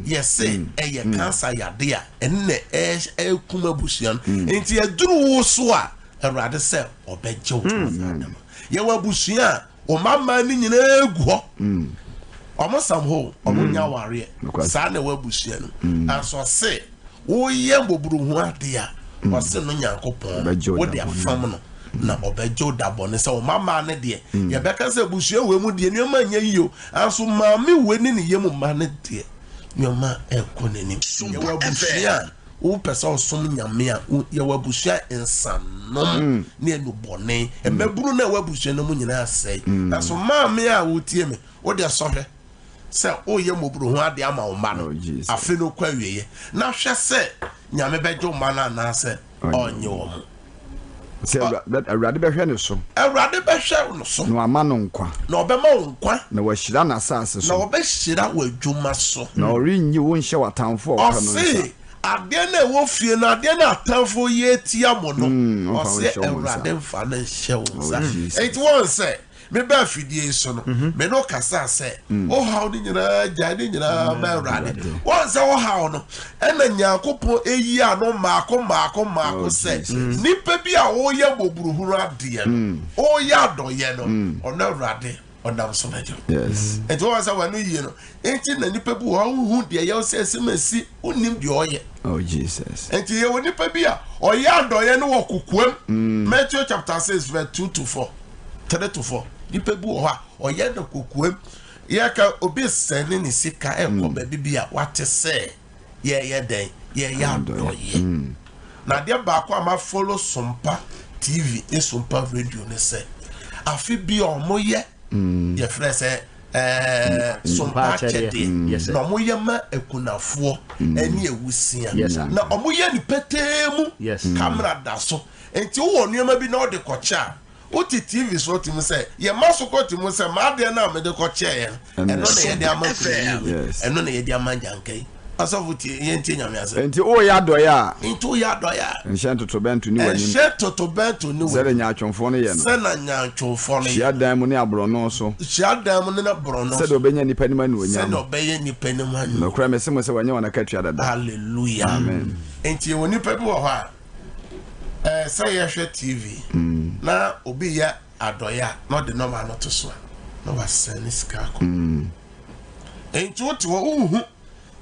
yɛsɛ ɛyɛ cancer yadeɛ a, ɛno na ɛkum abusua no. Enti ɛduru wo so a, Awurade sɛ ɔbɛgye wo. Yɛwɔ abusua a wɔn mma no nyinaa gu hɔ. Wɔn sam hɔ, wɔn nya awareɛ. Saa na ɛwɔ abusua no. Nanso ɔse woyɛ mmɔborɔhunu adeɛ a, ɔse no Nyankopɔn wode afam no na ɔbɛgye wo da bɔne. Sɛ wɔn mma no deɛ, yɛbɛka sɛ abusua wei mu deɛ nneɛma nyɛ yie o. Nanso maame wei ne ne yam mma no deɛ, nneɛma ɛrekɔ n'anim. Yɛwɔ abusua a Wopɛ sɛ ɔsom Nyame a, yɛwɔ abusua nsanom ne anubɔne. Mmabunu no a ɛwɔ abusua no mu nyinaa asɛe. Nanso maame a wotie me, wo deɛ sɔhwɛ sɛ woyɛ mmɔborɔhunu adeɛ ama wo mma no, afe no kɔ awieɛ, na hwɛ sɛ Nyame bɛgye wo mma no anaasɛ ɔnnye wɔn. Sɛ Awurade bɛhwɛ ne so. Awurade bɛhwɛ no so. Na wama no nkwa. Na ɔbɛma wo nkwa. Na wahyira n'asase so. Na ɔbɛhyira w'adwuma so. Na ɔrenyi wo nhyɛ w'atamfo a wɔpɛ no nsa. Ɔse, adeɛ no a ɛwɔ fie no, adeɛ no a atamfo yɛ tia mo no, ɔse Awurade mfa no nhyɛ wo nsa. Enti wɔn sɛ. Mebaa afidie yi so no, me ne wo kasaa sɛ, wo haw no nyinaa gyae ne nyinaa ma Awurade. Wɔn sɛ wo haw no, ɛna Nyankopɔn eyi ano mmaako mmaako mmaako sɛ, nipa bi a ɔreyɛ mmɔborɔhunu adeɛ no, ɔreyɛ adɔeɛ no, ɔno Awurade ɔnam so bɛgye wo. Nti wɔn sɛ wɔn ano yie no, nti na nipa bi wɔ hɔ a wohu deɛ ɛyɛ sɛ ɛsɛ ma si, wonim deɛ ɔyɛ. Oh Jesus. Nti yɛwɔ nipa bi a ɔyɛ adɔeɛ no wɔ kokoam. Matthew chapter 6 verse 2 to 4. 3 to 4. Nipa bi wɔ hɔ a ɔyɛ no kokoam. Yɛka obi sɛne ne sika ɛkɔ baabi bi a wate sɛ yɛyɛ dɛn yɛyɛ adɔeɛ. Na adeɛ baako a ma follow Sompa TV ne Sompa radio ne sɛ afe bi a wɔyɛ yɛfrɛ sɛ. Ɛɛ sompa akyɛdeɛ na wɔyɛ ma akunafoɔ ne awusia na wɔyɛ no petee mu kamera da so nti wowɔ nneɛma bi na wode kɔkyɛ a wote TV so te mu sɛ yɛma so kɔ te mu sɛ m'adeɛ no a mede kɔkyɛeɛ no ɛno na yɛde ama kunani wei ɛno na yɛde ama ngyanka yi. Asɔfo tie, yɛntie Nyame asɛm. Enti woreyɛ adɔeɛ a. Enti woyɛ adɔeɛ a. Nhyɛ ntotorobɛnto nni w'anim. Nhyɛ totorobɛnto nni w'anim. Sɛdeɛ nyaatwomfoɔ no yɛ no. Sɛdeɛ nyaatwomfoɔ no yɛ no. Hyiadan mu ne aborɔno so. Hyiadan mu ne aborɔno so. Sɛdeɛ wɔbɛnya nnipa anim animuonyam. Sɛdeɛ wɔbɛyɛ nnipa anim animuonyam. Nokorɛ mese mo sɛ wɔanya wɔn akatua dada. Hallelujah. Amen. Enti yɛwɔ nnipa bi wɔ hɔ a, ɛɛ sɛ yɛhwɛ TV na obi yɛ adɔeɛ a, na ɔde nɔma no to so a, na wasɛne sika akɔ. Enti wote hɔ wonhu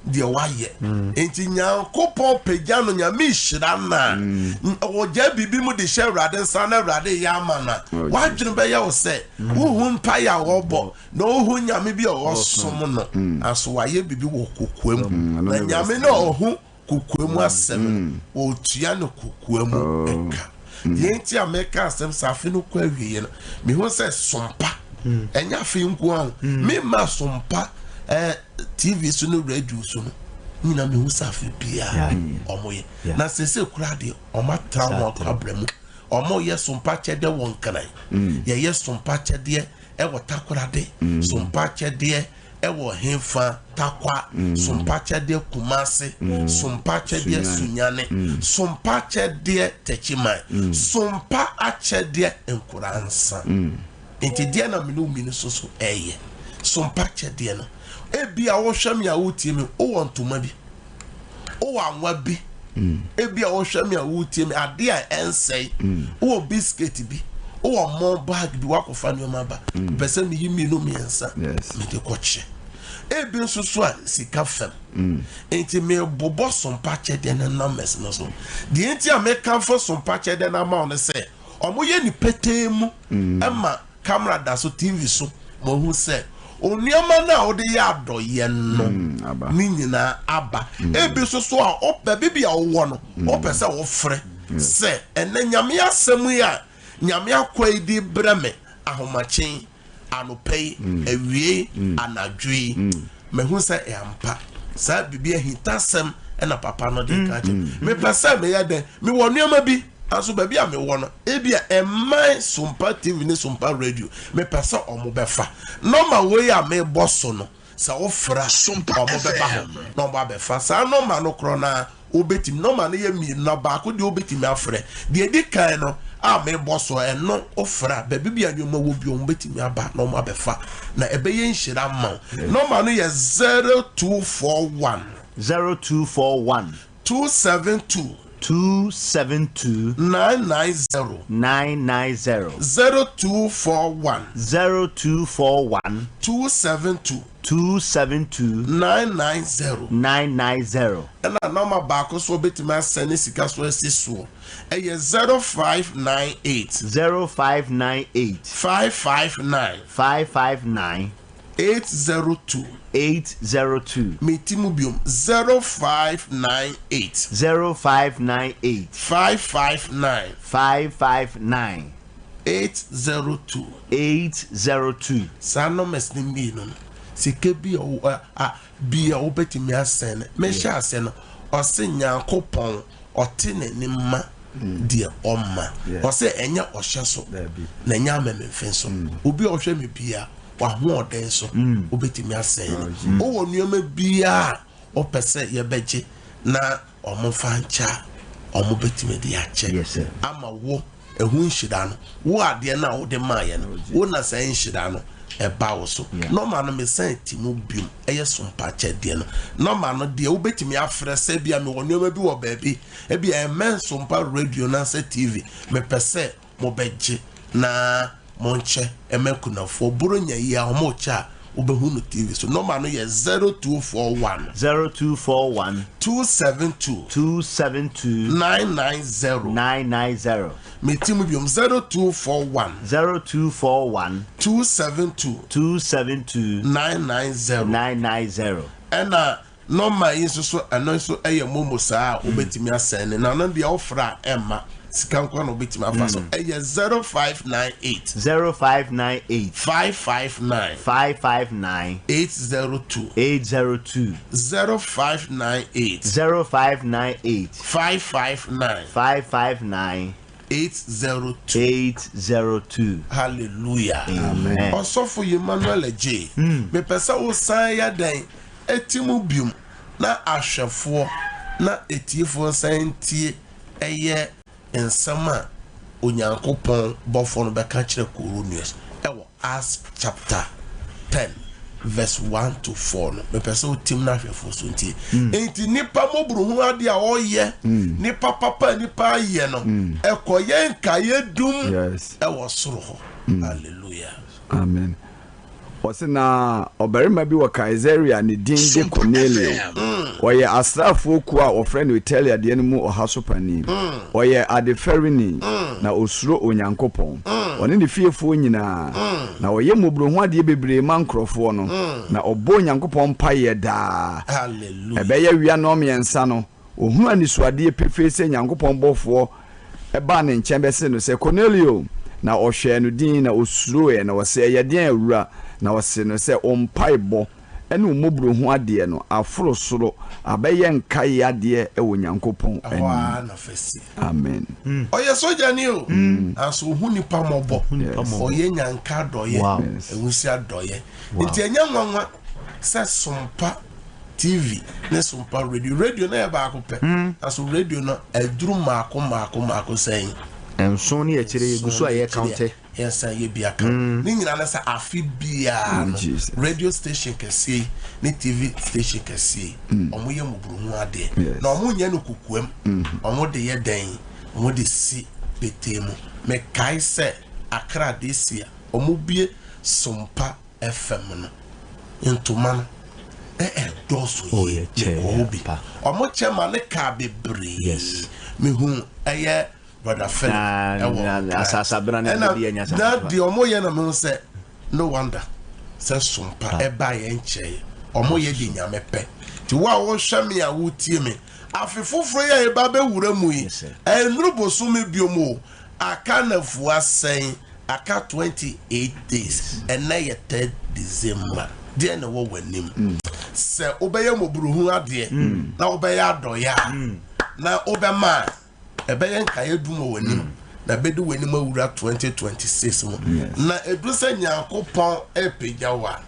deɛ wayɛ. Enti Nyankopɔn pagya no, Nyame hyira no a, ɔgyae biribi mu de hyɛ Awurade nsa na Awurade yɛ ama no a, w'adwene bɛyɛ wo sɛ wohu mpaeɛ a ɔbɔ na wohu Nyame bi a ɔsom no, nanso wayɛ biribi wɔ kokoam. Na Nyame no a ɔhu kokoam asɛm no, ɔtua no kokoam ka. Deɛ nti a meka asɛm sɛ afe no kɔ awieɛ no, mehu sɛ sompa, ɛnyɛ afe nko ara o, memma sompa eh, TV so ne radio so no, nyina mehu sɛ afe biara ɔmoyɛ. Na sese koraa deɛ, ɔmo atra wɔn akwabrɛ mu. Ɔmo yɛ sompa kyɛdeɛ wɔ Nkran, yɛyɛ sompa kyɛdeɛ ɛwɔ Takorade, sompa kyɛdeɛ ɛwɔ henfa Tarkwa, sompa kyɛdeɛ Kumase, sompa kyɛdeɛ Sunyani, sompa kyɛdeɛ Techiman, sompa akyɛdeɛ Nkoransa. Nti deɛ na mene wo mmienu so so ɛyɛ sompa kyɛdeɛ no. Ebi a wohwɛ me a wotie me, wowɔ ntoma bi, wowɔ anwa bi, ebi a wohwɛ me a wotie me, adeɛ a ɛnsɛe, wowɔ biscuit bi, wowɔ mɔ bag bi, wakɔfa nneɛma ba, pɛ sɛ meyi mmienu mmiɛnsa mede kɔkyɛ. Ebi nso so a sika fam. Nti mebobɔ sompa kyɛdeɛ no numbers no so. Deɛ nti a mekamfo sompa kyɛdeɛ no ama wo no sɛ, wɔyɛ no petee mu ma camera da so, TV so, ma ohu sɛ onneɛma no a wode yɛ adɔyɛ no ne nyinaa aba. Ebi nso so a baabi bi a wowɔ no, wopɛ sɛ wofrɛ sɛ ɛnɛ Nyame asɛm yi a Nyame akoa yi de brɛ me ahomakye anɔpa yi, awiei, anadwo yi, mahu sɛ ɛyɛ ampa. Saa biribi ahintasɛm na papa no de ka kyerɛ. Mepɛ sɛ meyɛ dɛn? Mewɔ nneɛma bi, nanso baabi a mewɔ no, ebia ɛmman Sompa TV ne Sompa Radio. Mepɛ sɛ wɔbɛfa. Nɔma wei a mebɔ so no, Sɛ wofrɛ a, wɔbɛba hɔ na wɔabɛfa saa nɔma no korɔ no ara. Wobɛtumi, nɔma no yɛ mmienu na baako deɛ wobɛtumi afrɛ. Deɛ ɛdi kan no a mebɔ soɔ, ɛno wofrɛ a, baabi bi a nneɛma wɔ bi wɔbɛtumi aba na wɔabɛfa na ɛbɛyɛ nhyira ama wo. Nɔma no yɛ 0241. 0241. 272. 272. 990. 990. 0241. 0241. 272. 272. 990. 990. Ɛna nɔma baako nso wobɛtumi asɛne sika so asi soɔ, ɛyɛ 0598. 0598. 559. 559. 802. 802. Meti mu biom, 0598. 0598. 559. 559. 802. 802. Saa numbers no mmienu no, sika bi a wo a bi a wobɛtumi asɛn no. Mehyɛ ase no, ɔse Nyankopɔn ɔte n'anim ma deɛ ɔma. Ɔse ɛnyɛ ɔhyɛ so na ɛnyɛ amememfe nso. Obi a ɔhwɛ me bia, w'ahoɔden so wobɛtumi asɛn no. Wowɔ nneɛma biara a wopɛ sɛ yɛbɛgye na wɔmfa nkyɛ a, wɔbɛtumi de akyɛ ama wo. Ɛho nhyira no, wo adeɛ no a wode maeɛ no, wo na saa nhyira no ɛba wo so. Nɔma no mesan ti mu biom, ɛyɛ sompakyɛdeɛ no. Nɔma no deɛ wobɛtumi afrɛ sɛ ebia mewɔ nneɛma bi wɔ baabi, ebia ɛmmɛn Sompa radio anaasɛ TV, mepɛ sɛ mobɛgye na monkyɛ ɛma akunafoɔ. Buronya yi a wɔkyɛ a wobɛhu no TV so. Nɔma no yɛ 0241. 0241. 272. 272. 990. 990. Meti mu biom 0241. 0241. 272. 272. 990. 990. Ɛna nɔma yi nso so, ɛno nso yɛ momo saa a wobɛtumi asɛn no. Na ɛno deɛ wofrɛ a ɛmma. Sika nkoa na wobɛtumi afa so. Ɛyɛ 0598. 0598. 559. 559. 802. 802. 0598. 0598. 559. 559. 802. 802. Hallelujah. Amen. Ɔsɔfo Emmanuel Adjei, mepɛ sɛ wosan yɛ dɛn ti mu biom na ahwɛfoɔ na atiefoɔ nsan ntie ɛyɛ nsɛm a Onyankopɔn bɔfoɔ no bɛka kyerɛ Koronios ɛwɔ Acts chapter 10 verse 1 to 4 no. Mepɛ sɛ wotim na ahwɛfoɔ so ntie. Enti nipa mmɔborohunu adeɛ a ɔyɛ, nipa papa a nipa ayɛ no, ɛkɔyɛ nkaeɛ dum ɛwɔ soro hɔ. Hallelujah. Amen. Ɔse na ɔbarima bi wɔ Kaesarea a ne din de Kornelio. Ɔyɛ asraafoɔ kuo a wɔfrɛ no Italia deɛ no mu ɔha so panin. Ɔyɛ adefɛreni, na ɔsuro Onyankopɔn, ɔne ne fiefoɔ nyinaa. Na ɔyɛ mmɔborɔhunu adeɛ bebree ma nkurɔfoɔ no, na ɔbɔ Onyankopɔn mpaeɛ daa. Ɛbɛyɛ awia nnɔnmiɛnsa no, ɔhunuu anisoadeɛ pefee sɛ Nyankopɔn bɔfoɔ baa ne nkyɛn bɛsee no sɛ, Kornelio! Na ɔhwɛɛ no dinn, na ɔsuroeɛ, na ɔse, Ɛyɛ deɛn, Awura? Na ɔsee no sɛ, Wo mpaebɔ ne wo mmɔborɔhu adeɛ no aforo soro abɛyɛ nkaeɛ adeɛ wɔ Nyankopɔn Ɛhɔ ara anim. na fa si. Amen. Ɔyɛ sogyani o, nanso ɔhu nnipa mmɔbɔ. Ɔyɛ nyanka adɔeɛ, awusi adɔeɛ. Nti ɛnyɛ nwanwa sɛ sompa TV ne sompa radio. Radio no yɛ baako pɛ, nanso radio no aduru mmaako mmaako mmaako sɛn? Nson ne akyire yɛgu so a yɛ kaunte. Yɛnsan yɛ bi aka. Ne nyinaa ne sɛ afe biara no radio station kɛseɛ yi ne TV station kɛseɛ yi wɔn yɛ mmɔborɔhunu adeɛ na wɔn nyɛ no kokoam. Wɔn de yɛ dɛn? Wɔn de si petee mu. Mekae sɛ Accra this year wɔn bue sompa FM no ntoma no na ɛdɔɔso yie. Mekɔɔ hɔ bi. Wɔn kyɛ ma ne kaa bebree. Mehu ɛyɛ Brother Philip ɛwɔ Nkran. Ɛna na deɛ wɔn yɛ na mehu sɛ no wonder sɛ sompa ɛbaa yɛn nkyɛn. Wɔn yɛ deɛ Nyame pɛ. Nti wo a wohwɛ me a wotie me, afe foforɔ yi a yɛba abɛwura mu yi, ɛnnuru bosome biom o. Aka nafua sɛn? Aka 28 days, ɛnɛ yɛ third December. Deɛn na ɛwɔ w'anim? Sɛ wobɛyɛ mmɔborɔhunu adeɛ na wobɛyɛ adɔeɛ a, na wobɛma a, ɛbɛyɛ nkaeɛ dum wɔ w'anim na ɛbɛdi w'anim awura 2026 mu. Na ɛduru sɛ Nyankopɔn repagya wo a,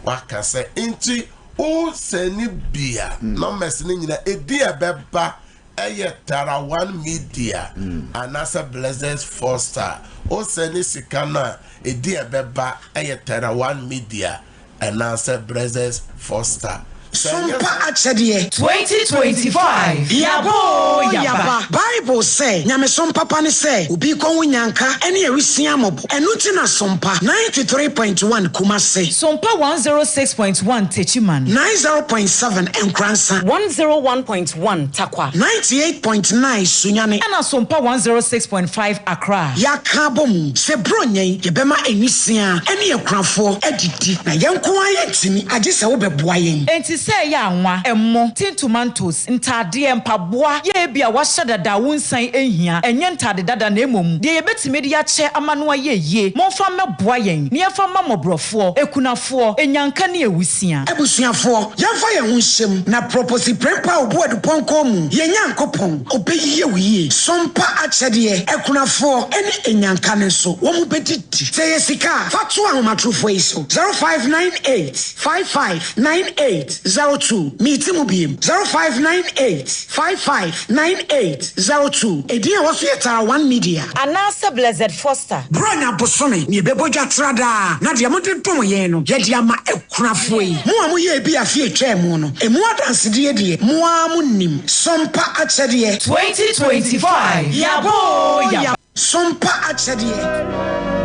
waka sɛ, nti wo sɛne bi a, numbers no nyinaa, ɛdin a ɛbɛba Ɛyɛ Tara One Media anaasɛ Blessed Foster. Wo sɛne sika no a, edin a ɛbɛba yɛ Tara One Media anaasɛ Blessed Foster. Sɛ ɛnyɛ Sompa saa. akyɛdeɛ. 2025 Yaba oo yaba. Bible sɛ, Nyamesom papa ne sɛ obi rekɔhu nnyanka ne awisiaa mmɔbɔ. Ɛno nti na Sompa 93.1 Kumase. Sompa 106.1 Techiman. 90.7 Nkoransa. 101.1 Tarkwa. 98.9 Sunyani. Ɛna Sompa 106.5 Accra. Yɛaka abɔ mu sɛ Buronya yi yɛbɛma nwisiaa ne akunafoɔ adidi, na yɛn nko ara yɛntumi, agye sɛ wobɛboa yɛn. Enti sɛ ɛyɛ anwa, ɛmo, tin tomatoes, ntaadeɛ, mpaboa, yɛ ebia woahyɛ dada a wonsan nhia, ɛnyɛ ntaade dada na mmom deɛ yɛbɛtumi de akyɛ ama no ayɛ yie, momfa mmɛboa yɛn na yɛmfa mma mmɔborɔfoɔ, akunafoɔ, anyanka ne awusia. Abusuafoɔ, yɛmfa yɛn ho nhyɛ mu na Proposi Prempeh a ɔbu adupɔnkɔ mu, yɛn Nyankopɔn, ɔbɛyie wo yie. Sompa akyɛdeɛ, akunafoɔ ne anyanka no nso, wɔn bɛdidi. Sɛ ɛyɛ sika a, fa to ahomatorofoɔ yi so, 0598 55 9802. Meti mu biem, 0598 55 9802. Edin a ɛwɔ so yɛ Tara One Media. Anaasɛ Blessed Foster. Buronya bosome na yɛbɛbɔ dwa tra daa, na deɛ mode dom yɛn no, yɛde ama akunafoɔ yi. Mo a moyɛɛ bi afe a ɛtwaa mu no, ɛmu adansedie deɛ, mo ara monim. Sompa akyɛdeɛ. 2025 Yaba oo yaba. Sompa akyɛdeɛ.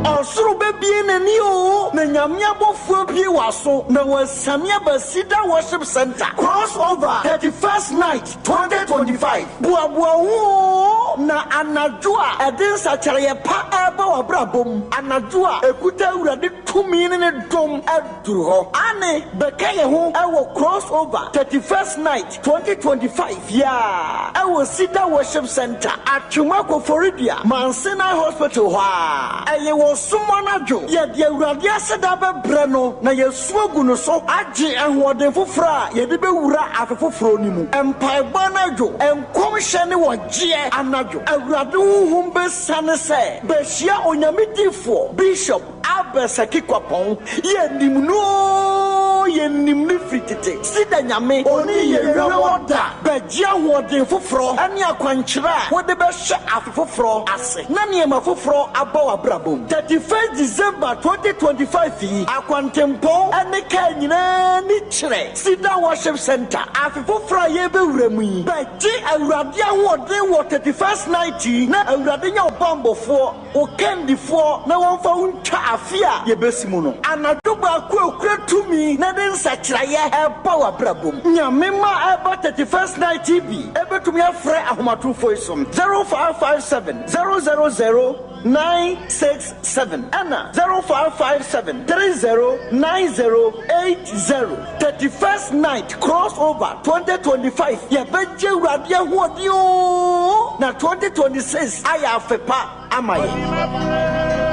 Ɔsoro bɛbue n'ani oo, na Nyame abɔfoɔ abue w'aso, na wɔasiane aba Cedar Worship Centre, Cross Over, 31st Night, 2025. Boaboa wo ho oo, na anadwo a ɛde nsakyeraeɛ pa reba. ɛreba w'abrabɔ mu anadwo a ɛkuta Awurade tumi ne ne dom aduru hɔ. Aane, bɛka yɛn ho wɔ Cross Over 31st Night 2025 yi ara wɔ Cedar Worship Centre, Atwema Koforidua, Mount Sinai Hospital hɔ ara. Ɛyɛ wɔ ɔsom anadwo. Yɛde Awurade aseda bɛbrɛ no na yɛasu agu no so agye ahoɔden foforɔ a yɛde bɛwura afe foforɔ no mu. Mpaebɔ anadwo, nkɔmhyɛ ne ɔgyeɛ anadwo. Awurade Honhom bɛsiane sɛ bɛhyia Onyame difoɔ, Bishop, Albert Saki Kwapɔn, yɛnim no oo, yɛnim no firi tete. Sida Nyame, ɔnni yɛn hwammɔ da. Bɛgye ahoɔden foforɔ ne akwankyerɛ a wode bɛhyɛ afe foforɔ ase na nneɛma foforɔ aba w'abrabɔ mu. 31st December 2025 yi, akwantempɔn ne kaa nyinaa ani kyerɛ Cedar Worship Centre. Afe foforɔ a yɛrebɛwura mu yi, bɛgye Awurade ahoɔden wɔ 31st night yi na Awurade nyɛ wo bammɔfoɔ. Wo kandifoɔ na wɔmfa wo ntwa afe a yɛbɛsi mu no. Anadwo baako a ɛkura tumi na ɛde nsakyeraeɛ ɛreba w'abrabɔ mu. Nyame mma a ɛreba 31st Night TV bɛtumi afrɛ ahomatorofoɔ yi so, 0557 000 967 ɛna 0557 30 9080. 31st Night Crossover 2025 Yɛbɛgye Awurade ahoɔden oo na 2026 ayɛ afe pa ama yɛn.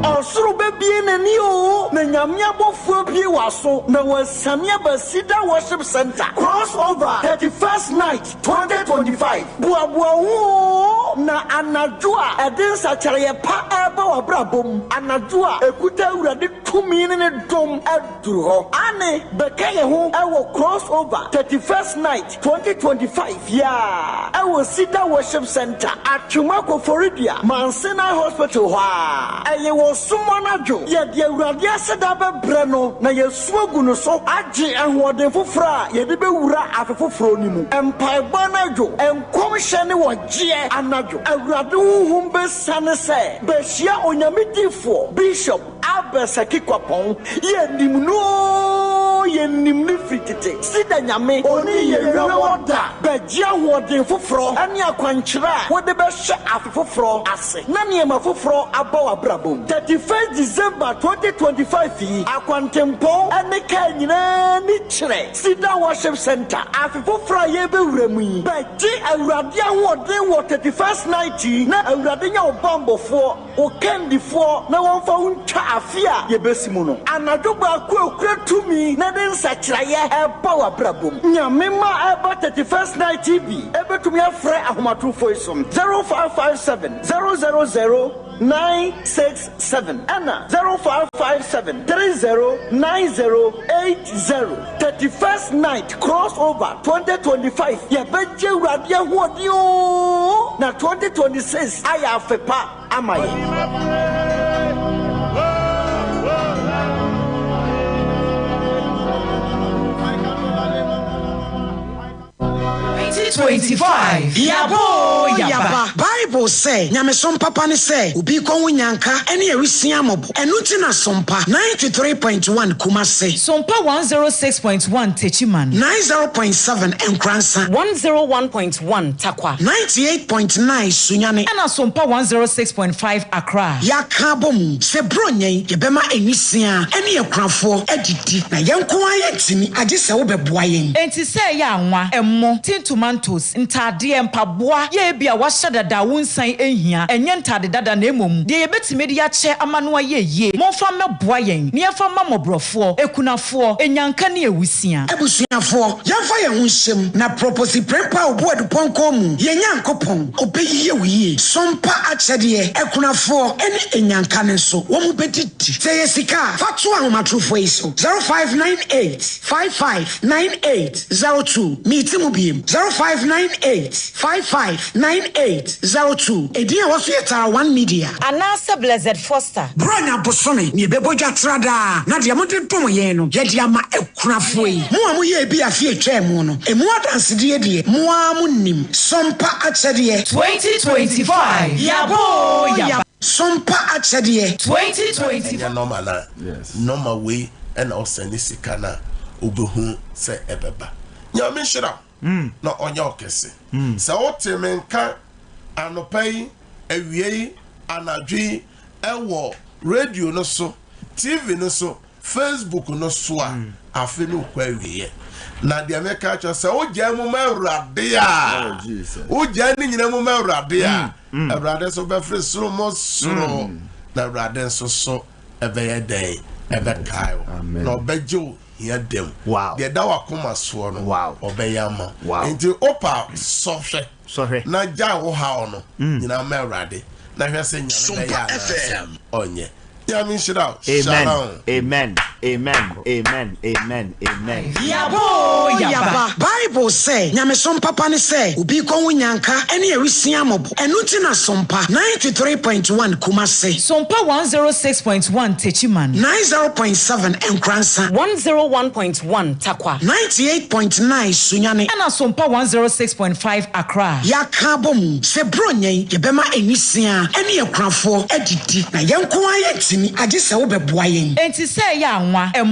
Ɔsoro bɛbue n'ani oo, na Nyame abɔfoɔ abue w'aso, na wɔasiane aba Cedar Worship Centre, Cross Over, 31st Night, 2025. Boaboa wo ho oo, na anadwo a ɛde nsakyeraeɛ pa reba w'abrabɔ mu, anadwo a ɛkuta Awurade tumi ne ne dom aduru hɔ. Aane, bɛka yɛn ho wɔ Cross Over, 31st Night, 2025 yi ara wɔ Cedar Worship Centre, Atwema Koforidua, Mount Sinai Hospital hɔ ara. Ɛyɛ wɔ som anadwo. Yɛde Awurade aseda bɛbrɛ no na yɛasu agu no so agye ahoɔden foforɔ a yɛde bɛwura afe foforɔ no mu. Mpaebɔ anadwo, nkɔmhyɛ ne ɔgyeɛ anadwo. Awurade Honhom bɛsiane sɛ bɛhyia Onyame difoɔ, Bishop, Albert Saki Kwapɔn, yɛnim no oo, yɛnim no firi tete. Sida Nyame, ɔnni yɛn hwammɔ da. Bɛgye ahoɔden foforɔ ne akwankyerɛ a wode bɛhyɛ afe foforɔ ase na nneɛma foforɔ aba w'abrabɔ mu. 31st December 2025 yi, akwantempɔn ne kaa nyinaa ani kyerɛ Cedar Worship Centre. Afe foforɔ a yɛrebɛwura mu yi, bɛgye Awurade ahoɔden wɔ 31st night yi na Awurade nyɛ wo bammɔfoɔ. Wo kandifoɔ na wɔmfa wo ntwa afe a yɛbɛsi mu no. Anadwo baako a ɛkura tumi na ɛde nsakyeraeɛ ɛreba w'abrabɔ mu. Nyame mma a ɛreba 31st Night TV bɛtumi afrɛ ahomatorofoɔ yi so, 0557 000 967 ɛna 0557 30 9080. 31st Night Crossover 2025 Yɛbɛgye Awurade ahoɔden oo na 2026 ayɛ afe pa ama yɛn. 2025 Yɛaba oo, yɛaba! Bible sɛ, Nyamesom papa ne sɛ obi rekɔhu nnyanka ne awisiaa mmɔbɔ. Ɛno nti na Sompa 93.1 Kumasi. Sompa 106.1 Techiman. 90.7 Nkoransa. 101.1 Tarkwa. 98.9 Sunyani. Ɛna Sompa 106.5 Accra. Yɛaka abɔ mu sɛ Buronya yi, yɛbɛma nwisiaa ne akunafoɔ adidi, na yɛn nko ara yɛntumi, agye sɛ wobɛboa yɛn. Enti sɛ ɛyɛ anwa, ɛmo, tin tomatoes, ntaadeɛ, mpaboa, yɛ ebia woahyɛ dada a wonsan nhia, ɛnyɛ ntaade dada na mmom deɛ yɛbɛtumi de akyɛ ama no ayɛ yie, momfa mmɛboa yɛn na yɛmfa mma mmɔborɔfoɔ, akunafoɔ, anyanka ne awusia. Abusuafoɔ, yɛmfa yɛn ho nhyɛ mu na Proposi Prempeh a ɔbu adupɔnkɔn mu, yɛn Nyankopɔn, ɔbɛyie wo yie. Sompa akyɛdeɛ, akunafoɔ ne anyanka no nso, wɔn bɛdidi. Sɛ ɛyɛ sika a, fa to ahomatorofoɔ yi so, 0598 55 9802. Meti mu biem, 0598 55 9802. Edin a ɛwɔ so yɛ Tara One Media. Anaasɛ Blessed Foster. Buronya bosome na yɛbɛbɔ dwa tra daa, na deɛ mode dom yɛn no, yɛde ama akunafoɔ yi. Mo a moyɛɛ bi afe a ɛtwaa mu no, emu adansedie deɛ, mo ara monim. Sompa akyɛdeɛ. 2025 Yɛaba oo yɛaba. Sompa akyɛdeɛ. 2025. Ɛnyɛ nɔma na nɔma wei. ɛna wosɛne sika no a, wobɛhu sɛ ɛbɛba. Nyame nhyira wo na ɔnyɛ wo kɛse. Sɛ wote me nka anɔpa yi, awia yi, anadwo yi ɛwɔ radio no so, TV no so, Facebook no so a, afe no rekɔ awieɛ. Na deɛ meka kyerɛ sɛ wogyaa mu ma Awurade a, wogyaa ne nyina mu ma Awurade a, Awurade nso bɛfiri soro mo soro, na Awurade nso so ɛbɛyɛ dɛn? Ɛbɛkae wo, na ɔbɛgye wo hia dam. Deɛ ɛda w'akoma soɔ no, ɔbɛyɛ ama wo. Nti wopa sɔhwɛ na gyae wo haw no nyinaa ma Awurade, na hwɛ sɛ Nyame bɛyɛ anaasɛ ɔnyɛ. Nyame nhyira wo. Amen Shalom. amen amen amen amen amen. Yaba oo yaba. Bible sɛ, Nyamesom papa ne sɛ obi rekɔhu nyanka ne awisiaa mmɔbɔ. Ɛno nti na Sompa 93.1 Kumase. Sompa 106.1 Techiman. 90.7 Nkoransa. 101.1 Tarkwa. 98.9 Sunyani. Ɛna Sompa 106.5 Accra. Yɛaka abɔ mu sɛ Buronya yi, yɛbɛma nwisiaa ne akunafoɔ adidi, na yɛn nko ara yɛntumi, agye sɛ wobɛboa yɛn. Enti sɛ ɛyɛ anwa, ɛmmɔ.